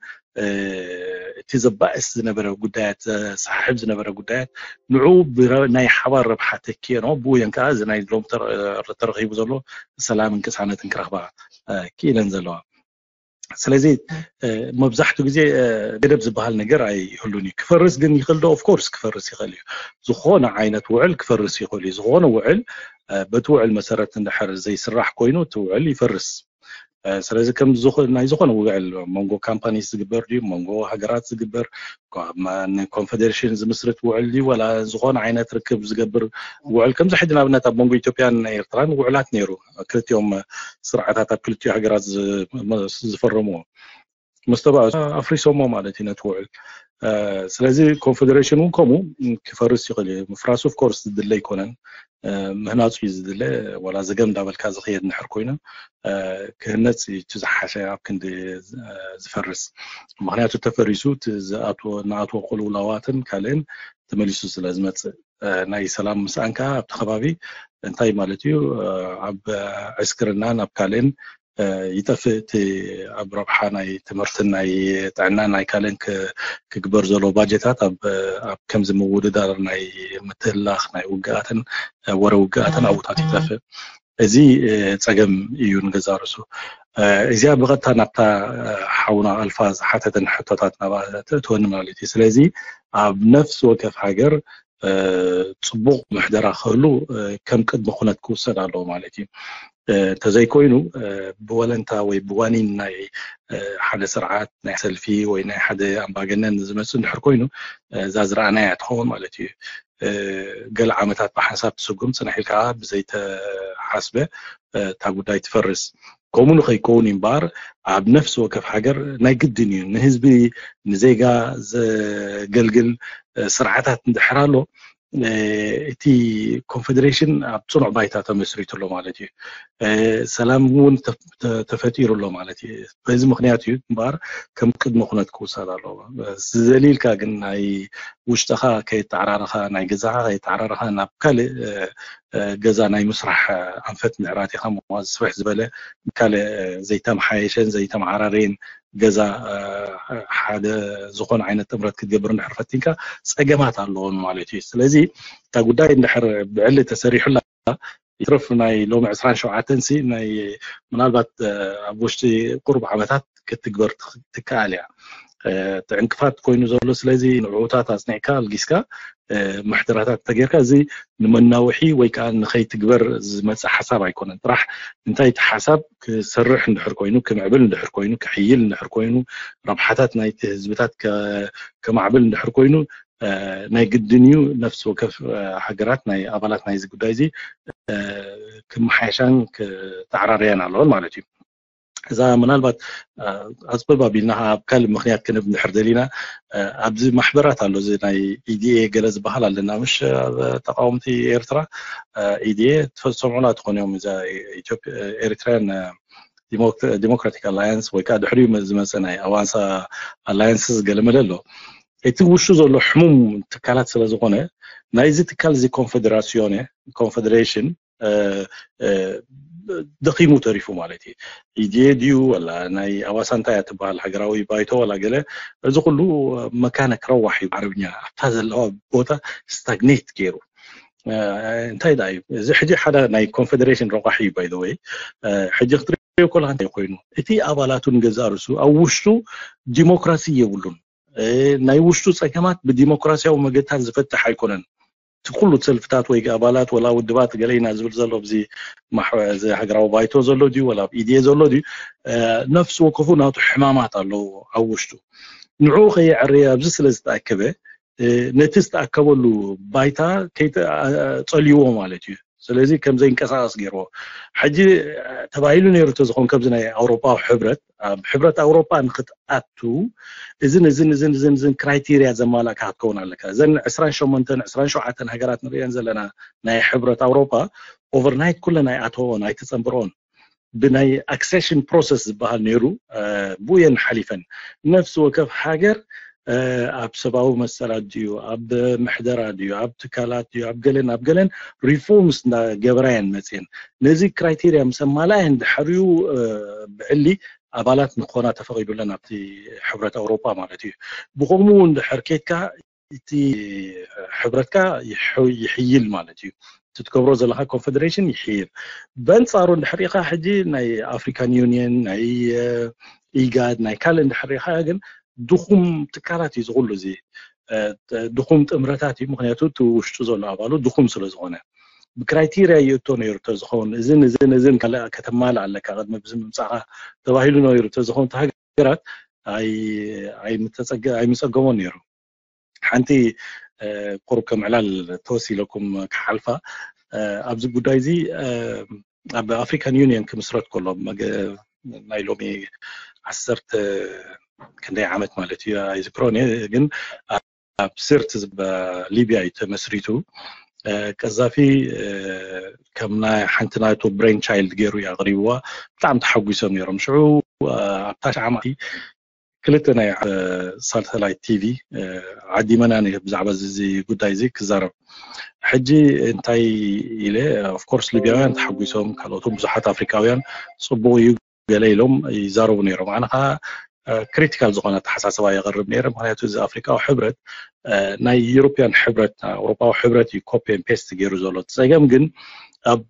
እቲ ዘባእስ ዝነበረ ጉዳያት ዘሳሕብ ዝነበረ ጉዳያት ንዑ ናይ ሓባር ረብሓ ተኪየኖ ብኡ እየን ከዓ እዚ ናይ ሎም ተረኺቡ ዘሎ ሰላምን ቅሳነትን ክረኽባ ክኢለን ዘለዋ። ስለዚ መብዛሕትኡ ግዜ ገደብ ዝበሃል ነገር ኣይህሉን እዩ። ክፈርስ ግን ይኽእል ዶ? ኦፍኮርስ ክፈርስ ይኽእል እዩ። ዝኾነ ዓይነት ውዕል ክፈርስ ይኽእል እዩ። ዝኾነ ውዕል በቲ ውዕል መሰረት እንድሕር ዘይስራሕ ኮይኑ እቲ ውዕል ይፈርስ። ስለዚ ከም ናይ ዝኾነ ውዕል መንጎ ካምፓኒስ ዝግበር ድዩ መንጎ ሃገራት ዝግበር ንኮንፌዴሬሽን ዝምስርት ውዕል ድዩ ወላ ዝኾነ ዓይነት ርክብ ዝገብር ውዕል ከምዚ ሕጂ ንኣብነት ኣብ መንጎ ኢትዮጵያን ኤርትራን ውዕላት ነይሩ። ክልቲኦም ስርዓታት ኣብ ክልቲኡ ሃገራት ዝፈረምዎ መስተባእሱ ኣፍሪሶሞ ማለት እዩ ነቲ ውዕል። ስለዚ ኮንፌዴሬሽን እውን ከምኡ ክፈርስ ይኽእል እዩ። ምፍራሱ ኦፍኮርስ ዝድለ ኣይኮነን፣ ምህናፁ እዩ ዝድለ። ዋላ ዘገም እንዳበልካ ዝኽየድ እንድሕር ኮይኑ ክህነፅ እዩ እቲ ዝሓሸ ኣብ ክንዲ ዝፈርስ። ምክንያቱ ተፈሪሱ ንኣትዎ ቅልውላዋትን ካልእን ተመሊሱ ስለ ዝመፅእ ናይ ሰላም ምስኣን ከዓ ኣብቲ ከባቢ እንታይ ማለት እዩ ኣብ ዕስክርናን ኣብ ካልእን ይጠፍእ። እቲ ኣብ ረብሓ ናይ ትምህርትን ናይ ጥዕናን ናይ ካልእን ክግበር ዘሎ ባጀታት ኣብ ከምዚ ምውድዳር ናይ ምትህላኽ ናይ ውግኣትን ወረ ውግኣትን ኣብታት ይጠፍእ። እዚ ፀገም እዩ ንገዛ ርእሱ። እዚኣ ብቐጥታ ናብታ ሓውና ኣልፋ ዝሓተተን ሕቶታት ናባ ተእትወኒ ማለት እዩ። ስለዚ ኣብ ነፍሲ ወከፍ ሃገር ፅቡቕ ምሕደራ ክህሉ ከም ቅድሚ ኩነት ክውሰድ ኣለዎ ማለት እዩ። እንተዘይኮይኑ ብወለንታ ወይ ብዋኒን ናይ ሓደ ስርዓት ናይ ሰልፊ ወይ ናይ ሓደ ኣምባገነን ዝመፅእ እንድሕር ኮይኑ እዛ ዝረኣናያ ትኸውን ማለት እዩ። ገለ ዓመታት ብሓንሳብ ትስጉም ፅንሕ ኢልካ ብዘይተሓስበ እታ ጉዳይ ትፈርስ። ከምኡ ንኸይከውን እምበኣር ኣብ ነፍሲ ወከፍ ሃገር ናይ ግድን እዩ ንህዝቢ ንዜጋ ዘገልግል ስርዓታት እንድሕር ኣሎ እቲ ኮንፌዴሬሽን ኣብ ፅኑዕ ባይታ ተመስሪቱ ኣሎ ማለት እዩ። ሰላም እውን ተፈጢሩ ኣሎ ማለት እዩ። በዚ ምክንያት እዩ እምበኣር ከም ቅድሚ ኩነት ክውሰድ ኣለዎ። ዝዘሊልካ ግን ናይ ውሽጥኻ ከየተዓራረኻ ናይ ገዛኻ ከየተዓራረኻ ናብ ካልእ ገዛ ናይ ምስራሕ ኣንፈት ምዕራት ኢኻ ምዋ ዝስፍሕ ዝበለ ካልእ ዘይተመሓየሸን ዘይተመዓራረየን ገዛ ሓደ ዝኾነ ዓይነት ጥምረት ክትገብር እንድሕር ፈቲንካ ፀገማት ኣለዎን ማለት እዩ። ስለዚ እታ ጉዳይ እንድሕር ብዕሊ ተሰሪሑላ ይትረፍ ናይ ሎሚ ዕስራን ሸውዓተን ሲ ናይ ምናልባት ኣብ ውሽጢ ቁሩብ ዓመታት ክትግበር ትከኣል እያ። እቲ ዕንቅፋት ኮይኑ ዘሎ ስለዚ ንዕኡታት ኣፅኒዕካ ኣልጊስካ ምሕደራታት ተጌርካ እዚ ንመናውሒ ወይ ከዓ ንኸይትግበር ዝመፅእ ሓሳብ ኣይኮነን። ጥራሕ እንታይ እቲ ሓሳብ ክሰርሕ እንድሕር ኮይኑ ክምዕብል እንድሕር ኮይኑ ክሕይል እንድሕር ኮይኑ ረብሓታት ናይቲ ህዝብታት ከማዕብል እንድሕር ኮይኑ ናይ ግድን እዩ ነፍሲ ወከፍ ሃገራት ናይ ኣባላት ናይዚ ጉዳይ እዚ ክመሓየሻን ክተዓራረያን ኣለዎን ማለት እዩ። እዛ ምናልባት ኣፅበብ ኣቢልና ኣብ ካልእ ምክንያት ክንብ ንድሕር ደሊና ኣብዚ ማሕበራት ኣሎ፣ እዚ ናይ ኢዲኤ ገለ ዝበሃል ኣለና፣ ምሽ ተቃወምቲ ኤርትራ። ኢዲኤ ትሰምዑላ ትኾኑ እዮም። እዛ ኤሪትራያን ዲሞክራቲክ ኣላያንስ ወይ ከዓ ድሕሪኡ ዝመፀ ናይ ኣዋንሳ ኣላያንስስ ገለመለ ኣሎ። እቲ ውሽጡ ዘሎ ሕሙም ትካላት ስለ ዝኾነ ናይዚ ትካል እዚ ኮንፌዴራሲዮን ኮንፌዴሬሽን ደኺሙ ተሪፉ ማለት እዩ። ኢዲኤ ድዩ ወላ ናይ ኣዋሳ እንታይ እያ ትበሃል ሃገራዊ ባይቶ ወላ ገለ፣ እዚ ኩሉ መካነ ክረዋሕ እዩ ብዓረብኛ፣ ኣብታ ዘለዋ ቦታ ስታግኔት ገይሩ። እንታይ ዳ እዩ እዚ ሕጂ ሓደ ናይ ኮንፌዴሬሽን ረቋሒ እዩ። ባይ ወይ ሕጂ ክትሪኦ ከለካ እንታይ ኮይኑ እቲ ኣባላቱ ንገዛ ርሱ ኣብ ውሽጡ ዲሞክራሲ የብሉን። ናይ ውሽጡ ፀገማት ብዲሞክራሲያዊ መገድታት ዝፈትሕ ኣይኮነን። እቲ ኩሉ ሰልፍታት ወይ ኣባላት ወላ ውድባት ገለ ኢና ዝብል ዘሎ ኣብዚ ሃገራዊ ባይቶ ዘሎ ድዩ ወላ ኣብ ኢድየ ዘሎ ድዩ፣ ነፍሲ ወከፉ ናቱ ሕማማት ኣለዎ ኣብ ውሽጡ። ንዕኡ ከየዕረየ ኣብዚ ስለ ዝተኣከበ ነቲ ዝተኣከበሉ ባይታ ጸልይዎ ማለት እዩ። ስለዚ ከም ዘይንቀሳቀስ ገይርዎ። ሕጂ ተባሂሉ ነይሩ ተዝኾን ከምዚ ናይ ኣውሮፓዊ ሕብረት ኣብ ሕብረት ኣውሮፓ ንክትኣቱ እዝን እዝን እዝን እዝን እዝን ክራይቴሪያ ዘማላእካ ክትከውን ኣለካ። እዘን ዕስራን ሸሞንተን ዕስራን ሸውዓተን ሃገራት ንርእየን ዘለና ናይ ሕብረት ኣውሮፓ ኦቨርናይት ኩለን ኣይኣተወኦን ኣይተጸንብረኦን። ብናይ ኣክሴሽን ፕሮሰስ ዝበሃል ነይሩ፣ ብኡ እየን ሓሊፈን። ነፍሲ ወከፍ ሃገር ኣብ ሰብኣዊ መሰላት ድዩ፣ ኣብ ምሕደራ ድዩ፣ ኣብ ትካላት ድዩ፣ ኣብ ገለን ኣብ ገለን ሪፎርምስ እንዳገበራ እየን መፅየን። ነዚ ክራይቴሪያ ምስ ኣማላእየን ድሕሪኡ ብዕሊ ኣባላት ንኾና ተፈቒዱለን ኣብቲ ሕብረት ኣውሮፓ ማለት እዩ። ብኸምኡ እውን ድሕር ኬድካ እቲ ሕብረትካ ይሕይል ማለት እዩ። እቲ ትገብሮ ዘለካ ኮንፌዴሬሽን ይሕይል። በንፃሩ እንድሕር ኢኻ ሕጂ ናይ ኣፍሪካን ዩኒየን ናይ ኢጋድ ናይ ካልእ እንድሕር ኢኻ ግን ድኹም ትካላት እዩ ዝኩሉ እዚ ድኹም ጥምረታት እዩ። ምክንያቱ እቲ ውሽጡ ዘሎ ኣባሉ ድኹም ስለ ዝኾነ ብክራይቴሪያ ይእቶ ነይሩ ተዝኸውን እዝን እዝን እዝን ካልእ ከተማልእ ኣለካ ቅድሚ ብዚ ምምፃእካ ተባሂሉ ነይሩ ተዝኸውን እቲ ሃገራት ኣይምጸገሞን ነይሩ። ሓንቲ ቁሩብ ከም ዕላል ተወሲለኩም ክሓልፋ ኣብዚ ጉዳይ እዚ ኣብ ኣፍሪካን ዩኒየን ክምስረት ከሎ ናይ ሎሚ ዓሰርተ ክንደይ ዓመት ማለት እዩ ኣይዝክሮን እየ ግን ኣብ ስርት ሊቢያ እዩ ተመስሪቱ። ቀዛፊ ከም ናይ ሓንቲ ናይቶ ብሬን ቻይልድ ገይሩ እዩ ኣቕሪብዋ። ብጣዕሚ ተሓጒሶም ነይሮም። ሽዑ ኣብታ ሻዕማቲ ክልተ ናይ ሳተላይት ቲቪ ዓዲመና ብዛዕባ እዚ ጉዳይ እዚ ክዛረብ። ሕጂ እንታይ ኢለ ኦፍኮርስ ሊቢያውያን ተሓጒሶም ካልኦቶም ብዙሓት ኣፍሪካውያን ጽቡቕ እዩ ገለ ኢሎም ይዛረቡ ነይሮም። ኣነ ከዓ ክሪቲካል ዝኾነ ኣተሓሳስባ የቕርብ ነይረ። ምክንያቱ እዚ ኣፍሪካዊ ሕብረት ናይ ዩሮፒያን ሕብረት ኣውሮፓዊ ሕብረት እዩ ኮፒ ን ፔስት ገይሩ ዘሎ። ፀገም ግን ኣብ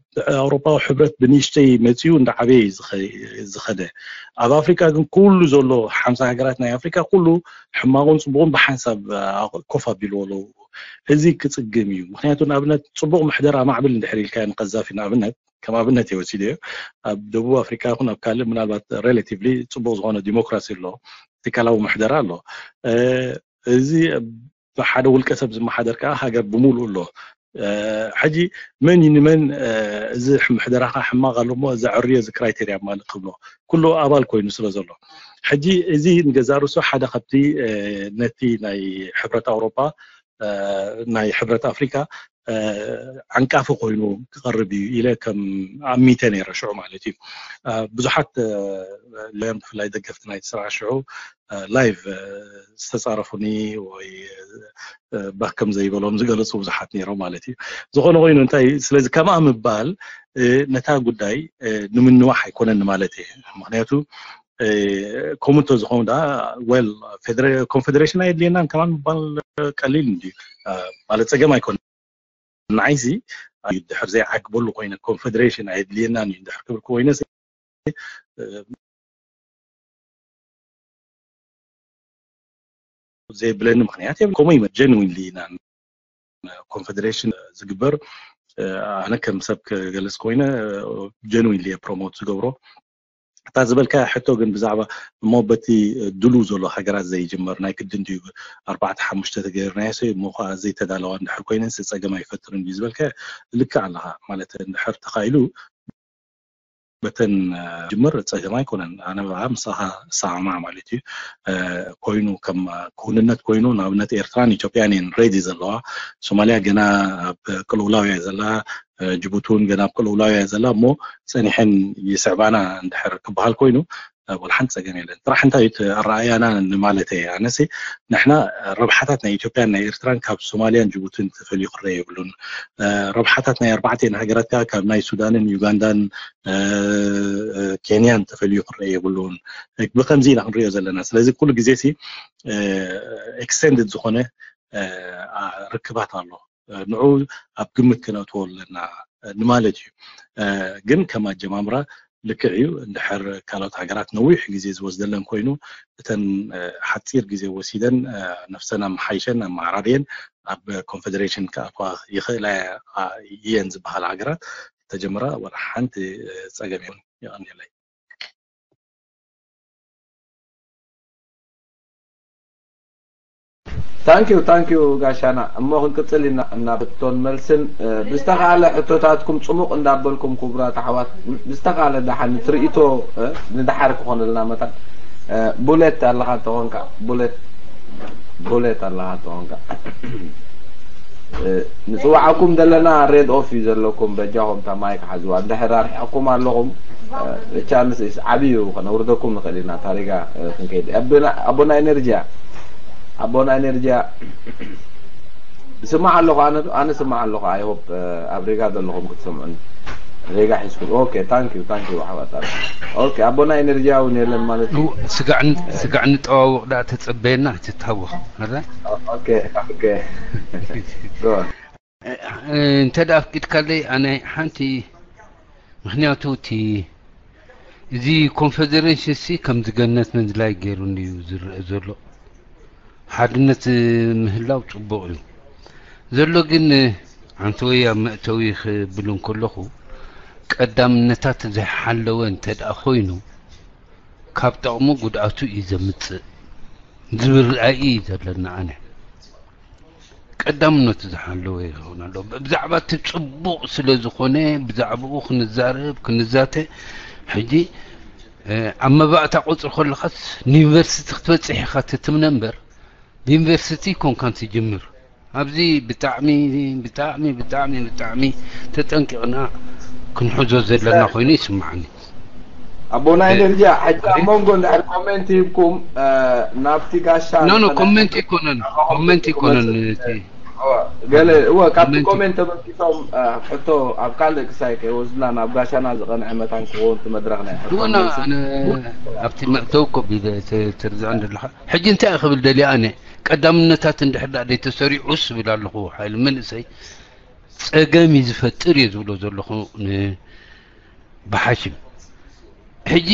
ኣውሮፓዊ ሕብረት ብንእሽተይ መፂኡ እንዳ ዓበየ እዩ ዝኸደ። ኣብ ኣፍሪካ ግን ኩሉ ዘሎ ሓምሳ ሃገራት ናይ ኣፍሪካ ኩሉ ሕማቑን ፅቡቕን ብሓንሳብ ኮፍ ኣቢልዎ ኣለዉ። እዚ ክፅግም እዩ። ምክንያቱ ንኣብነት ፅቡቕ ምሕደራ ማዕብል እንድሕር ኢልካ ንቀዛፊ ንኣብነት ከም ኣብነት እየ ወሲደዮ። ኣብ ደቡብ ኣፍሪካ ይኹን ኣብ ካልእ ምናልባት ሬላቲቭሊ ፅቡቕ ዝኾነ ዲሞክራሲ ኣሎ፣ ትካላዊ ምሕደራ ኣሎ። እዚ ብሓደ ውልቀ ሰብ ዝመሓደር ከዓ ሃገር ብምሉእ ኣሎ። ሕጂ መን እዩ ንመን እዚ ምሕደራኻ ሕማቕ ኣሎ እሞ እዚ ዕርዮ እዚ ክራይቴርያ ማልእ ክብሎ ኩሉ ኣባል ኮይኑ ስለ ዘሎ ሕጂ እዚ ንገዛ ርእሱ ሓደ ካብቲ ነቲ ናይ ሕብረት ኣውሮፓ ናይ ሕብረት ኣፍሪካ ዓንቃፊ ኮይኑ ክቐርብ እዩ ኢለ ከም ኣሚተ ነይረ ሽዑ ማለት እዩ። ብዙሓት ሎያን ብፍላይ ደገፍቲ ናይቲ ስራሕ ሽዑ ላይቭ ዝተፃረፉኒ ወይ ባክ ከም ዘይበሎም ዝገለፁ ብዙሓት ነይሮም ማለት እዩ። ዝኾነ ኮይኑ እንታይ ስለዚ ከምኣ ምባል ነታ ጉዳይ ንምንዋሕ ኣይኮነን ማለት እዩ። ምክንያቱ ከምኡ እንተዝኸውን ደኣ ወል ኮንፌደሬሽን ኣየድልየናን ከማን ምባል ቀሊል እንድዩ ማለት ፀገም ኣይኮነን። ንዓይሲ ድሕር ዘይዓግበሉ ኮይነ ኮንፌደሬሽን ኣየድልየናን እዩ ድሕር ክብል ኮይነ ዘይብለኒ ምክንያት የብለ። ከምኡ ጀንዊንሊ ኢና ኮንፌደሬሽን ዝግበር ኣነ ከም ሰብ ክገልፅ ኮይነ ጀንዊንሊ ፕሮሞት ዝገብሮ እታ ዝበልካ ሕቶ ግን ብዛዕባ እሞ በቲ ድሉ ዘሎ ሃገራት ዘይጅመር ናይ ግድን ድዩ ኣርባዕተ ሓሙሽተ ተገይርናዮ ሰ እሞ ከዓ ዘይተዳለዋ እንድሕር ኮይነን ጸገም ኣይፈጥርን ድዩ ዝበልካ ልክዕ ኣለኻ ማለት እንድሕር ተኻኢሉ በተን ጅምር ጸገም ኣይኮነን። ኣነ ብኣ ምሳኻ እሰማማዕ ማለት እዩ። ኮይኑ ከም ክውንነት ኮይኑ ንኣብነት ኤርትራን ኢትዮጵያን እየን ሬዲ ዘለዋ። ሶማልያ ገና ኣብ ቅልውላው እያ ዘላ። ጅቡቲ እውን ገና ኣብ ቅልውላው እያ ዘላ እሞ ጸኒሐን ይስዕባና እንድሕር ክበሃል ኮይኑ ወላ ሓንቲ ጸገም የለን። ጥራሕ እንታይ እዩ እቲ ኣረኣእያና ንማለተይ ኣነሲ ንሕና ረብሓታት ናይ ኢትዮጵያን ናይ ኤርትራን ካብ ሶማልያን ጅቡትን ተፈልዩ ክረአ የብሉን። ረብሓታት ናይ ኣርባዕተን ሃገራት ከዓ ካብ ናይ ሱዳንን ዩጋንዳን ኬንያን ተፈልዩ ክረአ የብሉን። ብከምዚ ኢና ክንሪኦ ዘለና። ስለዚ ኩሉ ግዜ ሲ ኤክስቴንድድ ዝኾነ ርክባት ኣሎ። ንዑ ኣብ ግምት ከነእትዎ ኣለና ንማለት እዩ። ግን ከም ኣጀማምራ ልክዕ እዩ። እንድሕር ካልኦት ሃገራት ነዊሕ ግዜ ዝወስደለን ኮይኑ እተን ሓፂር ግዜ ወሲደን ነፍሰን ኣመሓይሸን ኣመዓራርየን ኣብ ኮንፌዴሬሽን ክኣትዋ ይኽእላ እየን ዝበሃል ሃገራት ተጀምራ ወላ ሓንቲ ጸገም የብሉን። የቐንየለይ። ታንኪዩ ታንኪዩ ጋሻና። እሞ ክንቅጽል ኢና እና ሕቶን መልስን ብዝተኻለ ሕቶታትኩም ጽሙቕ እንዳበልኩም ክቡራት ኣሕዋት ብዝተኻለ ደሓን ትርኢቶ ንደሓር ክኾነልና መጠን ቡሌት ኣለኻ ተኾንካ ቡሌት ቡሌት ኣለኻ ተኾንካ ንጽዋዓኩም ዘለና ሬድ ኦፍ እዩ ዘለኩም። በጃኹም እታ ማይክ ሓዝዋ። እንድሕር ኣርሒቕኩም ኣለኹም ቻንስ ኢስ ዓብዩ ከነውርደኩም ንኽእል ኢና። ታሪጋ ክንከይድ ኣቦና ኤነርጂያ ኣቦና ኤነርጂያ ስማዕ ኣለኹ። ኣነ ኣነ ስማዕ ኣለኹ። ኣይ ሆፕ ኣብ ሪጋ ዘለኹም ክትሰምዑኒ ሪጋ ሒዝኩም። ኦኬ ታንክ ዩ ታንክ ዩ ኣሕዋት። ኦኬ ኣቦና ኤነርጂያ እውን የለን ማለት እዩ። ስጋዕ ስጋዕ ንጠዋውቕ ዳ ተጸበየና ትታወቕ። ኣረ ኦኬ ኦኬ እንተ ደኣ ኣፍቂድካለይ ኣነ ሓንቲ ምክንያቱ እቲ እዚ ኮንፌደሬሽን ሲ ከም ዝገነት ምድላይ ገይሩ እዩ ዝረአ ዘሎ። ሓድነት ምህላው ጽቡቕ እዩ ዘሎ፣ ግን ኣንተ ወይ ኣብ መእተዊ ክብል እንከለኹ ቀዳምነታት ዘይሓለወ እንተ ደኣ ኮይኑ ካብ ጠቕሙ ጉድኣቱ እዩ ዘምጽእ ዝብል ርኣይ እዩ ዘለና ኣነ። ቀዳምነቱ ዝሓለወ ይኸውን ኣሎ። ብዛዕባ እቲ ጽቡቕ ስለ ዝኾነ ብዛዕባኡ ክንዛረብ ክንዛተ። ሕጂ ኣብ መባእታ ቁፅሪ ከለኻስ ንዩኒቨርሲቲ ክትበፅሕ ኢኻ ትትምነ እምበር ብዩኒቨርሲቲ ኮንካን ትጅምር። ኣብዚ ብጣዕሚ ብጣዕሚ ብጣዕሚ ብጣዕሚ ተጠንቂቕና ክንሕዞ ዘለና ኮይኑ ይስማዓኒ። ኣቦና ኤነርጂ ሕጂ ኣብ መንጎ እንድሕር ኮሜንት ሂብኩም ናብቲ ጋሻ ኖ ኖ ኮሜንት ይኮነን ኮሜንት ይኮነን እቲ ገለ እወ ካብቲ ኮሜንት ተበጊሶም ሕቶ ኣብ ካልእ ክሳይ ከይወስድና ናብ ጋሻና ዝቐንዐ መታን ክኸውን እቲ መድረኽ ናይ ሕቶ እወና ኣነ ኣብቲ መእተው ኮ ትርዝዖ እንደለኻ ሕጂ እንታይ ክብል ደልያ ኣነ ቀዳምነታት እንድሕር ደኣ ደይተሰሪዑስ ብል ኣለኹ ሓይሊ መንእሰይ ጸገም እዩ ዝፈጥር እየ ዝብሎ ዘለኹ ብሓሽም ሕጂ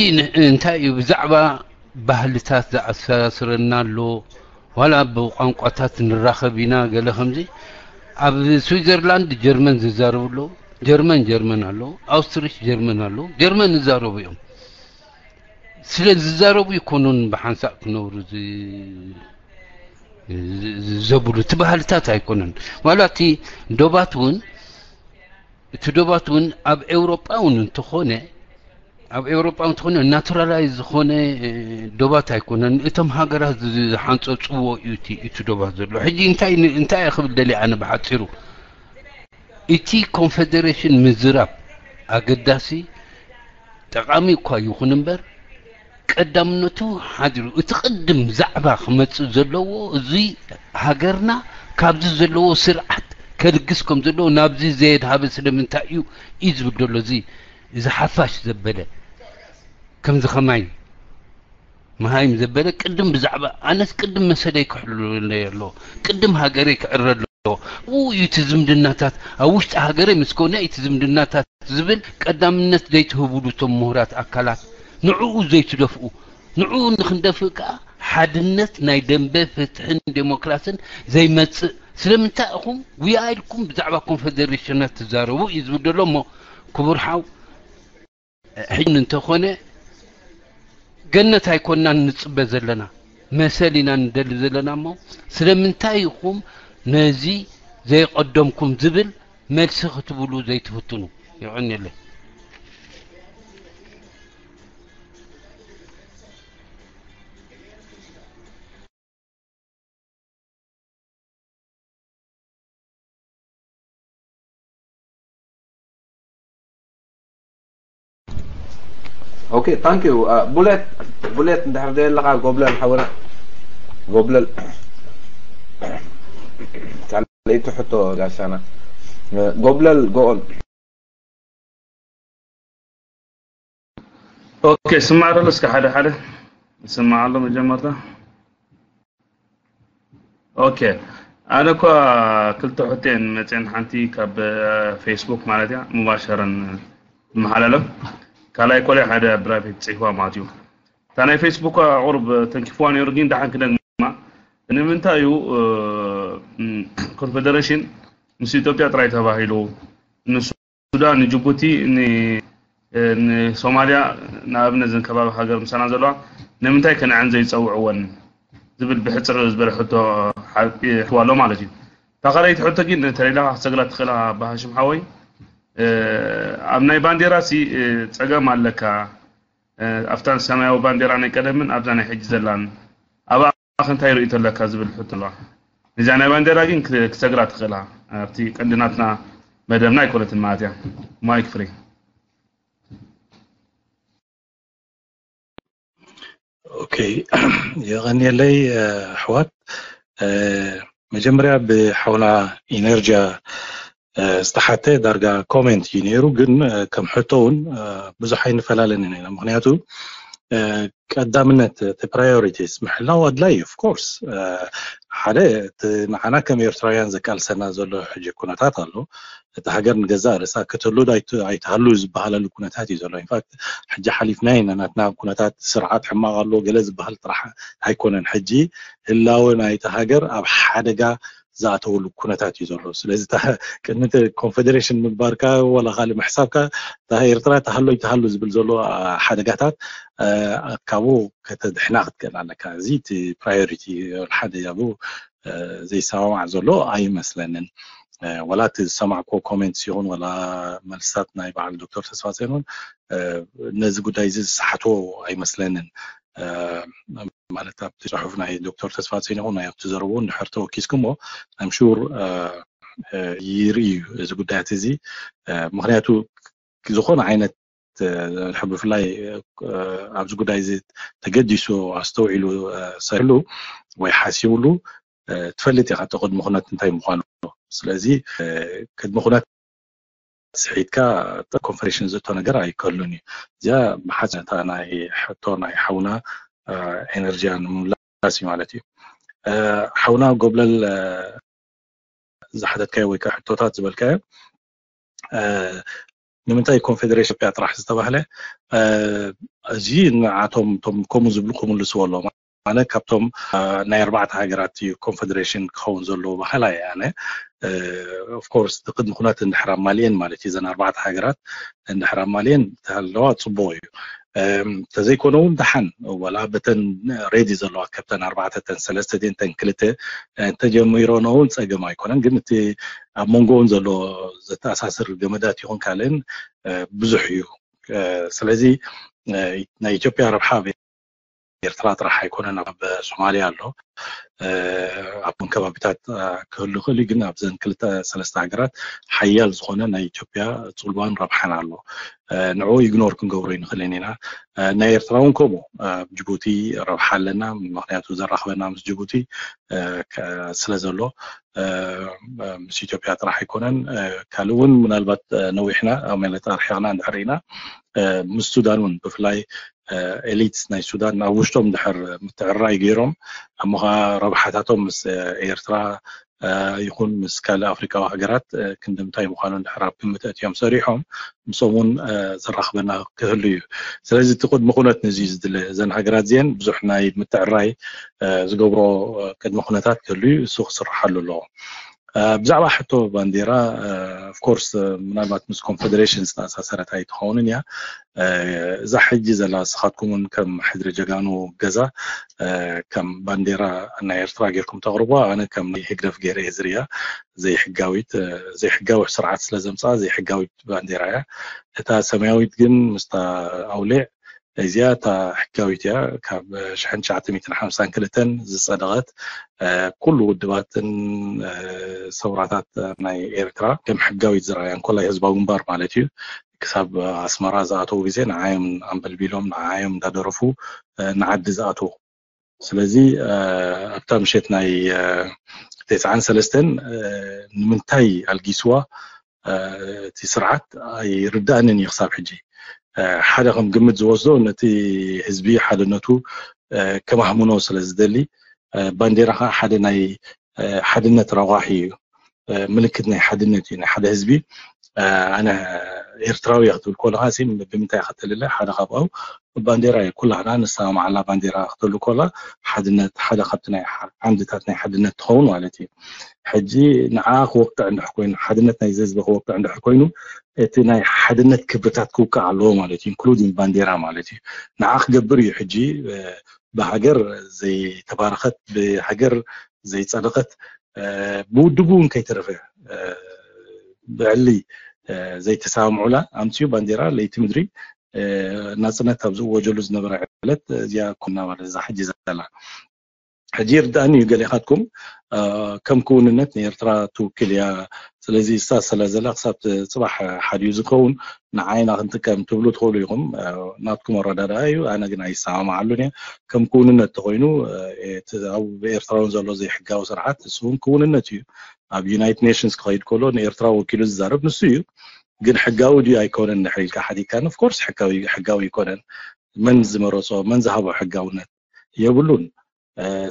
እንታይ እዩ ብዛዕባ ባህልታት ዝኣሰሳስረና ኣሎ ዋላ ብቋንቋታት ንራኸብ ኢና ገለ ከምዚ ኣብ ስዊዘርላንድ ጀርመን ዝዛረቡ ኣለዉ ጀርመን ጀርመን ኣለዉ ኣውስትሪሽ ጀርመን ኣለዉ ጀርመን ዝዛረቡ እዮም ስለ ዝዛረቡ ይኮኑን ብሓንሳእ ክነብሩ ዘብሉ እቲ ባህልታት ኣይኮነን ዋላ እቲ ዶባት እውን እቲ ዶባት እውን ኣብ ኤውሮጳ እውን እንተኾነ ኣብ ኤውሮጳ እውን እንተኾነ ናቹራላይዝ ዝኾነ ዶባት ኣይኮነን እቶም ሃገራት ዝሓንፀፅዎ እዩ እቲ ዶባት ዘሎ ሕጂ እንታይ እንታይ ክብል ደሊ ኣነ ብሓፂሩ እቲ ኮንፌዴሬሽን ምዝራብ ኣገዳሲ ጠቓሚ እኳ ይኹን እምበር ቀዳምነቱ ሓዲሩ እቲ ቅድም ዛዕባ ክመፅእ ዘለዎ እዚ ሃገርና ካብዚ ዘለዎ ስርዓት ከልግስ ከም ዘለዎ ናብዚ ዘየድሃበ ስለምንታይ እዩ እዩ ዝብል ዘሎ እዚ እዚ ሓፋሽ ዘበለ ከምዚ ከማይ መሃይም ዘበለ ቅድም ብዛዕባ ኣነስ ቅድም መሰለይ ክሕልለይ ኣሎ ቅድም ሃገረይ ክዕረ ኣሎ ኡ እዩ እቲ ዝምድናታት ኣብ ውሽጢ ሃገረይ ምስ ኮነ እቲ ዝምድናታት ዝብል ቀዳምነት ዘይትህብሉ እቶም ምሁራት ኣካላት ንዕኡ ዘይትደፍኡ ንዕኡ ንክንደፍእ ከዓ ሓድነት ናይ ደንበ ፍትሕን ዴሞክራስን ዘይመፅእ ስለምንታይ ኢኹም ጉያ ኢልኩም ብዛዕባ ኮንፌዴሬሽናት ትዛረቡ እዩ ዝብል ዘሎ እሞ ክቡር ሓው ሕጂ እንተኾነ ገነት ኣይኮናን ንፅበ ዘለና መሰል ኢና ንደሊ ዘለና እሞ ስለምንታይ ኢኹም ነዚ ዘይቀደምኩም ዝብል መልሲ ክትብሉ ዘይትፍትኑ ይቐንየለይ Okay, thank you. Bullet, Bullet, እንድሕር ደለኻ ጎብለል ሓውና፣ ጎብለል። ካልኣይቲ ሕቶ ጋሻና ጎብለል፣ go on። Okay, ስማዕ ደሎ እስከ ሓደ ሓደ ስማዕ ኣሎ መጀመርታ። Okay, ኣነ እኳ ክልተ ሕቶን መፅን፣ ሓንቲ ካብ ፌስቡክ ማለት እያ፣ ሙባሸረን ዝመሓላለፍ፣ ካልኣይ ኮለ ሓደ ብራይቬት ፅሒፍዋ ማለት እዩ። እታ ናይ ፌስቡክ ቁሩብ ተንኪፍዋ ነይሩ፣ ግን ደሓን ክደግማ። ንምንታይ እዩ ኮንፌደሬሽን ምስ ኢትዮጵያ ጥራይ ተባሂሉ? ንሱዳን፣ ንጅቡቲ፣ ንሶማልያ፣ ንኣብነት ዘን ከባቢ ሃገር ምሳና ዘለዋ ንምንታይ ከነዐን ዘይፀውዕወን ዝብል ብሕፅር ዝበለ ሕቶ ሓልዋ ኣሎ ማለት እዩ። እታ ካልኣይቲ ሕቶ ግን ተሌላ ክትሰግራ ትኽእላ፣ ባሃሽም ሓወይ። ኣብ ናይ ባንዴራ ሲ ፀገም ኣለካ። ኣብታ ሰማያዊ ባንዴራ ናይ ቀደምን ኣብዛ ናይ ሕጂ ዘላን፣ ኣብኣ እንታይ ርእይቶ ኣለካ ዝብል ሕቶ ኣለዋ። ነዚኣ ናይ ባንዴራ ግን ክሰግራ ትኽእላ ኣብቲ ቀንዲ ናትና መደብና ኣይኮነትን ማለት እያ። ማይክ ፍሪ። Okay፣ የቐንየለይ ኣሕዋት። መጀመርያ ብሓውና ኢነርጂያ ዝተሓተ ዳርጋ ኮሜንት እዩ ነይሩ፣ ግን ከም ሕቶ እውን ብዙሕ ኣይንፈላለንን ኢና። ምክንያቱ ቀዳምነት እቲ ፕራዮሪቲስ ምሕላው ኣድላይ እዩ። Of course ሓደ እቲ ንዓና ከም ኤርትራውያን ዘቃልሰና ዘሎ ሕጂ ኩነታት ኣሎ። እቲ ሃገር ንገዛእ ርእሳ ክትህሉ ኣይትሃሉ ዝበሃለሉ ኩነታት እዩ ዘሎ። ኢንፋክት ሕጂ ሓሊፍና ኢና። ናትና ኩነታት ስርዓት ሕማቕ ኣሎ ገለ ዝበሃል ጥራሕ ኣይኮነን። ሕጂ ህላወ ናይቲ ሃገር ኣብ ሓደጋ ዝኣተውሉ ኩነታት እዩ ዘሎ። ስለዚ ቅድሚ ኮንፌዴሬሽን ምግባርካ ዋላ ካልእ ምሕሳብካ፣ እታ ኤርትራ ትሃሎ ይትሃሉ ዝብል ዘሎ ሓደጋታት ካብኡ ከተድሕና ክትክእል ኣለካ። እዚ እቲ ፕራዮሪቲ ሓደ ኣብኡ ዘይሰማማዕ ዘሎ ኣይመስለንን። ዋላ እቲ ዝሰማዕኮ ኮሜንትስ ይኹን ዋላ መልስታት ናይ በዓል ዶክተር ተስፋጽዮን እውን ነዚ ጉዳይ እዚ ዝሰሓቶ ኣይመስለንን። ማለት ኣብቲ ጽሑፍ ናይ ዶክተር ተስፋጽዮን ይኹን ናይ ኣብቲ ዘረብኡ እንድሕር ተወኪስኩሞ ኣምሹር ይርኢ እዩ እዚ ጉዳያት እዚ። ምክንያቱ ዝኾነ ዓይነት ብፍላይ ኣብዚ ጉዳይ እዚ ተገዲሱ ኣስተውዒሉ ሰሪሕሉ ወይ ሓሲብሉ ትፈልጥ ኢኻ እቲ ቅድሚ ኩነት እንታይ ምዃኑ። ስለዚ ቅድሚ ኩነት ስሒትካ ኮንፈደሬሽን ዝእቶ ነገር ኣይከሉን እዩ። እዚኣ ብሓፂነታ ናይ ሕቶ ናይ ሓውና ኤነርጂያ ንምምላስ እዩ ማለት እዩ። ሓውና ጎብለል ዝሓተትካዮ ወይ ከዓ ሕቶታት ዝበልካዮ ንምንታይ ኮንፌዴሬሽን ኢትዮጵያ ጥራሕ ዝተባህለ እዚ ንዓቶም ቶም ከምኡ ዝብሉ ክምልስዎ ኣለዎም። ኣነ ካብቶም ናይ ኣርባዕተ ሃገራት እዩ ኮንፌዴሬሽን ክኸውን ዘለዎ በሃላይ ኣነ። ኦፍኮርስ እቲ ቅድሚ ኩነት እንድሕር ኣማልኤን ማለት እዩ፣ እዘን ኣርባዕተ ሃገራት እንድሕር ኣማልኤን ተሃለዋ ፅቡቅ እዩ። ተዘይኮነ እውን ደሓን ወላ በተን ሬዲ ዘለዋ ካብተን ኣርባዕተ ተን ሰለስተ ተን ክልተ እንተጀሚሮን እውን ፀገም ኣይኮነን። ግን እቲ ኣብ መንጎውን ዘሎ ዘተኣሳስር ገመዳት ይኹን ካልእን ብዙሕ እዩ። ስለዚ ናይ ኢትዮጵያ ረብሓ ኣብ ኤርትራ ጥራሕ ኣይኮነን፣ ኣብ ሶማሊያ ኣሎ፣ ኣብ እውን ከባቢታት ክህሉ ይኽእል እዩ። ግን ኣብዘን ክልተ ሰለስተ ሃገራት ሓያል ዝኾነ ናይ ኢትዮጵያ ፅልዋን ረብሓን ኣሎ። ንዕኡ ኢግኖር ክንገብሮ ይንኽእልን ኢና። ናይ ኤርትራ እውን ከምኡ ኣብ ጅቡቲ ረብሓ ኣለና፣ ምክንያቱ ዘራኽበና ምስ ጅቡቲ ስለ ዘሎ ምስ ኢትዮጵያ ጥራሕ ኣይኮነን። ካልእ እውን ምናልባት ነዊሕና ማለት ኣርሒቕና እንድሕር ኢና ምስ ሱዳን እውን ብፍላይ ኤሊትስ ናይ ሱዳን ኣብ ውሽጦም ድሕር ምትዕራይ ገይሮም እሞ ከዓ ረብሓታቶም ምስ ኤርትራ ይኹን ምስ ካልእ ኣፍሪካዊ ሃገራት ክንድምታይ ምዃኑ እንድሕር ኣብ ግምት ኣእትዮም ሰሪሖም ምስኦም እውን ዘራኽበና ክህሉ እዩ። ስለዚ እቲ ቅድሚ ኩነት ነዚ እዩ ዝድለ። እዘን ሃገራት እዚአን ብዙሕ ናይ ምትዕራይ ዝገብሮ ቅድሚ ኩነታት ክህሉ እዩ። እሱ ክስርሓሉ ኣለዎ። ብዛዕባ ሕቶ ባንዴራ ኦፍኮርስ ምናልባት ምስ ኮንፌዴሬሽን ዝተኣሳሰረት ኣይትኸውንን እያ። እዛ ሕጂ ዘላ ንስኻትኩም እውን ከም ሕድሪ ጀጋኑ ገዛ ከም ባንዴራ ናይ ኤርትራ ጌርኩም ተቕርቧ፣ ኣነ ከም ናይ ህግደፍ ገይረ እየ ዝርእያ። ዘይሕጋዊት ዘይሕጋዊ ስርዓት ስለ ዘምፅኣ ዘይሕጋዊት ባንዴራ እያ። እታ ሰማያዊት ግን ምስታ ኣውሊዕ እዚኣ እታ ሕጋዊት እያ። ካብ ሽሕን ትሽዓተ ሚእትን ሓምሳን ክልተን ዝፀደቐት ኩሉ ውድባትን ሰውራታት ናይ ኤርትራ ከም ሕጋዊት ዝረኣያ እንኮላይ ህዝባዊ ግንባር ማለት እዩ ክሳብ ኣስመራ ዝኣተዉ ግዜ ንዓዮም ኣንበልቢሎም ንዓዮም እንዳደረፉ ንዓዲ ዝኣተዉ። ስለዚ ኣብታ ምሸት ናይ ተስዓን ሰለስተን ንምንታይ ኣልጊስዋ እቲ ስርዓት ኣይርዳእንን እዩ ክሳብ ሕጂ። ሓደ ከም ግምት ዝወስዶ ነቲ ህዝቢ ሓድነቱ ከማህምኖ ስለ ዝደሊ፣ ባንዴራ ከዓ ሓደ ናይ ሓድነት ረቋሒ እዩ። ምልክት ናይ ሓድነት እዩ። ናይ ሓደ ህዝቢ ኣነ ኤርትራዊ እየ ክትብል ከለካ ብምንታይ ከተልለ ሓደ ካብኡ ባንዴራ እዩ። ኩላህና ንሰማማዓላ ባንዴራ ክትህሉ ከላ ሓድነት ሓደ ካብቲ ናይ ዓንድታት ናይ ሓድነት ትኸውን ማለት እዩ። ሕጂ ንዓ ክወቅዕ እንድሕር ኮይኑ ሓድነት ናይ ህዝቢ ክወቅዕ እንድሕር ኮይኑ እቲ ናይ ሓድነት ክብርታት ክውቅዕ ኣለዎ ማለት እዩ። ኢንክሉዲንግ ባንዴራ ማለት እዩ። ንዓ ክገብር እዩ ሕጂ ብሃገር ዘይተባረኸት ብሃገር ዘይፀደቐት ብውድቡ እውን ከይተረፈ ብዕሊ ዘይተሰማምዑላ ኣምፅኡ ባንዴራ ለይቲ ምድሪ ናፅነት ኣብ ዝእወጀሉ ዝነበረ ዕለት እዚኣ ኮና ማለት እዛ ሕጂ ዘላ ሕጂ ይርዳእኒ እዩ። ገሌኻትኩም ከም ክውንነት ንኤርትራ ትውክል እያ። ስለዚ እሳ ስለ ዘላ ክሳብ ጽባሕ ሓድዩ ዝኸውን ንዓይና ክንጥቀም ትብሉ ትኽእሉ ኢኹም። ናትኩም ኣረዳድኣ እዩ። ኣነ ግን ኣይሰማማዓሉን እየ። ከም ክውንነት ተኾይኑ ኣብ ኤርትራውን ዘሎ ዘይሕጋዊ ስርዓት እሱ እውን ክውንነት እዩ። ኣብ ዩናይትድ ኔሽንስ ክኸይድ ከሎ ንኤርትራ ወኪሉ ዝዛረብ ንሱ እዩ። ግን ሕጋዊ ድዩ ኣይኮነን እንድሕር ኢልካ ሓቲትካኒ፣ ኦፍኮርስ ሕጋዊ ኣይኮነን። መን ዝመረጾ መን ዝሃቦ ሕጋውነት የብሉን።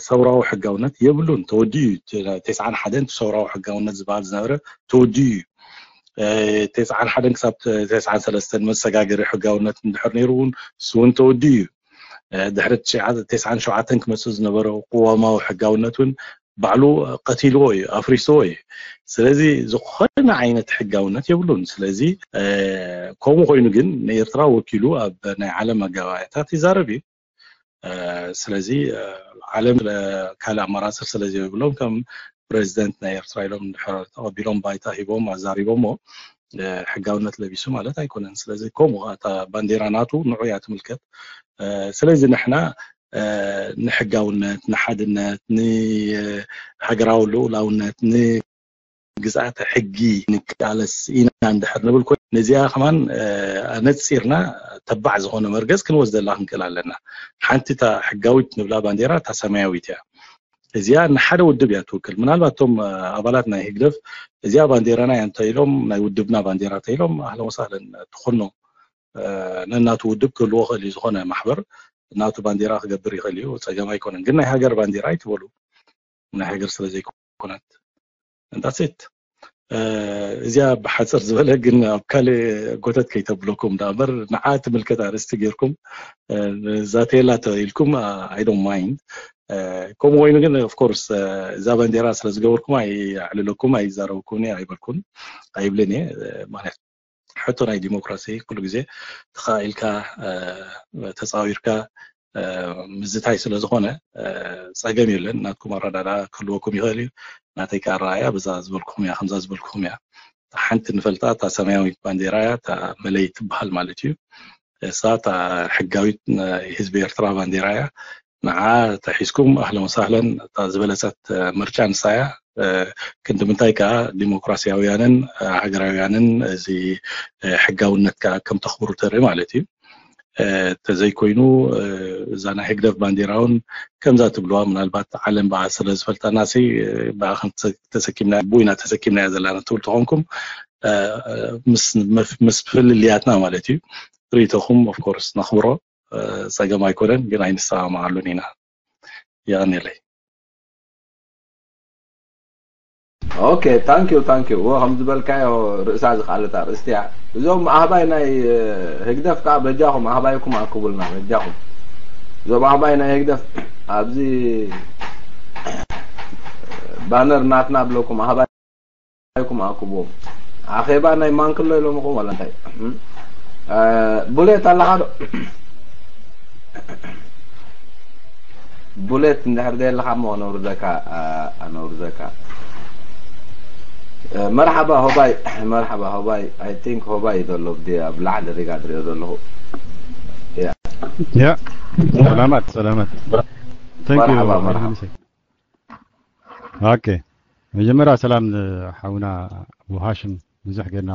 ሰውራዊ ሕጋውነት የብሉን። ተወዲኡ እዩ። ተስዓን ሓደን ሰውራዊ ሕጋውነት ዝበሃል ዝነበረ ተወዲኡ እዩ። ተስዓን ሓደን ክሳብ ተስዓን ሰለስተን መሰጋገሪ ሕጋውነት እንድሕር ነይሩ እውን እሱ እውን ተወዲኡ እዩ። ድሕሪ ተስዓን ሸውዓተን ክመፅእ ዝነበረ ቅዋማዊ ሕጋውነት እውን ባዕሉ ቀቲልዎ እዩ፣ ኣፍሪስዎ እዩ። ስለዚ ዝኾነ ዓይነት ሕጋውነት የብሉን። ስለዚ ከምኡ ኮይኑ ግን ንኤርትራ ወኪሉ ኣብ ናይ ዓለም መጋባእያታት ይዛረብ እዩ። ስለዚ ዓለም ካልእ ኣማራፂ ስለዘይብሎም ከም ፕሬዚደንት ናይ ኤርትራ ኢሎም እንድሕር ተቐቢሎም ባይታ ሂቦም ኣዛሪቦሞ ሕጋውነት ለቢሱ ማለት ኣይኮነን። ስለዚ ከምኡ እታ ባንዴራ ናቱ ንዑ እያ ትምልከት። ስለዚ ንሕና ንሕጋውነት፣ ንሓድነት፣ ንሃገራዊ ልኡላውነት፣ ንግዝኣተ ሕጊ ንቃለስ ኢና እንድሕር ንብል ኮይኑ ነዚኣ ከማን ኣነፂርና ተባዕ ዝኾነ መርገፅ ክንወስደላ ክንክእል ኣለና። ሓንቲ እታ ሕጋዊት ንብላ ባንዴራ እታ ሰማያዊት እያ። እዚኣ ንሓደ ውድብ እያ ትውክል። ምናልባት እቶም ኣባላት ናይ ህግደፍ እዚኣ ባንዴራና እያ እንተኢሎም ናይ ውድብና ባንዴራ እንተኢሎም ኣህለን ወሳህለን ትኾኖ ነናቱ ውድብ ክህልዎ ክእል እዩ። ዝኾነ ማሕበር ናቱ ባንዴራ ክገብር ይኽእል እዩ፣ ፀገም ኣይኮነን። ግን ናይ ሃገር ባንዴራ ኣይትበሉ፣ ናይ ሃገር ስለ ዘይኮነት እንዳሴት እዚኣ ብሓፅር ዝበለ ግን ኣብ ካልእ ጎተት ከይተብለኩም ዳ እምበር ንዓ ትምልከት ኣርእስቲ ጌርኩም ዛተየላ ተኢልኩም I don't mind። ከምኡ ኮይኑ ግን ኦፍኮርስ እዛ ባንዴራ ስለ ዝገበርኩም ኣይኣዕልለኩም ኣይዛረበኩም ኣይበልኩን ኣይብልን እየ። ማለት ሕቶ ናይ ዲሞክራሲ ኩሉ ግዜ ተኻኢልካ ተፃዊርካ ምዝታይ ስለ ዝኾነ ፀገም የለን። ናትኩም ኣረዳዳ ክህልወኩም ይኽእል እዩ። ናተይ ከኣ ኣረኣያ በዛ ዝበልኩኹም እያ ከምዛ ዝበልኩኹም እያ። ሓንቲ ንፈልጣ እታ ሰማያዊት ባንዴራ እያ እታ መለይ ትበሃል ማለት እዩ። እሳ እታ ሕጋዊት ህዝቢ ኤርትራ ባንዴራ እያ። ንዓ ተሒዝኩም ኣህለን ወሳህለን እታ ዝበለፀት ምርጫ ንሳ እያ። ክንዲ ምንታይ ከዓ ዲሞክራሲያውያንን ሃገራውያንን እዚ ሕጋውነት ከዓ ከም ተኽብሩ ተርኢ ማለት እዩ። ተዘይኮይኑ እዛ ናይ ህግደፍ ባንዴራ እውን ከምዛ ትብልዋ ምናልባት ዓለም ብኣ ስለ ዝፈልጠና ሲ ብኣ ተሰኪምና ብኢና ተሰኪምናያ ዘለና ትብል ተኾንኩም ምስ ፍልልያትና ማለት እዩ። ርእይቶኹም ኦፍኮርስ ነኽብሮ ፀገም ኣይኮነን ግን ኣይንሰማማዓሉን ኢና። የቐንየለይ። ኦኬ ታንኪዩ ታንኪዩ እወ ከም ዝበልካዮ ርእሳ ዝኸኣለት ኣርእስቲ እያ። እዞም ኣህባይ ናይ ህግደፍ ከዓ በጃኹም ኣህባይኩም ኣክቡልና በጃኹም። እዞም ኣህባይ ናይ ህግደፍ ኣብዚ ባነር ናትና ብለኩም ኣህባይ ኩም ኣክብዎም። ኣኼባ ናይ ማንክሎ ኢሎምኹም ዋላ እንታይ ቡሌት ኣለኻ ዶ? ቡሌት እንድሕር ዘየለኻ እሞ ኣነውርደካ ኣነውርደካ። መርሓባ ሆባይ መርሓባ ሆባይ I think ሆባይ እዩ ዘሎ ብዲ ኣብ ላዕሊ ሪጋ ድሪኦ ዘለኹ። ያ ሰላማት ሰላማት። Thank you መርሓባ መርሓባ። መርሓባ። ኦኬ መጀመርያ ሰላም ሓውና ኣቡ ሃሽም ብዙሕ ገና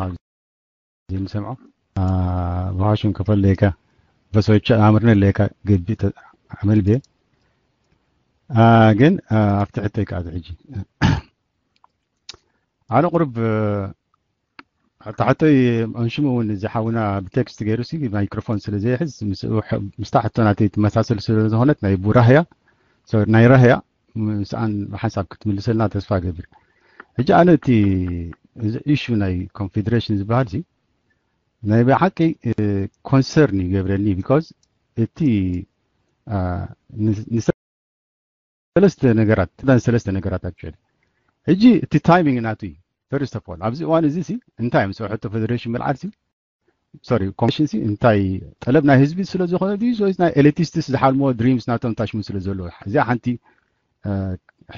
ዘይንሰምዖ ብሃሽም ከፈለካ በሰዎች አምርነ ለካ ገቢ አመል ቤ ግን ኣብቲ ሕቶይ ከኣ ሕጂ ኣነ ቁርብ ኣታ ሕቶይ ኣንሽሙ እውን እዚ ሓውና ብቴክስት ገይሩ ሲ ማይክሮፎን ስለ ዘይሕዝ ምስታ ሕቶ ናተይ ትመሳሰል ስለ ዝኾነት ናይ ቡራህያ ናይ ራህያ ምስኣን ብሓንሳብ ክትምልሰልና ተስፋ ገብር። ሕጂ ኣነ እቲ እዚ ኢሹ ናይ ኮንፌዴሬሽን ዝበሃል ሲ ናይ ብሓቂ ኮንሰርን ይገብረኒ because እቲ ሰለስተ ነገራት ዳን ሰለስተ ነገራት ኣክቹዋሊ ሕጂ እቲ ታይሚንግ ናቱ እዩ። ፈርስት ኦፍ ኦል ኣብዚ እዋን እዚ ሲ እንታይ ምስ ሕቶ ፌደሬሽን ምልዓል ሲ ሶሪ ኮሚሽን ሲ እንታይ ጠለብ ናይ ህዝቢ ስለ ዝኾነ ድዩ ወይስ ናይ ኤሊቲስትስ ዝሓልሞ ድሪምስ ናቶም ታሽሙ ስለ ዘለዎ እዚኣ ሓንቲ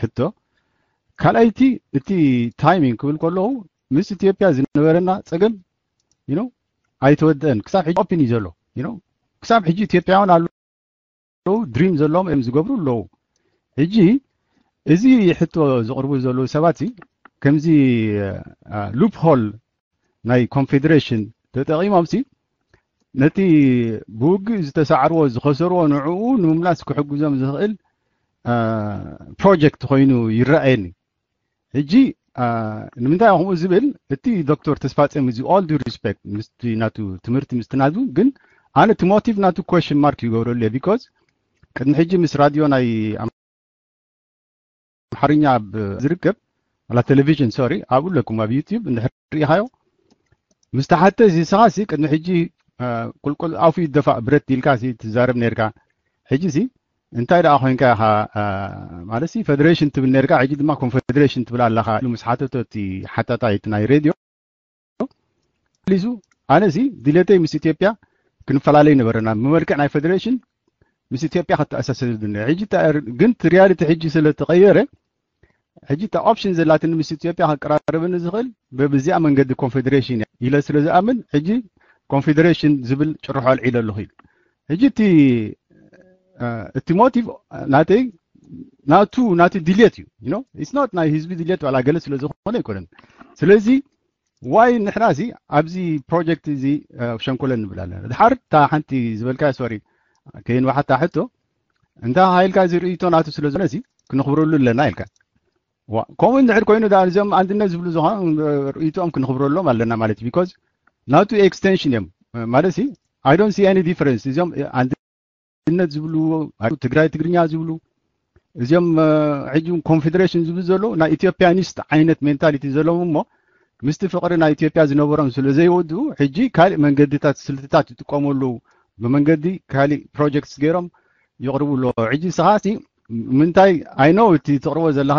ሕቶ። ካልኣይቲ እቲ ታይሚንግ ክብል ከለኹ ምስ ኢትዮጵያ ዝነበረና ጸገም you know ኣይተወደአን ክሳብ ሕጂ ኦፕን እዩ ዘሎ you know ክሳብ ሕጂ ኢትዮጵያውያን ኣለዉ ድሪም ዘለዎም እዮም ዝገብሩ ኣለዉ። ሕጂ እዚ ሕቶ ዘቕርቡ ዘለዉ ሰባት ሲ ከምዚ ሉፕ ሆል ናይ ኮንፌዴሬሽን ተጠቒሞም ሲ ነቲ ብውግእ ዝተሳዕርዎ ዝኸሰርዎ ንዕኡ ንምምላስ ክሕግዞም ዝኽእል ፕሮጀክት ኮይኑ ይረኣየኒ። ሕጂ ንምንታይ ከምኡ ዝብል እቲ ዶክተር ተስፋጽዮን እዚ all due respect ምስቲ ናቱ ትምህርቲ ምስቲ ናቱ ግን ኣነ እቲ ሞቲቭ ናቱ ኮሽን ማርክ ይገብረሉ እየ because ቅድሚ ሕጂ ምስ ራድዮ ናይ ኣምሓርኛ ኣብ ዝርከብ ዋላ ቴሌቪዥን ሶሪ ኣብኡ ኣለኩም ኣብ ዩቲዩብ እንድሕር ርኢኻዮ ምስ ተሓተ እዚ ስኻ ሲ ቅድሚ ሕጂ ቁልቁል ኣፉ ይደፋእ ብረት ኢልካ ሲ ትዛረብ ነርካ ሕጂ ሲ እንታይ ደኣ ኮይንካ ኢኻ ማለት ሲ ፌደሬሽን ትብል ነርካ ሕጂ ድማ ኮንፌዴሬሽን ትብል ኣለኻ ኢሉ ምስ ሓተቶ እቲ ሓታታይ እቲ ናይ ሬድዮ ሊሱ ኣነ ሲ ድሌተይ ምስ ኢትዮጵያ ክንፈላለይ ነበረና ብመልክዕ ናይ ፌደሬሽን ምስ ኢትዮጵያ ከተኣሳሰር ድነ ሕጂ ግን እቲ ሪያሊቲ ሕጂ ስለ ተቐየረ ሕጂ እታ ኦፕሽን ዘላትኒ ምስ ኢትዮጵያ ከቀራረበኒ ዝኽእል በብዚኣ መንገዲ ኮንፌዴሬሽን እያ ኢለ ስለ ዝኣምን ሕጂ ኮንፌዴሬሽን ዝብል ጭርሖ ኣልዒለ ኣለኹ ኢሉ። ሕጂ እቲ እቲ ሞቲቭ ናተይ ናቱ ናቲ ድልየት እዩ you know it's not ናይ ህዝቢ ድልየት ዋላ ገለ ስለ ዝኾነ ኣይኮነን። ስለዚ ዋይ ንሕና ሲ ኣብዚ ፕሮጀክት እዚ ሸንኮለ ንብል ኣለና። ድሓር እታ ሓንቲ ዝበልካ ሶሪ ከይንዋሓታ ሕቶ እንታ ሃይልካ እዚ ርእይቶ ናቱ ስለ ዝኾነ ሲ ክነኽብረሉ ኣለና ኢልካ ከምኡ እንድሕር ኮይኑ ዳ እዚኦም ኣንድነት ዝብሉ ዝኾኑ ርእይቶኦም ክንኽብረሎም ኣለና ማለት because ናቱ ኤክስቴንሽን እዮም ማለት ሲ I don't see any difference እዚኦም ኣንድነት ዝብሉ ትግራይ ትግርኛ ዝብሉ እዚኦም ሕጂ ኮንፌዴሬሽን ዝብሉ ዘለዉ ናይ ኢትዮጵያኒስት ዓይነት ሜንታሊቲ ዘለዎም እሞ ምስቲ ፍቕሪ ናይ ኢትዮጵያ ዝነበሮም ስለ ዘይወድኡ ሕጂ ካልእ መንገድታት ስልትታት ይጥቀሙ ኣለዉ ብመንገዲ ካልእ ፕሮጀክትስ ገይሮም ይቕርቡ ኣለዎ ሕጂ ስኻ ምንታይ I know እቲ ትቕርቦ ዘለኻ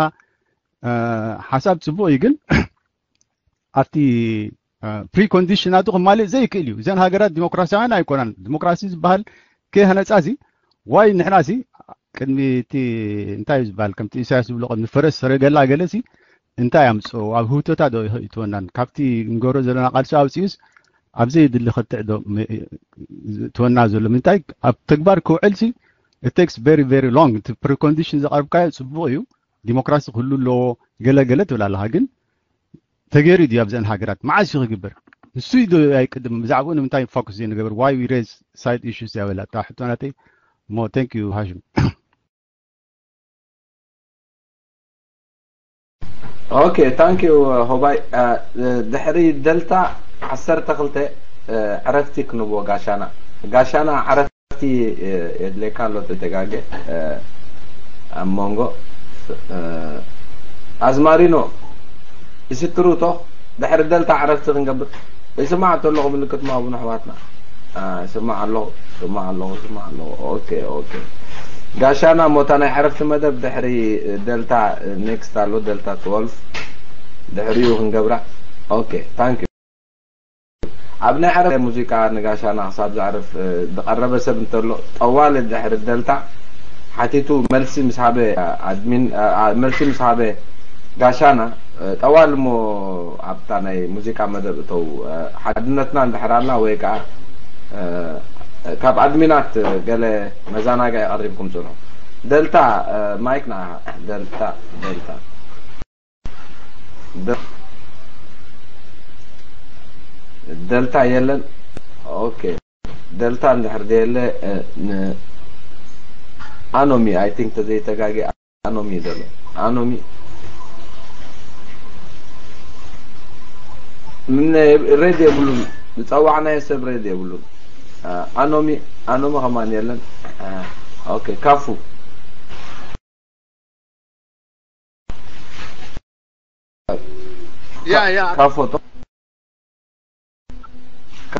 ሓሳብ ፅቡቕ እዩ ግን ኣብቲ ፕሪኮንዲሽናቱ ክማልእ ዘይክእል እዩ እዘን ሃገራት ዲሞክራሲያውያን ኣይኮናን ዲሞክራሲ ዝበሃል ከይሃነፃ ሲ ዋይ ንሕና ሲ ቅድሚ እቲ እንታይ እዩ ዝበሃል ከምቲ ኢሳያስ ዝብሎ ቅድሚ ፈረስ ሰረገላ ገለ ሲ እንታይ ኣምፅኦ ኣብ ህውተታ ዶ ይእትወናን ካብቲ ንገብሮ ዘለና ቃልሲ ኣውፅኡስ ኣብ ዘየድሊ ክትዕ ዶ እትወና ዘሎ ምንታይ ኣብ ተግባር ክውዕል ሲ it takes very very long እቲ ፕሪኮንዲሽን ዘቐርብካዮ ፅቡቕ እዩ ዲሞክራሲ ክህሉ ኣለዎ ገለ ገለ ትብል ኣለኻ ግን ተገይሩ ድዩ ኣብዘን ሃገራት መዓስ እዩ ክግበር ንሱ ዶ ኣይቅድም ብዛዕባኡ ንምንታይ ፎክስ ዘይንገብር why we raise side issues ያበላ እታ ሕቶ ናተይ እሞ thank you ሃሽም okay thank you ሆባይ ድሕሪ ደልታ ዓሰርተ ክልተ ዕረፍቲ ክንቦ ጋሻና ጋሻና ዕረፍቲ የድሌካ ኣሎ ተተጋገ ኣብ መንጎ ኣዝማሪኖ ይስትሩ ቶ ድሕሪ ደልታ ዕረፍቲ ክንገብር ይስማዕ ተለኹ ምልክት ማቡን ኣሕዋትና ይስማዕ ኣለኹ ይስማዕ ኣለኹ ይስማዕ ኣለኹ okay okay ጋሻና ሞታ ናይ ዕረፍቲ መደብ ድሕሪ ደልታ next ኣሎ ደልታ twelve ድሕሪኡ ክንገብራ okay thank you ኣብ ናይ ዓረብ ሙዚቃ ንጋሻና ክሳብ ዘዕርፍ ዝቐረበ ሰብ እንተሎ ጠዋሊ ድሕሪ ደልታ ሓቲቱ መልሲ ምስ ሃበ ኣድሚን መልሲ ምስ ሃበ ጋሻና ጠዋሊ እሞ ኣብታ ናይ ሙዚቃ መደብ እተው ሓድነትና እንድሕር ኣላ ወይ ከዓ ካብ ኣድሚናት ገለ መዛናግዒ ቀሪብኩም ፅንሑ ደልታ ማይክ ንዓኻ ደልታ ደልታ ደልታ የለን ኦኬ፣ ደልታ እንድሕር ደየለ፣ እ፣ ን-፣ ኣኖሚ፣ I think ተዘይተጋጊ ኣኖሚ እዩ ዘሎ። ኣኖሚ ምን ሬድ የብሉን፣ ዝጸዋዕናዮ ሰብ ሬድ የብሉን። እ፣ ኣኖሚ፣ ኣኖሚ ከማን የለን። እ፣ ኦኬ፣ ካፉ። يا، يا. كفو، طب.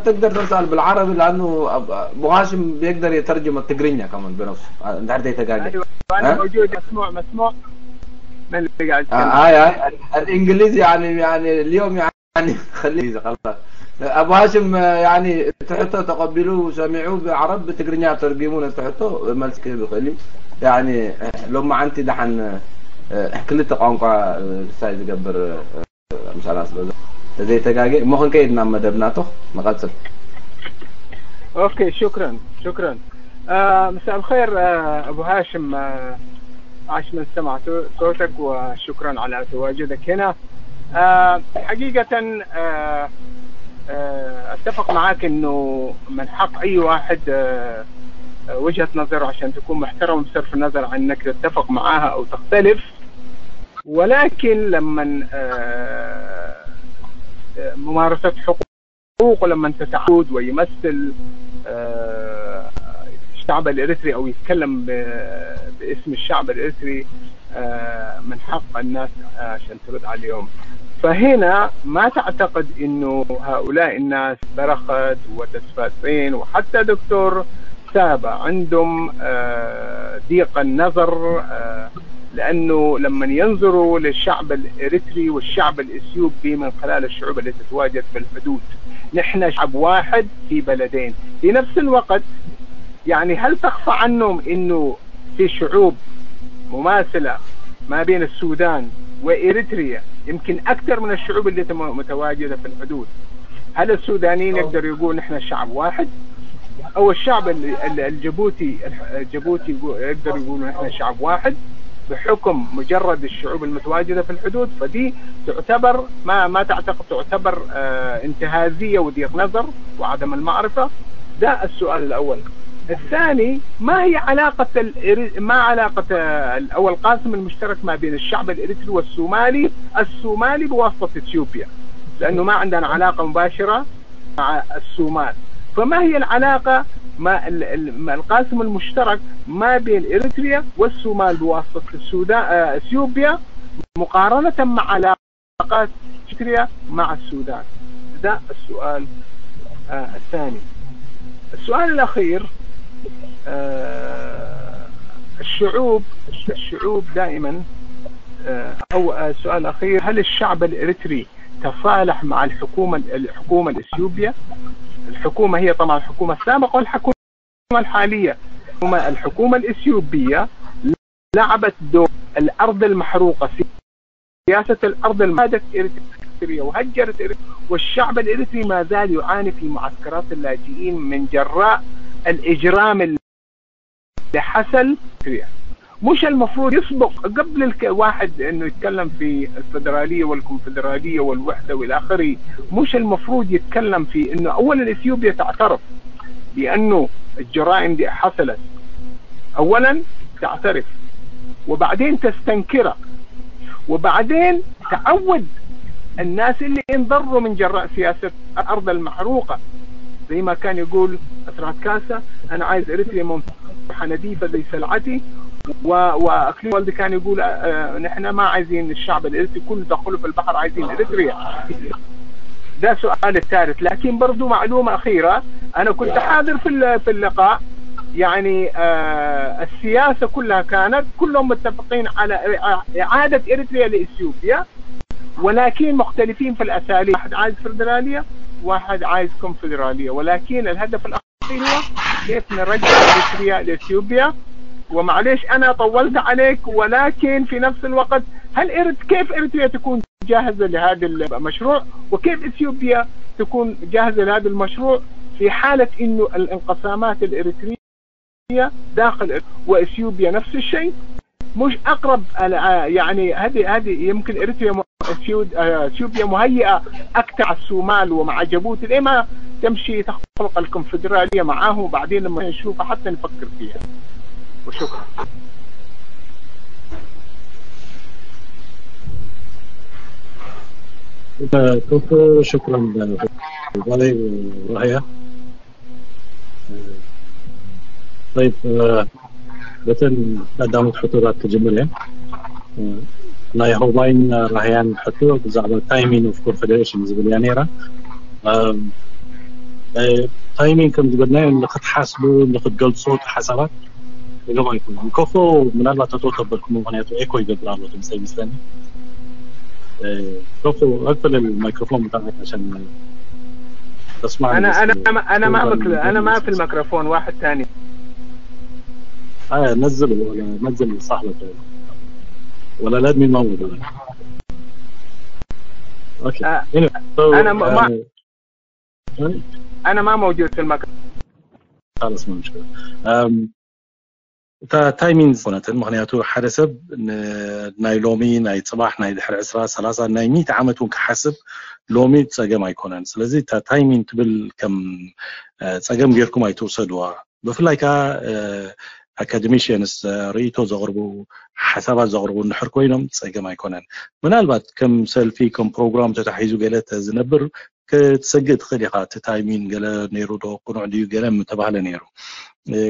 تقدر تسأل بالعربي، لأنه أب-، أبو هاشم بيقدر يترجم التقرينيا كمان بنفسه. آه، أنت عارف يتقاقع. أيوة، أنا ها؟ موجود، مسموع، مسموع. من اللي قاعد آه، يتكلم؟ آه، آه، الإنجليزي يعني، يعني اليوم يعني خليه إنجليزي خلاص. أبو هاشم، آه، يعني تحته تقبلوه وسمعوه بعرب، بتقرينيا ترجمونه تحته، مالك بخلي. يعني، آه، لو ما أنت دحن، آه، كل تقانقا، آه، سايز قبر، آه، ምሳና ስለ ዘሎ ተዘይተጋገ እሞ ክንከይድ ናብ መደብና ቶኽ ንቐጽል። أوكي، شكرًا، شكرًا. آه، مساء الخير، آه، أبو هاشم، آه، عاش من سمع صو-، صوتك، وشكرًا على تواجدك هنا. آه، حقيقة، آه، آه، أتفق معاك إنه من حق أي واحد، آه، آه، وجهة نظره عشان تكون محترمة بصرف النظر عن إنك تتفق معاها أو تختلف. ولكن لما، آه، آه، ممارسة حقوقه لما تتعود ويمثل، آه، الشعب الإريتري أو يتكلم ب-، باسم الشعب الإريتري، آه، من حق الناس عشان ترد عليهم. فهنا ما تعتقد إنه هؤلاء الناس، برخت وتسفاتين وحتى دكتور سابا، عندهم، آه، ضيق النظر، آه، لأنه لما ينظروا للشعب الإريتري والشعب الإثيوبي من خلال الشعوب التي تتواجد في الحدود، نحن شعب واحد في بلدين في نفس الوقت. يعني، هل تخفى عنهم إنه في شعوب مماثلة ما بين السودان وإريتريا، يمكن أكثر من الشعوب اللي تم-، متواجدة في الحدود؟ هل السودانيين يقدروا يقولوا نحن شعب واحد؟ أو الشعب ال-، ال-، الجيبوتي، الح-، الجيبوتي يقو-، يقدر يقولوا نحن شعب واحد بحكم مجرد الشعوب المتواجدة في الحدود؟ فدي تعتبر، ما، ما تعتقد تعتبر، آه، انتهازية وضيق نظر وعدم المعرفة؟ ده السؤال الأول. الثاني، ما هي علاقة الإري-، ما علاقة، آه، أو القاسم المشترك ما بين الشعب الإريتري والصومالي، الصومالي بواسطة إثيوبيا؟ لأنه ما عندنا علاقة مباشرة مع الصومال. فما هي العلاقة، ما ال-، ال-، ما القاسم المشترك ما بين إريتريا والصومال بواسطة السودان، آه، إثيوبيا، مقارنة مع علاقات إريتريا مع السودان؟ ده السؤال، آه، الثاني. السؤال الأخير، آه، الشعوب، الشعوب دائمًا، آه، أو، آه، السؤال الأخير: هل الشعب الإريتري تصالح مع الحكومة، الحكومة الإثيوبية؟ الحكومة هي طبعًا الحكومة السابقة والحكومة الحالية. الحكومة، الحكومة الإثيوبية لعبت دور الأرض المحروقة، سياسة الأرض الم-، هاجت إريتريا وهجرت إريتريا، والشعب الإريتري ما زال يعاني في معسكرات اللاجئين من جراء الإجرام اللي حصل في إريتريا. مش المفروض يسبق قبل الك-، واحد إنه يتكلم في الفدرالية والكونفدرالية والوحدة وإلى آخره، مش المفروض يتكلم في إنه أولًا إثيوبيا تعترف بأنه الجرائم دي حصلت؟ أولًا تعترف، وبعدين تستنكرها، وبعدين تعود الناس اللي انضروا من جراء سياسة الأرض المحروقة، زي ما كان يقول أسرات كاسا: "أنا عايز إريتريا منفتحة نظيفة زي سلعتي"، و-، وأكلي والدي كان يقول: "آه، نحن ما عايزين الشعب الإريتري كل دخله في البحر، عايزين إريتريا". ده سؤال الثالث. لكن برضو معلومة أخيرة، أنا كنت حاضر في ال-، في اللقاء، يعني، آه، السياسة كلها كانت، كلهم متفقين على إع-، إعادة إريتريا لإثيوبيا، ولكن مختلفين في الأساليب. واحد عايز فدرالية، واحد عايز كونفدرالية، ولكن الهدف الأخير هو كيف نرجع إريتريا لإثيوبيا. ومعليش أنا طولت عليك، ولكن في نفس الوقت، هل إريت-، كيف إريتريا تكون جاهزة لهذا المشروع، وكيف إثيوبيا تكون جاهزة لهذا المشروع في حالة إنه الانقسامات الإريترية داخل، وإثيوبيا نفس الشيء؟ مش أقرب ال-، آه، يعني هذه، هذه يمكن إريتريا م-، إثيو-، آه، إثيوبيا مهيئة أكثر مع الصومال ومع جيبوتي، ليه ما تمشي تخلق الكونفدرالية معاه، وبعدين لما نشوفها حتى نفكر فيها. وشكرا. كفو، شكرا. باي راهية. طيب، በተን ቀዳሞት ሕቶታት ክጅምር እየ። ናይ ሆባይን ራህያን ሕቶ ብዛዕባ ታይሚንግ ኦፍ ኮንፈደሬሽን ዝብል እያ ነይራ። ታይሚንግ ከም ዝበልናዮ ንክትሓስቡ ንክትገልፁ እቲ ሓሳባት ገባ ይኮኑ ከፎ ምናልባት ተተወተበልኩም ምክንያቱ ኤኮ ይገብር ኣሎ ድምፀ ይመስለኒ። ከፎ እቅፍል ማይክሮፎን بتاعك عشان تسمعني. انا انا انا ما في الميكروفون، واحد ثاني. اه، نزل ولا نزل صاحبك ولا لازم يموت. اوكي. آه. انا ما انا ما موجود في الميكروفون. خلص ما مشكله. እታ ታይሚንግ ዝኾነትን ምክንያቱ ሓደ ሰብ ናይ ሎሚ ናይ ፅባሕ ናይ ድሕሪ ዕስራ ሰላሳ ናይ ሚእቲ ዓመት እውን ክሓስብ ሎሚ ፀገም ኣይኮነን። ስለዚ እታ ታይሚንግ ትብል ከም ፀገም ጌርኩም ኣይትውሰድዋ። ብፍላይ ከዓ ኣካደሚሽንስ ርእይቶ ዘቕርቡ ሓሳባት ዘቕርቡ እንድሕር ኮይኖም ፀገም ኣይኮነን። ምናልባት ከም ሰልፊ ከም ፕሮግራም ተታሒዙ ገለ ዝነብር ክትሰግእ ትኽእል ኢኻ። እቲ ታይሚን ገለ ነይሩ ዶ ቅኑዕ ድዩ ገለ ምተባህለ ነይሩ።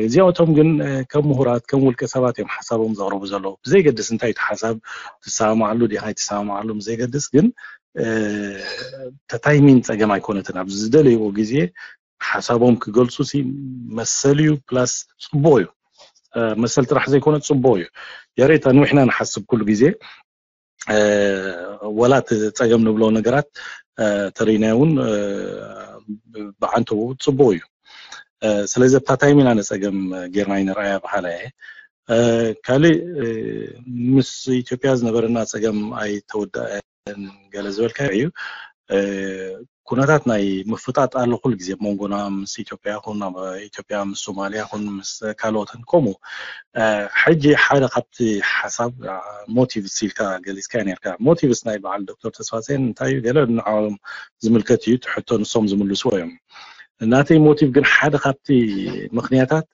እዚኦቶም ግን ከም ምሁራት ከም ውልቀ ሰባት እዮም ሓሳቦም ዘቕርቡ ዘለዉ። ብዘይገድስ እንታይ እቲ ሓሳብ ትሰማማዓሉ ዲኻ ኣይትሰማማዓሉ ብዘይገድስ ግን ታይሚን ፀገም ኣይኮነትን። ኣብ ዝደለይዎ ግዜ ሓሳቦም ክገልፁ ሲ መሰል እዩ ፕላስ ፅቡቅ እዩ። መሰል ጥራሕ ዘይኮነ ፅቡቅ እዩ። የሬት ኣንዊሕና ንሓስብ ኩሉ ግዜ ወላ እቲ ፀገም ንብሎ ነገራት ተሪናዮ እውን ብዓንተቡ ፅቡቅ እዩ። ስለዚ ኣብታ ታይም ኢና ነፀገም ጌርና ይንርኣያ በሃላ እየ። ካልእ ምስ ኢትዮጵያ ዝነበረና ፀገም ኣይተወዳእን ገለ ዝበልካዮ እዩ። ኩነታት ናይ ምፍጣጥ ኣሎ ኩሉ ግዜ መንጎና ምስ ኢትዮጵያ ይኹን ኣብ ኢትዮጵያ ምስ ሶማሊያ ይኹን ምስ ካልኦትን ከምኡ ሕጂ ሓደ ካብቲ ሓሳብ ሞቲቭስ ኢልካ ገሊፅካ ነርካ። ሞቲቭስ ናይ በዓል ዶክተር ተስፋፅዮን እንታይ እዩ ገለ ንዓኦም ዝምልከት እዩ ትሕቶ ንሶም ዝምልስዎ እዮም። ናተይ ሞቲቭ ግን ሓደ ካብቲ ምክንያታት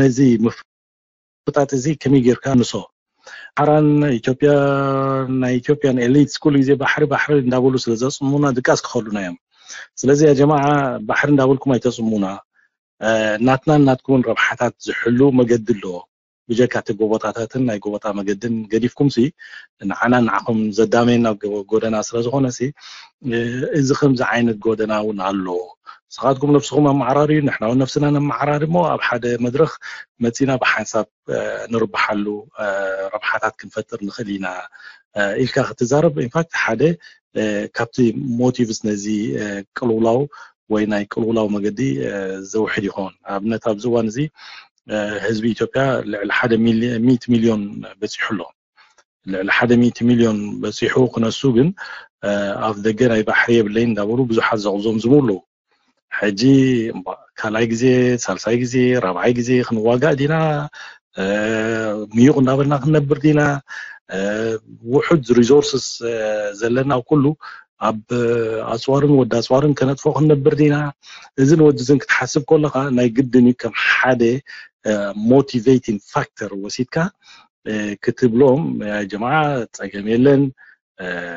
ነዚ ምፍጣጥ እዚ ከመይ ጌርካ ንሶ ሓራን ኢትዮጵያ ናይ ኢትዮጵያን ኤሊትስ ኩሉ ግዜ ባሕሪ ባሕሪ እንዳበሉ ስለ ዘፅሙና ድቃስ ክኸሉና እዮም። ስለዚ ያ ጀማዓ ባሕሪ እንዳበልኩም ኣይተፅሙና። ናትናን ናትኩምን ረብሓታት ዝሕሉ መገዲ ኣለዎ። ብጀካ እቲ ጎቦጣታትን ናይ ጎቦጣ መገድን ገዲፍኩም ሲ ንዓና ንዓኹም ዘዳመየና ጎደና ስለ ዝኾነ ሲ እዚ ከምዚ ዓይነት ጎደና እውን ኣሎ። ንስኻትኩም ነብስኹም ኣመዓራርዩ ንሕና እውን ነብስና ነመዓራሪ እሞ ኣብ ሓደ መድረኽ መፂና ብሓንሳብ ንርብሓሉ ረብሓታት ክንፈጥር ንኽእል ኢና ኢልካ ክትዛረብ ኢንፋክት ሓደ ካብቲ ሞቲቭስ ነዚ ቅልውላው ወይ ናይ ቅልውላው መገዲ ዘውሕድ ይኸውን። ኣብነት ኣብዚ እዋን እዚ ህዝቢ ኢትዮጵያ ልዕሊ ሓደ ሚእቲ ሚልዮን በፂሑ ኣሎ። ልዕሊ ሓደ ሚእቲ ሚልዮን በፂሑ ክነሱ ግን ኣብ ደገ ናይ ባሕሪ የብለይ እንዳበሉ ብዙሓት ዘቕዞም ዝብሉ ኣለዉ። ሕጂ ካልኣይ ግዜ ሳልሳይ ግዜ ራብዓይ ግዜ ክንዋጋእ ዲና ምዩቕ እንዳበልና ክንነብር ዲና ውሑድ ሪሶርስስ ዘለና ኩሉ ኣብ ኣፅዋርን ወዲ ኣፅዋርን ከነጥፎ ክንነብር ዲና? እዝን ወድዝን ክትሓስብ ከለካ ናይ ግድን እዩ ከም ሓደ ሞቲቬቲንግ ፋክተር ወሲድካ ክትብሎም ያ ጀማዓ ፀገም የለን።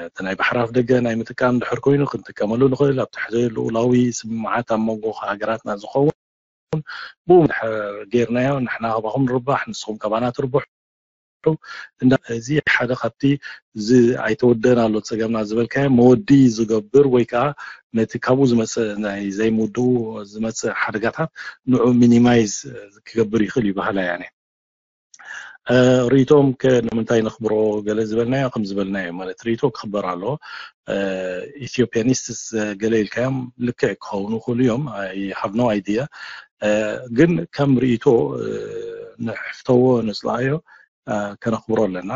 እቲ ናይ ባሕሪ ኣፍ ደገ ናይ ምጥቃም ድሕር ኮይኑ ክንጥቀመሉ ንኽእል ኣብ ትሕቲ ልኡላዊ ስምምዓት ኣብ መንጎ ሃገራትና ዝኸውን ብኡ ድሕር ጌርናዮ ንሕና ካባኹም ንርባሕ ንስኹም ካባና ትርብሑ። እንዳ እዚ ሓደ ካብቲ እዚ ኣይተወደን ኣሎ ፀገምና ዝበልካዮ መወዲ ዝገብር ወይ ከዓ ነቲ ካብኡ ዝመፅእ ናይ ዘይምውድኡ ዝመፅእ ሓደጋታት ንዑ ሚኒማይዝ ክገብር ይኽእል እዩ ባህላ ያኔ ርእይቶም ከ ንምንታይ ነኽብሮ ገለ ዝበልናዮ ከም ዝበልናዮ ማለት ርእይቶ ክኽበር ኣለዎ። ኢትዮጵያኒስትስ ገለ ኢልካዮም ልክዕ ክኸውን ይኽእሉ እዮም። I have no idea ግን ከም ርእይቶ ንሕፍተዎ ንፅላኣዮ ከነኽብሮ ኣለና።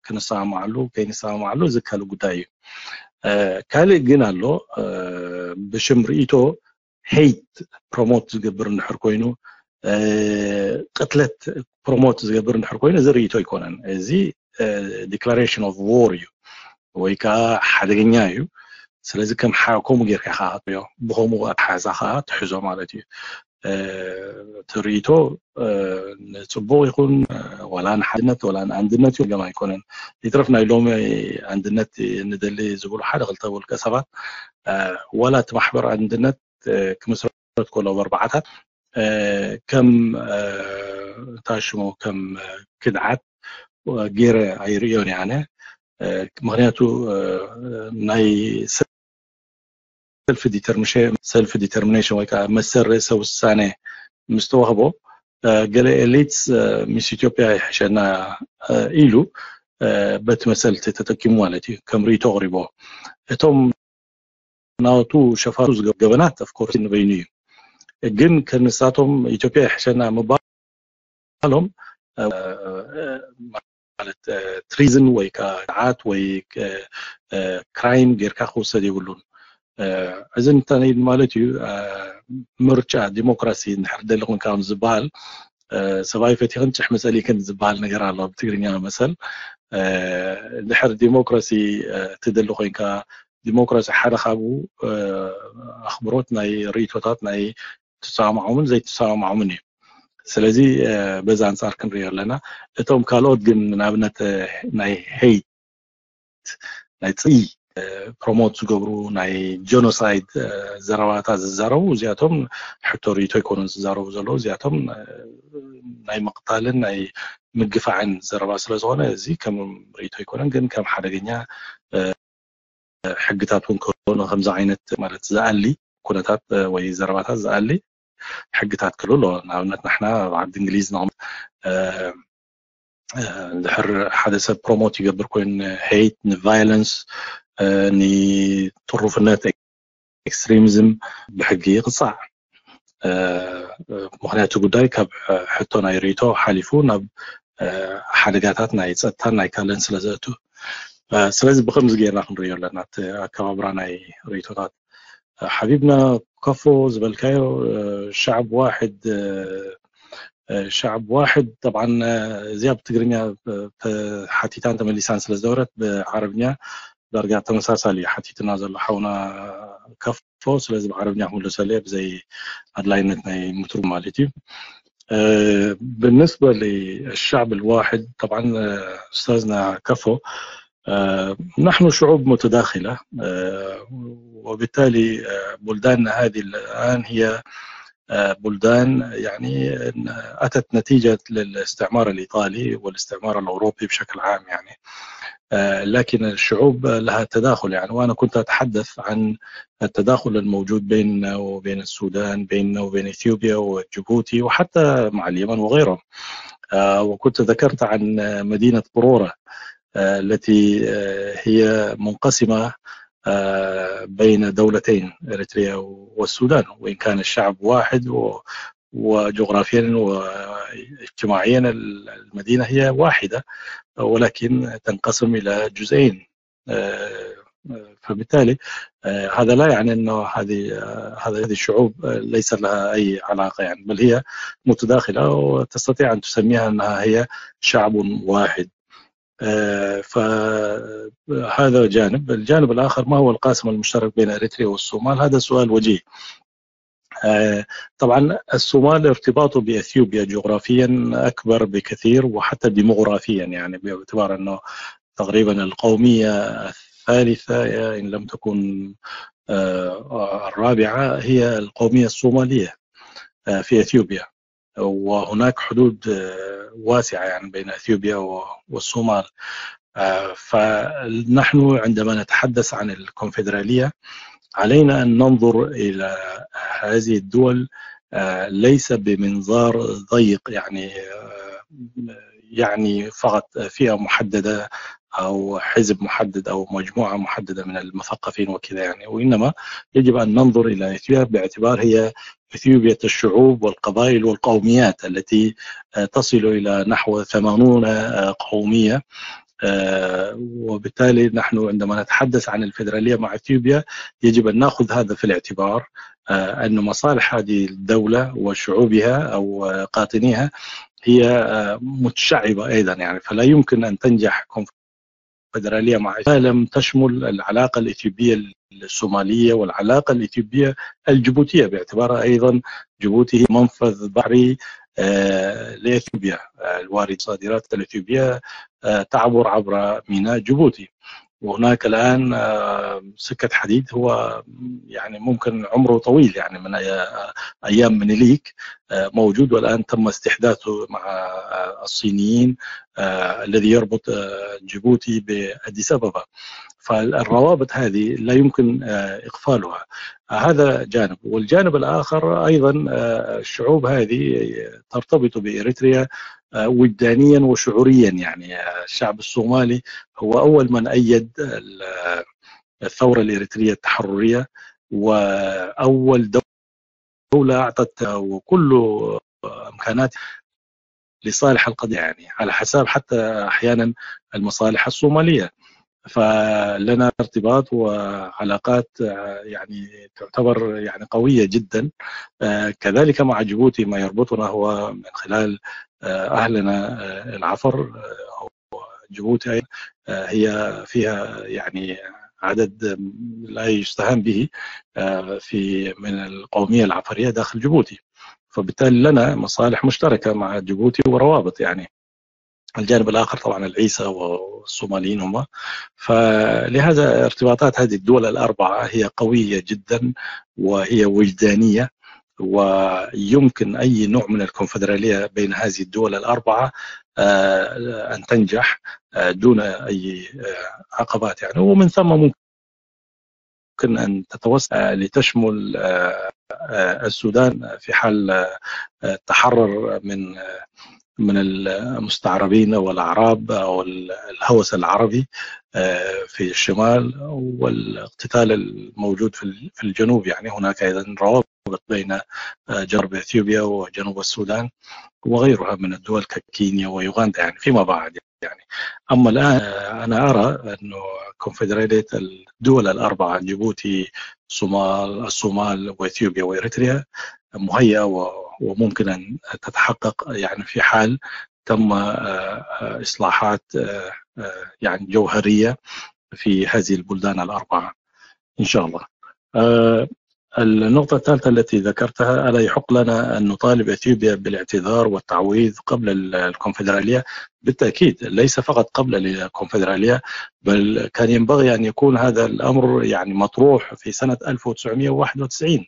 ክንሰማማዓሉ ከይንሰማማዓሉ እዚ ካልእ ጉዳይ እዩ። ካልእ ግን ኣሎ ብሽም ርእይቶ ሄይት ፕሮሞት ዝገብር እንድሕር ኮይኑ ቅትለት ፕሮሞት ዝገብር እንድሕር ኮይኑ እዚ ርእይቶ ኣይኮነን። እዚ ዲክላሬሽን ኦፍ ዎር እዩ ወይ ከዓ ሓደገኛ እዩ። ስለዚ ከም ሓ-፣ ከምኡ ጌርካ ኢኻ ክትሪኦ፣ ብኸምኡ ኣተሓሕዛ ከዓ ትሕዞ ማለት እዩ። እ፣ እቲ ርእይቶ፣ እ፣ ንጽቡቕ ይኹን፣ እ፣ ዋላ ንሓድነት ዋላ ንኣንድነት እዩ ገማ ኣይኮነን። ይትረፍ ናይ ሎሚ ኣንድነት ንደሊ ዝብሉ ሓደ ክልተ ውልቀ ሰባት፣ እ፣ ዋላ እቲ ማሕበር ኣንድነት፣ እ፣ ክምስረት ከሎ ኣብ ኣርባዓታት፣ እ፣ ከም፣ እ፣ እንታይ ሽሙ፣ ከም ክድዓት ጌረ ኣይርእዮን እየ ኣነ። እ፣ ምኽንያቱ፣ እ፣ ናይ ሰልፍ ዲተርሚኔሽን፣ ሰልፍ ዲተርሚኔሽን ወይ ከዓ መሰል ርእሰ ውሳኔ ምስ ተዋህቦ፣ እ፣ ገለ ኤሊትስ፣ እ፣ ምስ ኢትዮጵያ ይሕሸና፣ እ፣ ኢሉ፣ እ፣ በቲ መሰል ተጠቂሙ ማለት እዩ፣ ከም ርእይቶ ኣቕሪቦ። እቶም ናቱ ሸፋቱ ዝገበናት ኦፍኮርስ ንበይኑ እዩ፣ ግን ከንሳቶም ኢትዮጵያ ይሕሸና ምባሎም፣ እ፣ ማለት፣ እ፣ ትሪዝን ወይ ከዓ ክድዓት ወይ፣ እ፣ እ፣ ክራይም ጌርካ ክውሰድ የብሉን። እ፣ እዚ እንታይ ማለት እዩ? እ፣ ምርጫ ዲሞክራሲ እንድሕር ደሊ ኮንካ ከም ዝበሃል፣ እ፣ ሰብኣይ ፈቲኽን ጭሕሚ ጸሊእክን ዝበሃል ነገር ኣሎ ብትግርኛ መሰል። እ፣ እንድሕር ዲሞክራሲ፣ እ፣ ትደሊ ኮይንካ፣ ዲሞክራሲ ሓደ ካብኡ፣ እ፣ ኣኽብሮት ናይ ርእይቶታት ናይ ትሰማምዖምን ዘይትሰማምዖምን እዩ። ስለዚ፣ እ፣ በዛ ኣንጻር ክንሪኦ ኣለና። እቶም ካልኦት ግን ንኣብነት፣ እ፣ ናይ ሄይት፣ ናይ ጽልኢ፣ እ፣ ፕሮሞት ዝገብሩ፣ ናይ ጀኖሳይድ፣ እ፣ ዘረባታት ዝዛረቡ፣ እዚኣቶም ሕቶ ርእይቶ ኣይኮኑን ዝዛረቡ ዘለዉ። እዚኣቶም፣ እ፣ ናይ ምቕታልን ናይ ምግፋዕን ዘረባ ስለ ዝኾነ፣ እዚ ከም ርእይቶ ኣይኮነን፣ ግን ከም ሓደገኛ፣ እ፣ ሕግታት እውን ከሎ ከምዚ ዓይነት ማለት ዝኣሊ ኩነታት፣ እ፣ ወይ ዘረባታት ዝኣሊ ሕግታት ክህሉ ኣለዎ። ንኣብነት ንሕና ኣብ ዓዲ እንግሊዝ ንቕመጥ፣ እ፣ እ፣ እንድሕር ሓደ ሰብ ፕሮሞት ይገብር ኮይኑ ንሄይት፣ ንቫይለንስ፣ እ፣ ንጥሩፍነት፣ ኤክስትሪሚዝም ብሕጊ ይቕጻዕ። እ፣ ምኽንያቱ ጉዳይ ካብ ሕቶ ናይ ርእይቶ ሓሊፉ ናብ፣ እ፣ ሓደጋታት ናይ ጸጥታን ናይ ካልእን ስለ ዘእቱ። እ፣ ስለዚ ብኸምዚ ጌርና ክንርእዮ ኣለና እቲ ኣከባብራ ናይ ርእይቶታት። እ፣ ሓቢብና ከፎ ዝበልካዮ፣ እ፣ ሻዕብ ዋሕድ፣ እ፣ እ፣ ሻዕብ ዋሕድ ጠብዓን፣ እ፣ እዚኣ ብትግርኛ፣ እ፣ ተሓቲታን ተመሊሳን ስለ ዝነበረት ብዓረብኛ ዳርጋ ተመሳሳሊ እዩ ሓቲትና ዘሎ ሓውና ከፎ። ስለዚ ብዓረብኛ ክምልሰሉ እየ ብዘይ ኣድላይነት ናይ ምትርጉም ማለት እዩ። እ፣ بالنسبة للشعب الواحد طبعا، እ፣ أستاذنا كفو، እ፣ نحن شعوب متداخلة، እ፣ وبالتالي، እ، بلداننا هذه الآن هي، እ፣ بلدان يعني أتت نتيجة للاستعمار الإيطالي والاستعمار الأوروبي بشكل عام يعني. እ፣ لكن الشعوب لها تداخل يعني، وأنا كنت أتحدث عن التداخل الموجود بيننا وبين السودان، بيننا وبين إثيوبيا وجيبوتي، وحتى مع اليمن وغيرهم. እ፣ وكنت ذكرت عن مدينة قرورة، እ፣ التي، እ، هي منقسمة، እ، بين دولتين، إريتريا والسودان، وإن كان الشعب واحد و-، وجغرافيا واجتماعيا ال-، المدينة هي واحدة، ولكن تنقسم إلى جزئين. እ፣ فبالتالي، እ፣ هذا لا يعني أنه هذه، እ، هذه هذه الشعوب، እ، ليس لها أي علاقة يعني، بل هي متداخلة وتستطيع أن تسميها أنها هي شعب واحد. ف هذا جانب. الجانب الآخر، ما هو القاسم المشترك بين إريتريا والصومال؟ هذا سؤال وجيه. እ፣ طبعا الصومال ارتباطه بأثيوبيا جغرافيا أكبر بكثير، وحتى ديموغرافيا يعني، باعتبار أنه تقريبا القومية الثالثة إن لم تكن، እ، الرابعة هي القومية الصومالية، እ، في أثيوبيا. وهناك حدود، እ፣ واسعة يعني بين أثيوبيا و-، والصومال. እ، فنحن عندما نتحدث عن الكونفدرالية علينا أن ننظر إلى هذه الدول، እ، ليس بمنظار ضيق يعني، እ፣ يعني فقط فئة محددة أو حزب محدد أو مجموعة محددة من المثقفين وكذا يعني، وإنما يجب أن ننظر إلى إثيوبيا باعتبار هي إثيوبيا الشعوب والقبائل والقوميات التي، آه، تصل إلى نحو ثمانون، آه، قومية. آه، وبالتالي نحن عندما نتحدث عن الفيدرالية مع إثيوبيا يجب أن نأخذ هذا في الاعتبار، آه، أن مصالح هذه الدولة وشعوبها أو، آه، قاطنيها هي، آه، متشعبة أيضا يعني، فلا يمكن أن تنجح الكونفدرالية مع، لم تشمل العلاقة الإثيوبية الصومالية والعلاقة الإثيوبية الجيبوتية، باعتبارها أيضا جيبوتي هي منفذ بحري لإثيوبيا. الوارد صادرات الإثيوبية تعبر عبر ميناء جيبوتي. وهناك الآن سكة حديد، هو يعني ممكن عمره طويل، يعني من أيام منيليك موجود، والآن تم استحداثه مع الصينيين، الذي يربط جيبوتي بأديس أبابا. فالروابط هذه لا يمكن إغفالها. هذا جانب. والجانب الآخر أيضا الشعوب هذه ترتبط بإريتريا وجدانيا وشعوريا. يعني الشعب الصومالي هو أول من أيد الثورة الإريترية التحررية، وأول دولة أعطت وكل إمكانات لصالح القضية، يعني على حساب حتى أحيانا المصالح الصومالية. فلنا ارتباط وعلاقات يعني تعتبر يعني قوية جدا. كذلك مع جيبوتي ما يربطنا هو من خلال أهلنا العفر. جيبوتي هي فيها يعني عدد لا يستهان به في من القومية العفرية داخل جيبوتي، فبالتالي لنا مصالح مشتركة مع جيبوتي وروابط. يعني الجانب الآخر طبعا العيسى والصوماليين هم. فلهذا ارتباطات هذه الدول الأربعة هي قوية جدا وهي وجدانية، ويمكن أي نوع من الكونفدرالية بين هذه الدول الأربعة أن تنجح دون أي عقبات يعني. ومن ثم ممكن أن تتوسع لتشمل السودان في حال تحرر من من المستعربين والأعراب أو الهوس العربي في الشمال، والاقتتال الموجود في الجنوب. يعني هناك أيضا روابط بين جنوب إثيوبيا وجنوب السودان وغيرها من الدول ككينيا ويوغندا، يعني فيما بعد. يعني أما الآن أنا أرى أنه كونفدرالية الدول الأربعة، جيبوتي، الصومال، الصومال وإثيوبيا وإريتريا مهيئة وممكن أن تتحقق يعني في حال تم إصلاحات يعني جوهرية في هذه البلدان الأربعة إن شاء الله. النقطة الثالثة التي ذكرتها، ألا يحق لنا أن نطالب إثيوبيا بالاعتذار والتعويض قبل الكونفدرالية؟ بالتأكيد، ليس فقط قبل الكونفدرالية، بل كان ينبغي أن يكون هذا الأمر يعني مطروح في سنة ألف وتسعمية وواحد وتسعين.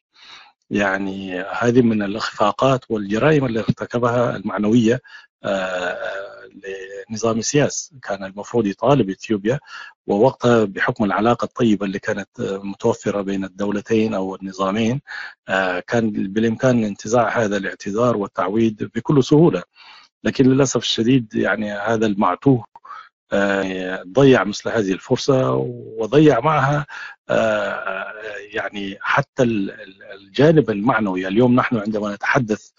يعني هذه من الإخفاقات والجرائم اللي ارتكبها المعنوية لنظام سياس. كان المفروض يطالب إثيوبيا، ووقتها بحكم العلاقة الطيبة اللي كانت متوفرة بين الدولتين أو النظامين، كان بالإمكان انتزاع هذا الاعتذار والتعويض بكل سهولة. لكن للأسف الشديد يعني هذا المعتوه ضيع مثل هذه الفرصة، وضيع معها يعني حتى الجانب المعنوي. اليوم نحن عندما نتحدث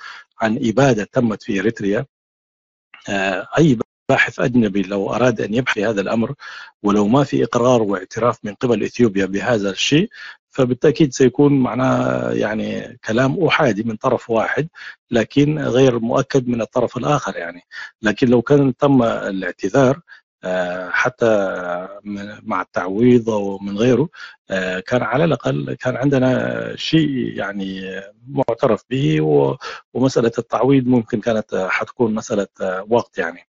عن إبادة تمت في إريتريا، أي باحث أجنبي لو أراد أن يبحث في هذا الأمر، ولو ما في إقرار واعتراف من قبل إثيوبيا بهذا الشيء، فبالتأكيد سيكون معناه يعني كلام أحادي من طرف واحد، لكن غير مؤكد من الطرف الآخر يعني. لكن لو كان تم الاعتذار حتى مع التعويض أو من غيره، كان على الأقل كان عندنا شيء يعني معترف به، ومسألة التعويض ممكن كانت حتكون مسألة وقت يعني.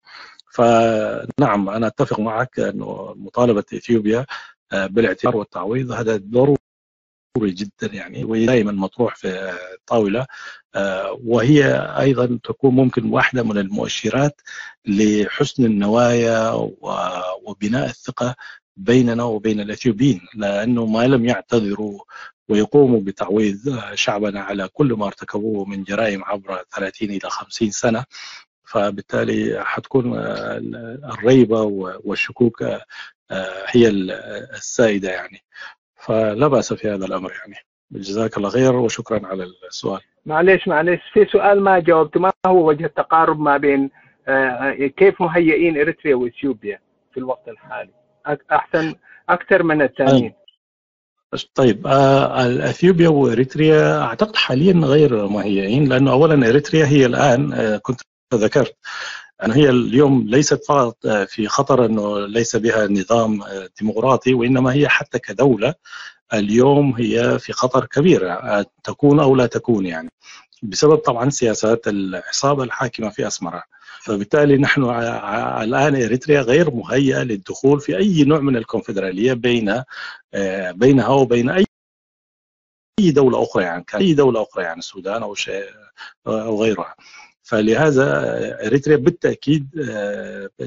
فنعم، أنا أتفق معك أنه مطالبة إثيوبيا بالاعتذار والتعويض هذا ضروري جدا يعني، ودائما مطروح في الطاولة. وهي أيضا تكون ممكن واحدة من المؤشرات لحسن النوايا وبناء الثقة بيننا وبين الإثيوبيين، لأنه ما لم يعتذروا ويقوموا بتعويض شعبنا على كل ما ارتكبوه من جرائم عبر ثلاثين إلى خمسين سنة، فبالتالي حتكون الريبة والشكوك هي السائدة يعني. فلا بأس في هذا الأمر يعني. جزاك الله خير وشكرا على السؤال. معليش معليش، في سؤال ما جاوبته، ما هو وجه التقارب ما بين كيف مهيئين إريتريا وإثيوبيا في الوقت الحالي أحسن أكثر من الثانيين؟ طيب، اثيوبيا واريتريا اعتقد حاليا غير مهيئين، لانه اولا اريتريا هي الان كنت ذكرت أنه هي اليوم ليست فقط في خطر أنه ليس بها نظام ديمقراطي، وإنما هي حتى كدولة اليوم هي في خطر كبير، تكون أو لا تكون يعني، بسبب طبعا سياسات العصابة الحاكمة في أسمرة. فبالتالي نحن الآن إريتريا غير مهيئة للدخول في أي نوع من الكونفدرالية بين بينها وبين أي أي دولة أخرى، يعني كأي دولة أخرى، يعني السودان أو شيء أو غيرها. فلهذا إريتريا بالتأكيد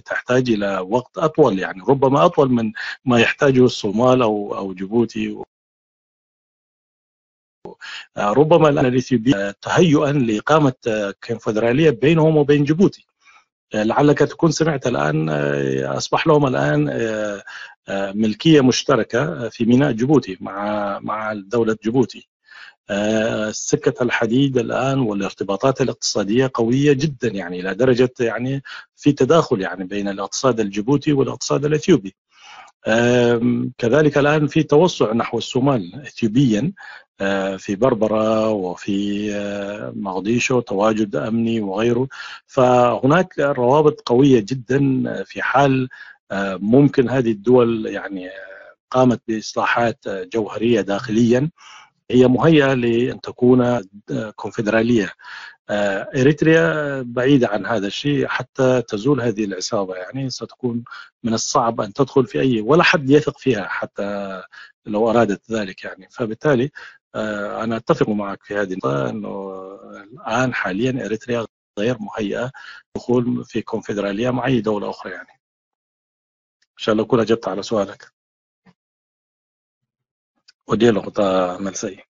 تحتاج إلى وقت أطول، يعني ربما أطول من ما يحتاجه الصومال أو أو جيبوتي. ربما الآن الإثيوبيين تهيئا لإقامة كونفدرالية بينهم وبين جيبوتي. لعلك تكون سمعت الآن أصبح لهم الآن ملكية مشتركة في ميناء جيبوتي مع مع دولة جيبوتي. سكة الحديد الآن والارتباطات الاقتصادية قوية جدا، يعني إلى درجة يعني في تداخل يعني بين الاقتصاد الجيبوتي والاقتصاد الإثيوبي. كذلك الآن في توسع نحو الصومال إثيوبيا في بربرة وفي مقديشو، تواجد أمني وغيره. فهناك روابط قوية جدا في حال ممكن هذه الدول يعني قامت بإصلاحات جوهرية داخليا، هي مهيئة لأن تكون كونفدرالية. إريتريا بعيدة عن هذا الشيء حتى تزول هذه العصابة، يعني ستكون من الصعب أن تدخل في أي، ولا حد يثق فيها حتى لو أرادت ذلك يعني. فبالتالي أنا أتفق معك في هذه النقطة، أنه الآن حاليا إريتريا غير مهيئة دخول في كونفدرالية مع أي دولة أخرى يعني. إن شاء الله أكون أجبت على سؤالك. ودي نقطة ملسية.